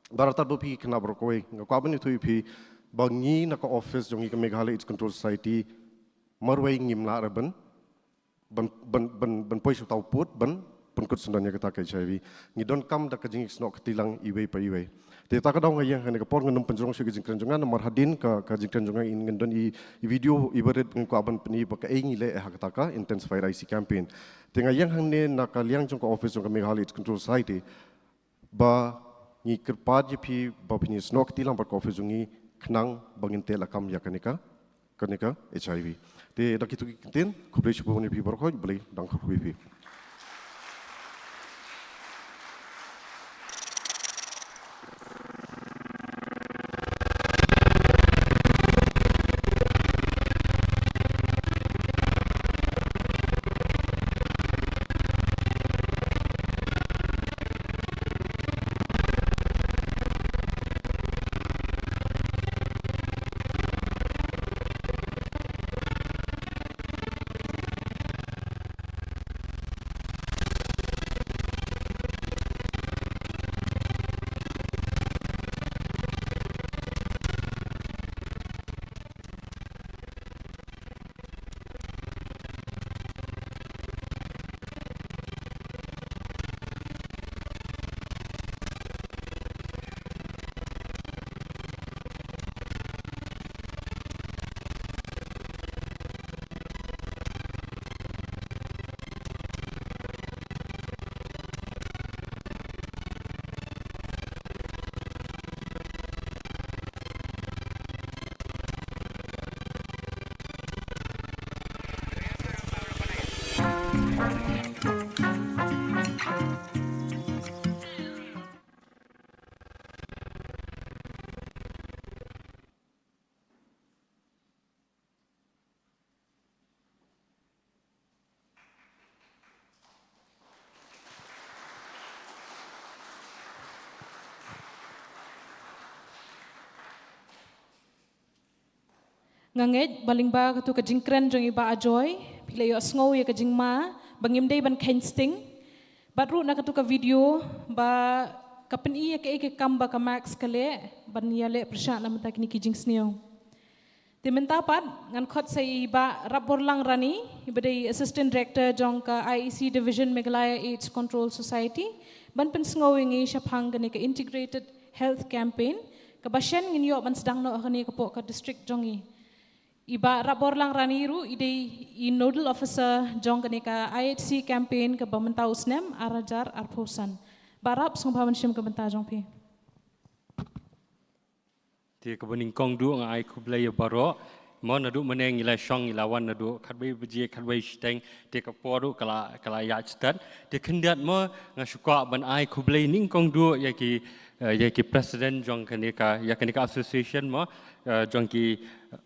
Bad artat ba phi khynnah baroh kawei, nga kwah ban ïathuh ïa phi ba ngi na ka office jong ngi ka Meghalaya AIDS Control Society, marwei ngim lah re ban ban, ban, ban, ban poi sha uta u pud ban pynkut syndon ïa kata ka H I V. Ngi donkam da ka jingïasnoh kti lang iwei pa iwei. Te ta ka daw nga ïeng ha kane ka por, ngan nym pynjrong shuh ïa ka jingkren jong nga, namar hadien ka, ka jingkren jong nga ngin don i, i video iba rit, ngi kwah ban pyni ba kaei ngi leh ha kata ka Intensified I E C campaign. Te nga ïeng hangne na ka liang jong ka office jong ka Meghalaya AIDS Control Society ba ngi kyrpad ïa phi ba phin ïasnoh kti lang bad ka office jong ngi khnang ba ngin teh lakam ïa kane ka, kane ka H I V. Te da kito ki kyntien, khublei shibun ïa phi baroh, Blei dang kyrkhu ïa phi. Nga ngeit ba lyngba katu ka jingkren jong i Bah Ajoy, phi la ïohsngew ïa ka jingma ba ngim dei ban kheiñ sting. Bad ruh na katu ka video ba ka pyni ïa kaei ka kam ba ka Max ka leh ban ïaleh pyrshah na bynta kine ki jingsniew. Te mynta pat ngan khot sa i Bah Rapborlang Rani, iba dei Assistant Director jong ka I E C Division, Meghalaya AIDS Control Society, ban pynsngew ïa ngi shaphang kane ka Integrated Health Campaign kaba shen ngin ïoh ban sdang noh ha kane ka poh ka district jong ngi. I Bah Rapborlang Rani ruh i dei i Nodal Officer jong kane ka I H C campaign kaba mynta u snem ar hajar arphew san. Bah Rap, sngewbha ban shim ka bynta jong phi. Te kaba nyngkong duh nga ai khublei ïa baroh. Mo, naduh mynne ngi la shong, ngi la wan naduh khatwei baje, khatwei shiteng, te ka por ruh ka la, ka la ïaid stad. Te khyndiat mo, nga shu kwah ban ai khublei nyngkong duh ïa ki, eh, ïa ki president jong kane ka, ïa kane ka association mo, eh, jong ki,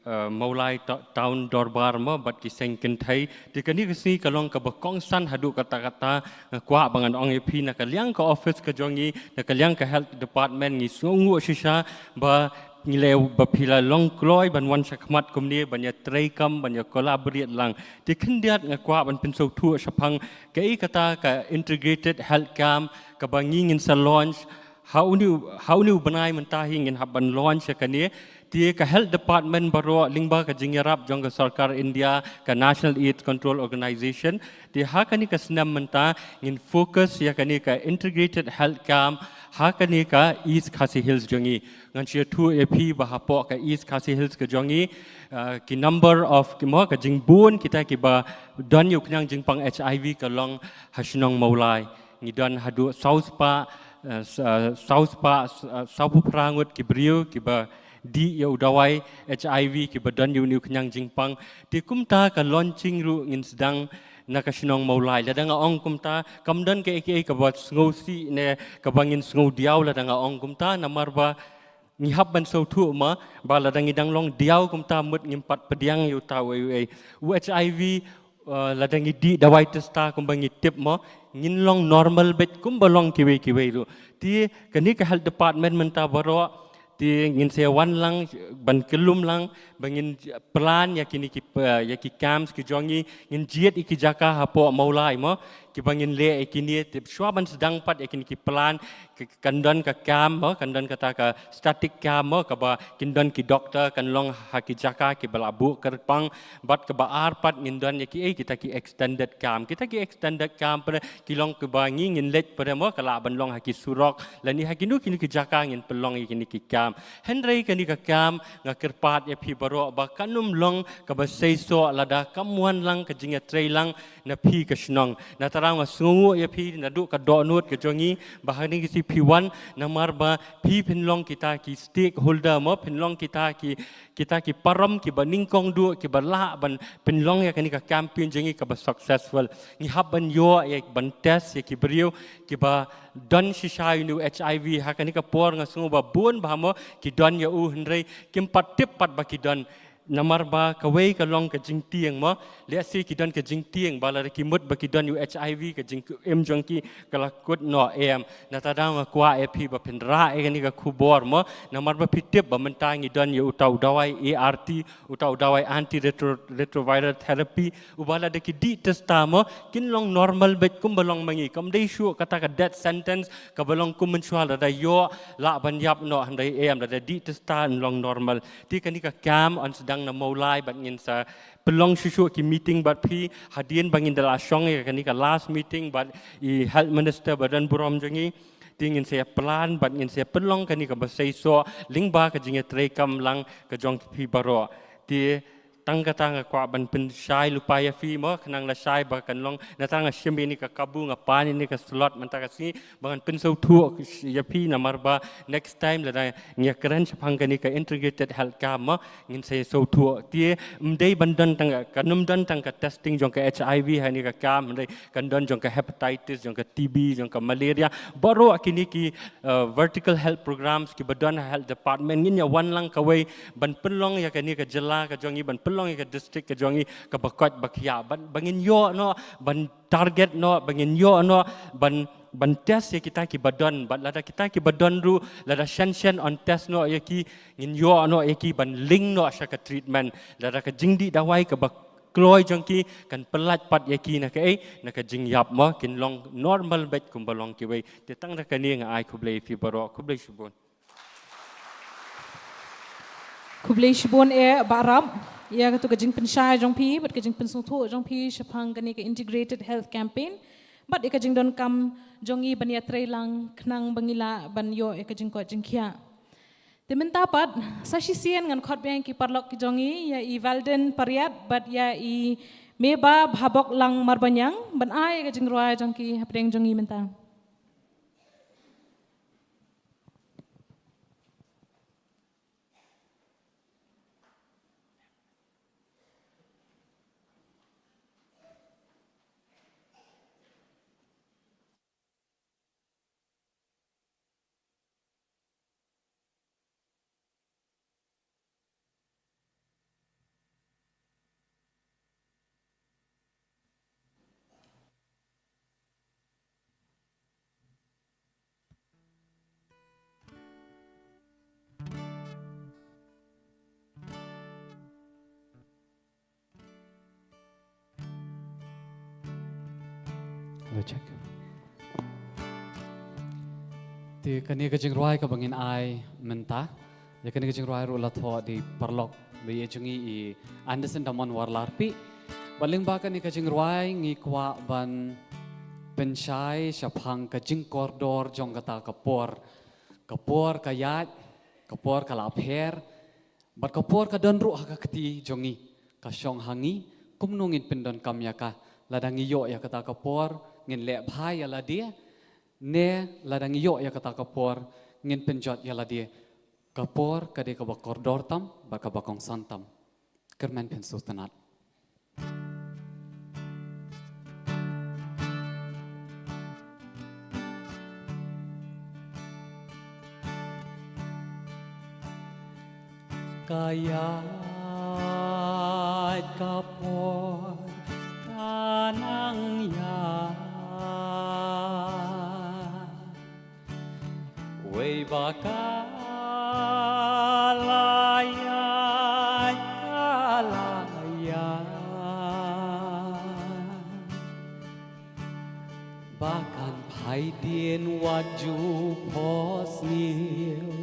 eh, Mawlai Ta-, Town Dorbar mo, bad ki seng kynthei. Te kane ka sngi ka long kaba kongsan haduh katta katta, nga kwah ba ngan ong ïa phi na ka liang ka office ka jong ngi, na ka liang ka health department ngi sngewnguh shisha ba ngi la, ba phi la long kloi ban wan shakhmat kumne, ban ïa treikam, ban ïa collaborate lang. Te khyndiat nga kwah ban pynsngewthuh shaphang kaei kata ka integrated health camp kaba ngi ngin sa launch ha une u, ha une u bnai mynta hi ngin hap ban launch ïa kane. Te ka health department baroh lyngba ka jingïarap jong ka sorkar India, ka National AIDS Control Organization. Te ha kane ka snem mynta ngin focus ïa kane ka integrated health camp ha kane ka East Khasi Hills jong ngi. Ngan shu ïathuh ïa phi ba hapoh ka East Khasi Hills ka jong ngi, ah, ki number of ki mo ka jingbun kita kiba don ïa u khñiang jingpang H I V ka long ha shnong Mawlai. Ngi don haduh saw spah, eh, s-, eh, saw spah, s-, eh, sawphew phra ngut ki briew kiba dih ïa u dawai H I V kiba don ïa une u khñiang jingpang. Te kumta ka launching ruh ngin sdang na ka shnong Mawlai. Lada nga ong kumta, kam don kaei kaei kaba sngewsih ne kaba ngin sngewdiaw lada nga ong kumta, namar ba ngi hap ban sngewthuh mo, ba lada ngi dang long diaw kumta mut ngim pat pdiang ïa uta uwei uwei. U H I V, eh, lada ngi dih dawai testa kumba ngi tip mo, ngin long normal beit kumba long kiwei kiwei ruh. Te kane ka health department mynta baroh, te ngin sa wan lang ban kyllum lang ba ngin plan ïa kine ki, eh, ïa ki camps ki jong ngi, ngin jied ïa ki jaka hapoh Mawlai mo, kiba ngin leh ïa kine, te shuwa ban sdang pat ïa kine ki plan, Ka-, kan don ka camp mo, kan don kata ka static camp mo, kaba kin don ki doktor, kan long ha ki jaka kiba la buh kyrpang, bad kaba ar pat ngin don ïa ki, eh, kita ki extended camp. Kita ki extended camp pat ki long kiba ngi ngin leit pat mo, ka lah ban long ha ki surok, lane ha kino kino ki jaka ngin pynlong ïa kine ki camp. Hynrei kane ka camp nga kyrpad ïa phi baroh ba kan ym long kaba seisoh lada kam wan lang ka jingïatreilang na phi ka shnong. Na tara nga sngewnguh ïa phi naduh ka dohnud ka jong ngi, ba hangne ka sngi phi wan, namar ba phi phin long kita ki stakeholder mo, phin long kita ki, kita ki parom kiba nyngkong duh, kiba lah ban pynlong ïa kane ka campaign jong ngi kaba successful. Ngi hap ban ïoh ïa ban test ïa ki briew kiba don shisha ïa une u H I V, ha kane ka por nga sngew ba bun bha mo ki don ïa u, hynrei kim pat tip pat ba ki don. Namar ba kawei ka long ka jingtieng mo, lehse ki don ka jingtieng ba lada ki mut ba ki don ïa u H I V ka jingim jong ki ka la kut noh em. Na tara nga kwah ïa phi ba phin rah ïa kane ka khubor mo, namar ba phi tip ba mynta ngi don ïa uta u dawai A R T, uta u dawai anti retro-, retroviral therapy, uba lada ki dih testa mo, kin long normal beit kumba long ma ngi. Kam dei shuh kata ka death sentence kaba long kum mynshuwa, lada ïoh lah ban ïap noh, hynrei em, lada dih testa yn long normal. Te kane ka camp yn sdang na Mawlai bad ngin sa pynlong shuh shuh ki meeting bad phi hadien ba ngin da la shong ïa kane ka last meeting bad i Health Minister ba don burom jong ngi. Te ngin sa plan bad ngin sa pynlong kane kaba seisoh lyngba ka jingïatreikam lang ka jong phi baroh. Te Tang kata nga kwah ban pynshai lypa ïa phi mo, khnang lashai ba kan long, nangta nga shim ïa kane ka kabu, nga pan ïa kane ka slot mynta ka sngi, ba ngan pynsngewthuh ïa phi namar ba next time lada ngi ïakren shaphang kane ka integrated health camp mo, ngin sa ïasngewthuh. Te ym dei ban don tang ka, kan ym don tang ka testing jong ka H I V ha kane ka camp, hynrei kan don jong ka hepatitis, jong ka T B, jong ka malaria, baroh kine ki, uh, vertical health programs kiba don ha health department, ngin ïa wan lang kawei ban pynlong ïa kane ka jylla ka jong ngi, ban pynlong ïa ka district ka jong ngi kaba koit ba khiah, ban, ba ngin ïoh noh ban target noh, ba ngin ïoh noh ban, ban test ïa kita kiba don, bad lada kita kiba don ruh, lada shen shen yn test noh ïa ki, ngin ïoh noh ïa ki ban link noh sha ka treatment, lada ka jingdih dawai kaba kloi jong ki kan pyllait pat ïa ki na kaei, na ka jingïap mo, kin long normal beit kumba long kiwei. Te tang da kane nga ai khublei ïa phi baroh, khublei shibun. Khublei shibun eh Bah Rap ïa katu ka jingpynshai jong phi bad ka jingpynsngewthuh jong phi shaphang kane ka integrated health campaign bad ïa ka jingdonkam jong ngi ban ïatreilang khnang ba ngin lah ban ïoh ïa ka jingkoit jingkhiah. Te mynta pat sa shisien ngan khot biang ki paralok ki jong ngi, ïa i Valden Pariat bad ïa i Meba Bhabok Lang Marbaniang, ban ai ïa ka jingrwai jong ki hapdeng jong ngi mynta. Hello, check. Te kane ka jingrwai kaba ngin ai mynta, ïa kane ka jingrwai ruh la thoh da i paralok ba ïeit jong ngi i Anderson Damon Warlarpi. Bad lyngba kane ka jingrwai ngi kwah ban pynshai shaphang ka jingkordor jong kata ka por. Ka por ka ïaid, ka por ka la pher, bad ka por ka don ruh ha ka kti jong ngi, ka shong ha ngi kumno ngin pyndonkam ïa ka. Lada ngi ïoh ïa kata ka por ngin leh bha ïa lade, ne lada ngi ïoh ïa kata ka por ngin pynjot ïa lade. Ka por ka dei kaba kordor tam bad kaba kongsan tam. Kyrmen pynsngewtynnat. Ka ïaid ka por ka nang ïaid. Wei ba ka la ïaid, ka la ïaid. Ba kan phai dien wat ju phohsniew.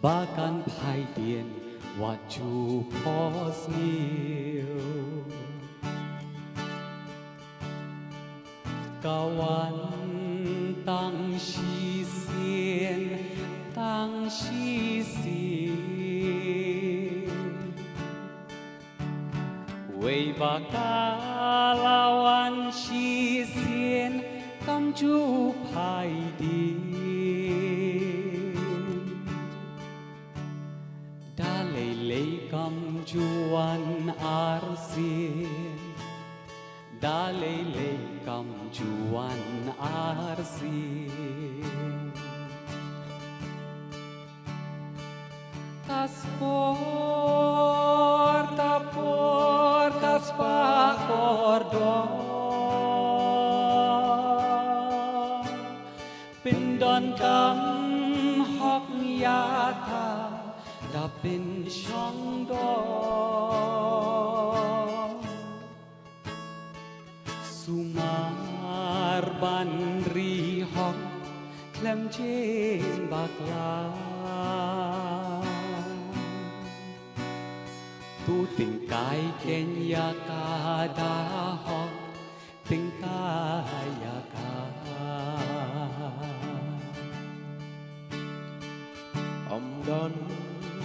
Ba kan phai dien wat ju phohsniew. Ka wan tang shisien, tang shisien. Wei ba ka la wan shisien kam ju phai dien. Da lei lei kam ju wan arsien. Da lei lei kam ju wan arsien. Ka spor, ka por, ka spah kordor. Pyndonkam hok ïa ka da pynshong dor. Sumar ban ri hok khlem jin bakla. Tu tyngkai keiñ ïa ka da hok, tyngkai ïa ka. Ym don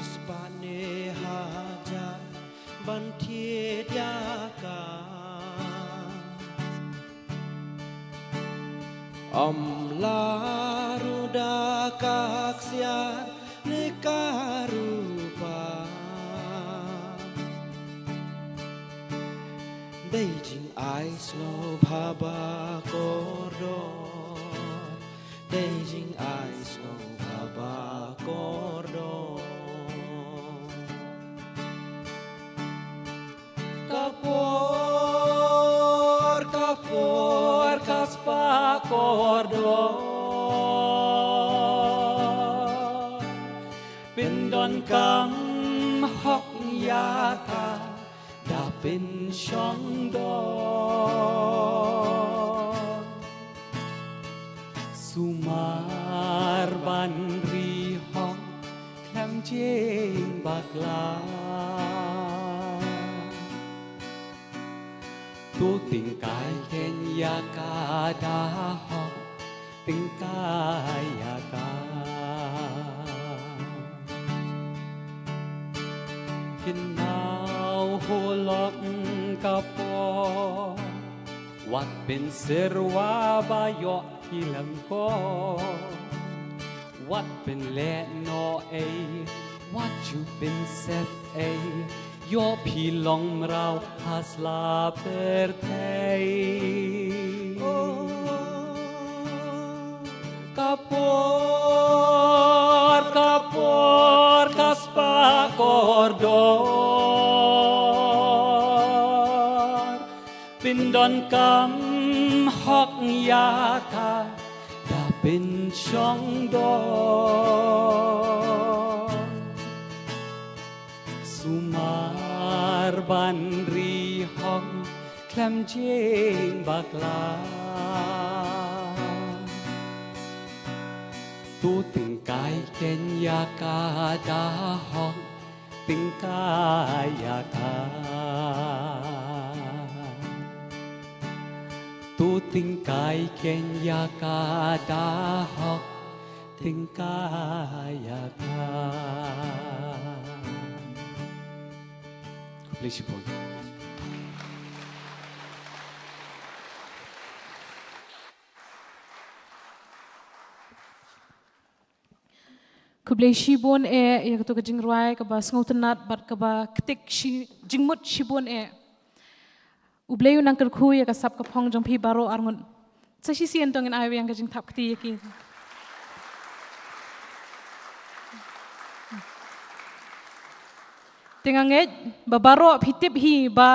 spah ne hajar ban Ym lah ruh da ka ksiar ne ka rupa. Dei jingai sngewbha ba kordor. Dei jingai sngewbha ba kordor. Ka por, ka por, ka spah kordor. Pyndonkam hok ïa ka, da pynshong dor. Sumar ban ri hok khlem jingbakla. To tyngkai khein ïa ka da hok, tyngkai ïa ka. Kynmaw halor ka por, wat pynsyrwa ba ïoh ki lyngkor. Wat pynlehnoh ei, wat ju pynset ei, ïoh phi long mraw ha sla pyrthei. Ka por, ka por, ka spah kordor. Pyndonkam hok ïa ka, da pynshong dor. Sumar ban ri hok khlem jingbakla. To tyngkai khein ïa ka da hok, tyngkai ïa ka. To tyngkai khein ïa ka da hok, tyngkai ïa ka. Khublei shibun. Khublei shibun eh ïa kato ka jingrwai kaba sngewtynnat bad kaba ktik shi, jingmut shibun eh. U Blei u nang kyrkhu ïa ka sap ka phong jong phi baroh arngut. Sa shisien to ngin ai biang ka jingthap kti ïa ki. Te nga ngeit ba baroh phi tip hi ba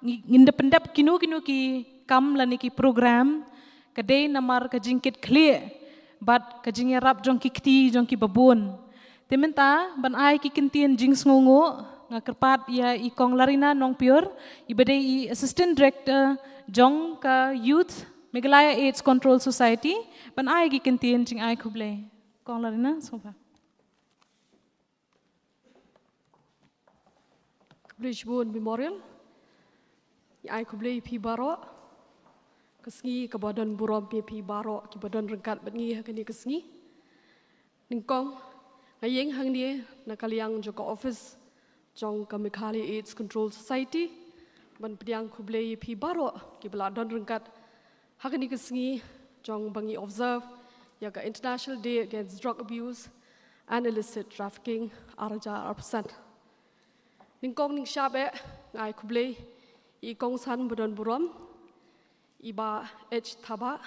ngi, ngin da pyndep kino kino ki kam lane ki program, ka dei namar ka jingkitkhlieh bad ka jingïarap jong ki kti jong kiba bun. Te mynta ban ai ki kyntien jingsngewnguh, nga kyrpad ïa i Kong Larina Nongpior, iba dei i Assistant Director jong ka Youth Meghalaya AIDS Control Society, ban ai ki kyntien jingai khublei. Kong Larina, sngewbha. Khublei shibun Memorial. Ngi ai khublei ïa phi baroh. Ka sngi kaba don burom ïa phi baroh kiba don ryngkat bad ngi ha kane ka sngi. Nyngkong, nga ïeng hangne na ka liang jong ka office jong ka Meghalaya AIDS Control Society ban pdiang khublei ïa phi baroh kiba la don ryngkat ha kane ka sngi jong ba ngi observe ïa ka International Day Against Drug Abuse and Illicit Trafficking, ar hajar arphew san. Nyngkong nyngshap eh nga ai khublei ïa i kongsan ba don burom, i Bah H Thabah.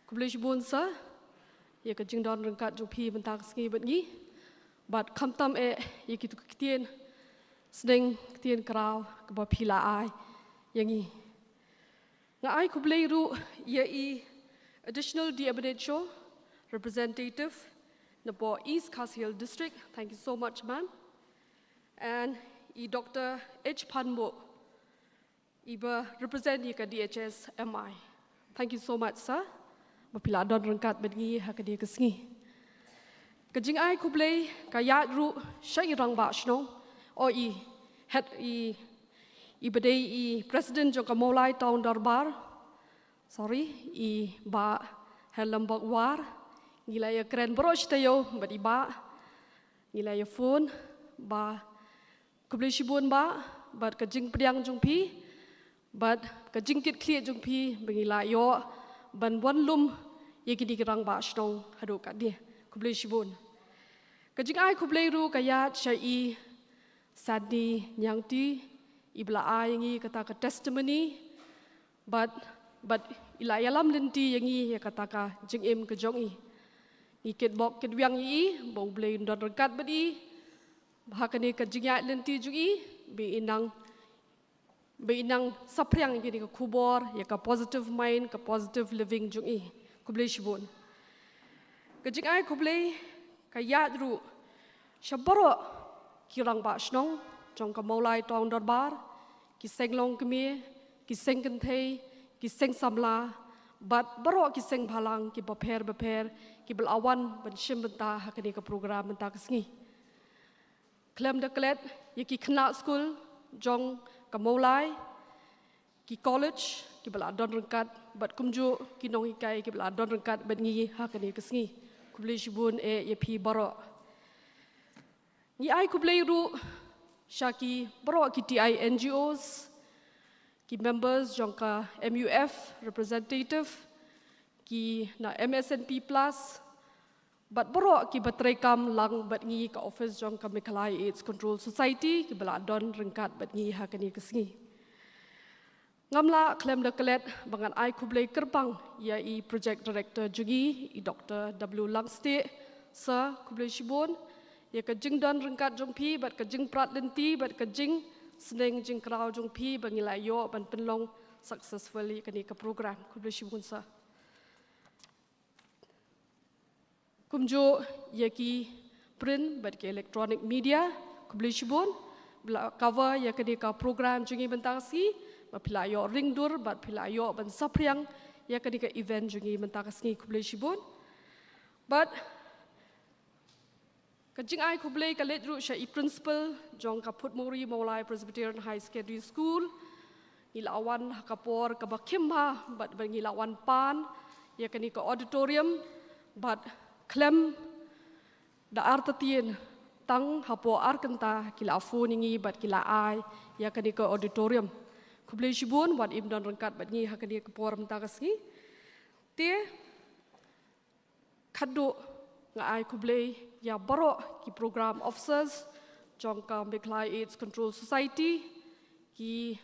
Khublei shibun sir ïa ka jingdon ryngkat jong phi mynta ka sngi bad ngi. Bad khamtam eh ïa kito ki ktien sneng ktien kraw kaba phi la ai ïa ngi. Nga ai khublei ruh ïa i Additional D M H O Representative napoh East Khasi Hills District. Thank you so much, ma'am. And i Doctor H Phanmuh, iba represent ïa ka D H S M I. Thank you so much, sir. Ba phi la don ryngkat bad ngi ha kane ka sngi. Ka jingai khublei ka ïaid ruh sha i rangbah shnong, o i head i, iba dei i President jong ka Mawlai Town Dorbar. Sorry, i Bah Herlambok War. Ngi la ïakren baroh shi taïew bad i Bah. Ngi la ïa phone, Bah. Khublei shibun Bah bad ka jingpdiang jong phi bad ka jingkitkhlieh jong phi ba ngi la ïoh ban wan lum ïa kine ki rangbah shnong haduh katne. Khublei shibun. Ka jingai khublei ruh ka ïaid sha i Sandy Niangti, i ba la ai ïa ngi kata ka testimony, bad, bad i la ïalam lynti ïa ngi ïa kata ka jingim ka jong i. Ngi kitbok kitwiang ïa i, ba U Blei un don ryngkat bad i, ha kane ka jingïaid lynti jong i, ba i nang, ba i nang saphriang ïa kane ka khubor, ïa ka positive mind, ka positive living jong i. Khublei shibun. Ka jingai khublei ka ïaid ruh sha baroh ki rangbah shnong jong ka Mawlai Tong Dorbar, ki seng longkmie, ki seng kynthei, ki seng samla, bad baroh ki seng bhalang kiba pher bapher, kiba la wan ban shim bynta ha kane ka program mynta ka sngi. Khlem da klet ïa ki khynnah skul jong ka Mawlai, ki college kiba la don ryngkat, bad kumjuh ki nonghikai kiba la don ryngkat bad ngi ha kane ka sngi. Khublei shibun eh ïa phi baroh. Ngi ai khublei ruh sha ki baroh ki T I N G Os, ki members jong ka M U F representative, ki na M S N P Plus, bad baroh kiba treikam lang bad ngi, ka office jong ka Meghalaya AIDS Control Society, kiba la don ryngkat bad ngi ha kane ka sngi. Ngam lah khlem da klet ba ngan ai khublei kyrpang ïa i Project Director jong ngi, i Doktor W Langstieh. Sir, khublei shibun ïa ka jingdon ryngkat jong phi, bad ka jingprat lynti, bad ka jingsneng jingkraw jong phi, ba ngi la ïoh ban pynlong successful ïa kane ka program. Khublei shibun, sir. Kumjuh ïa ki print bad ki electronic media, khublei shibun ba la cover ïa kane ka program jong ngi mynta ka sngi, ba phi la ïoh ring dur, bad phi la ïoh ban saphriang ïa kane ka event jong ngi mynta ka sngi, khublei shibun. Bad ka jingai khublei ka leit ruh sha i principal jong ka Phutmori Mawlai Presbyterian High Secondary School. Ngi la wan ha ka por kaba khim bha, bad, bad ngi la wan pan ïa kane ka auditorium, bad khlem da artatien, tang hapoh ar kynta ki la phone ïa ngi bad ki la ai ïa kane ka auditorium. Khublei shibun wat im don ryngkat bad ngi ha kane ka por mynta ka sngi. Te khatduh nga ai khublei ïa baroh ki program officers jong ka Meghalaya AIDS Control Society, ki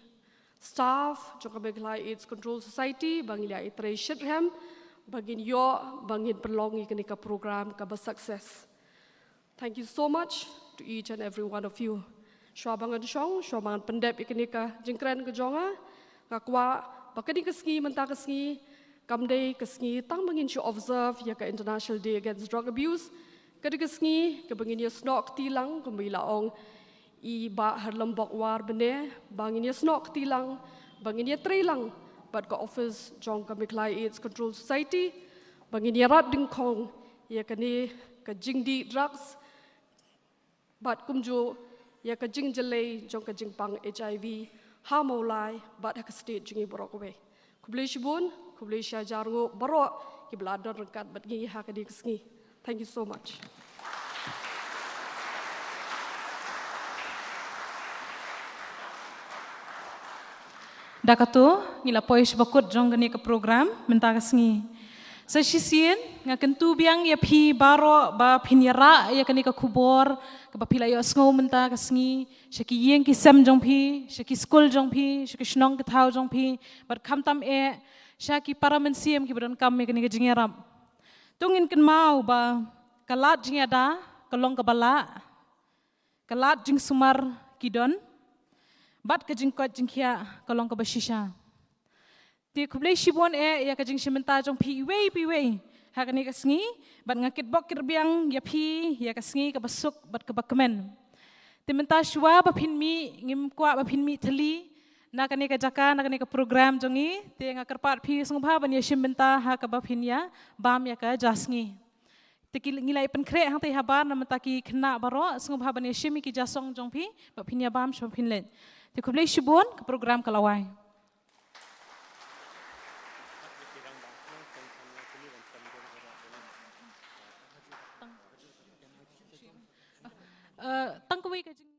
staff jong ka Meghalaya AIDS Control Society, ba ngi la ïatrei shitrhem ba ngin ïoh, ba ngin pynlong ïa kane ka program kaba success. Thank you so much to each and every one of you. Shuwa ba ngan shong, shuwa ba ngan pyndep ïa kane ka jingkren ka jong nga, nga kwah ba kane ka sngi mynta ka sngi kam dei ka sngi tang ba ngin shu observe ïa ka International Day Against Drug Abuse. Ka dei ka sngi kaba ngin ïasnoh kti lang, kumba i la ong i Bah Harlambok Warbene, ba ngin ïasnoh kti lang, ba ngin ïatrei lang bad ka office jong ka Meghalaya AIDS Control Society, ba ngin ïarat dyngkhong ïa kane ka jingdih drugs, bad kumjuh ïa ka jingjyllei jong ka jingpang HIV ha Mawlai bad ha ka state jong ngi baroh kawei. Khublei shibun, khublei shihajar nguh baroh kiba la don ryngkat bad ngi ha kane ka sngi. Thank you so much. Da kato ngi la poi sha bakut jong kane ka program mynta ka sngi. Sa shisien nga kyntu biang ïa phi baroh ba phin ïarah ïa kane ka khubor kaba phi la ïohsngew mynta ka sngi sha ki ïing ki sem jong phi, sha ki skul jong phi, sha ki shnong ki thaw jong phi, bad khamtam eh sha ki para mynsiem kiba donkam ïa kane ka jingïarap. To ngin kynmaw ba ka lad jingïada ka long kaba lah, ka lad jingsumar ki don, bad ka jingkoit jingkhiah ka long kaba shisha. Te khublei shibun eh ïa ka jingshim bynta jong phi iwei pa iwei ha kane ka sngi, bad nga kitbok kitbiang ïa phi ïa ka sngi kaba suk bad kaba kmen. Te mynta shuwa ba phin mih, ngim kwah ba phin mih thylli na kane ka jaka, na kane ka program jong ngi. Te nga kyrpad phi sngewbha ban ïashim bynta ha kaba phin ïa bam ïa ka ja sngi. Te ki, ngi la ïa pynkhreh hangtei habar, na mynta ki khynnah baroh sngewbha ban ïashim ïa ki ja song jong phi ba phin ïa bam shuwa phin leit. Te khublei shibun, ka program ka la wai. Eh, tang kawei ka jing-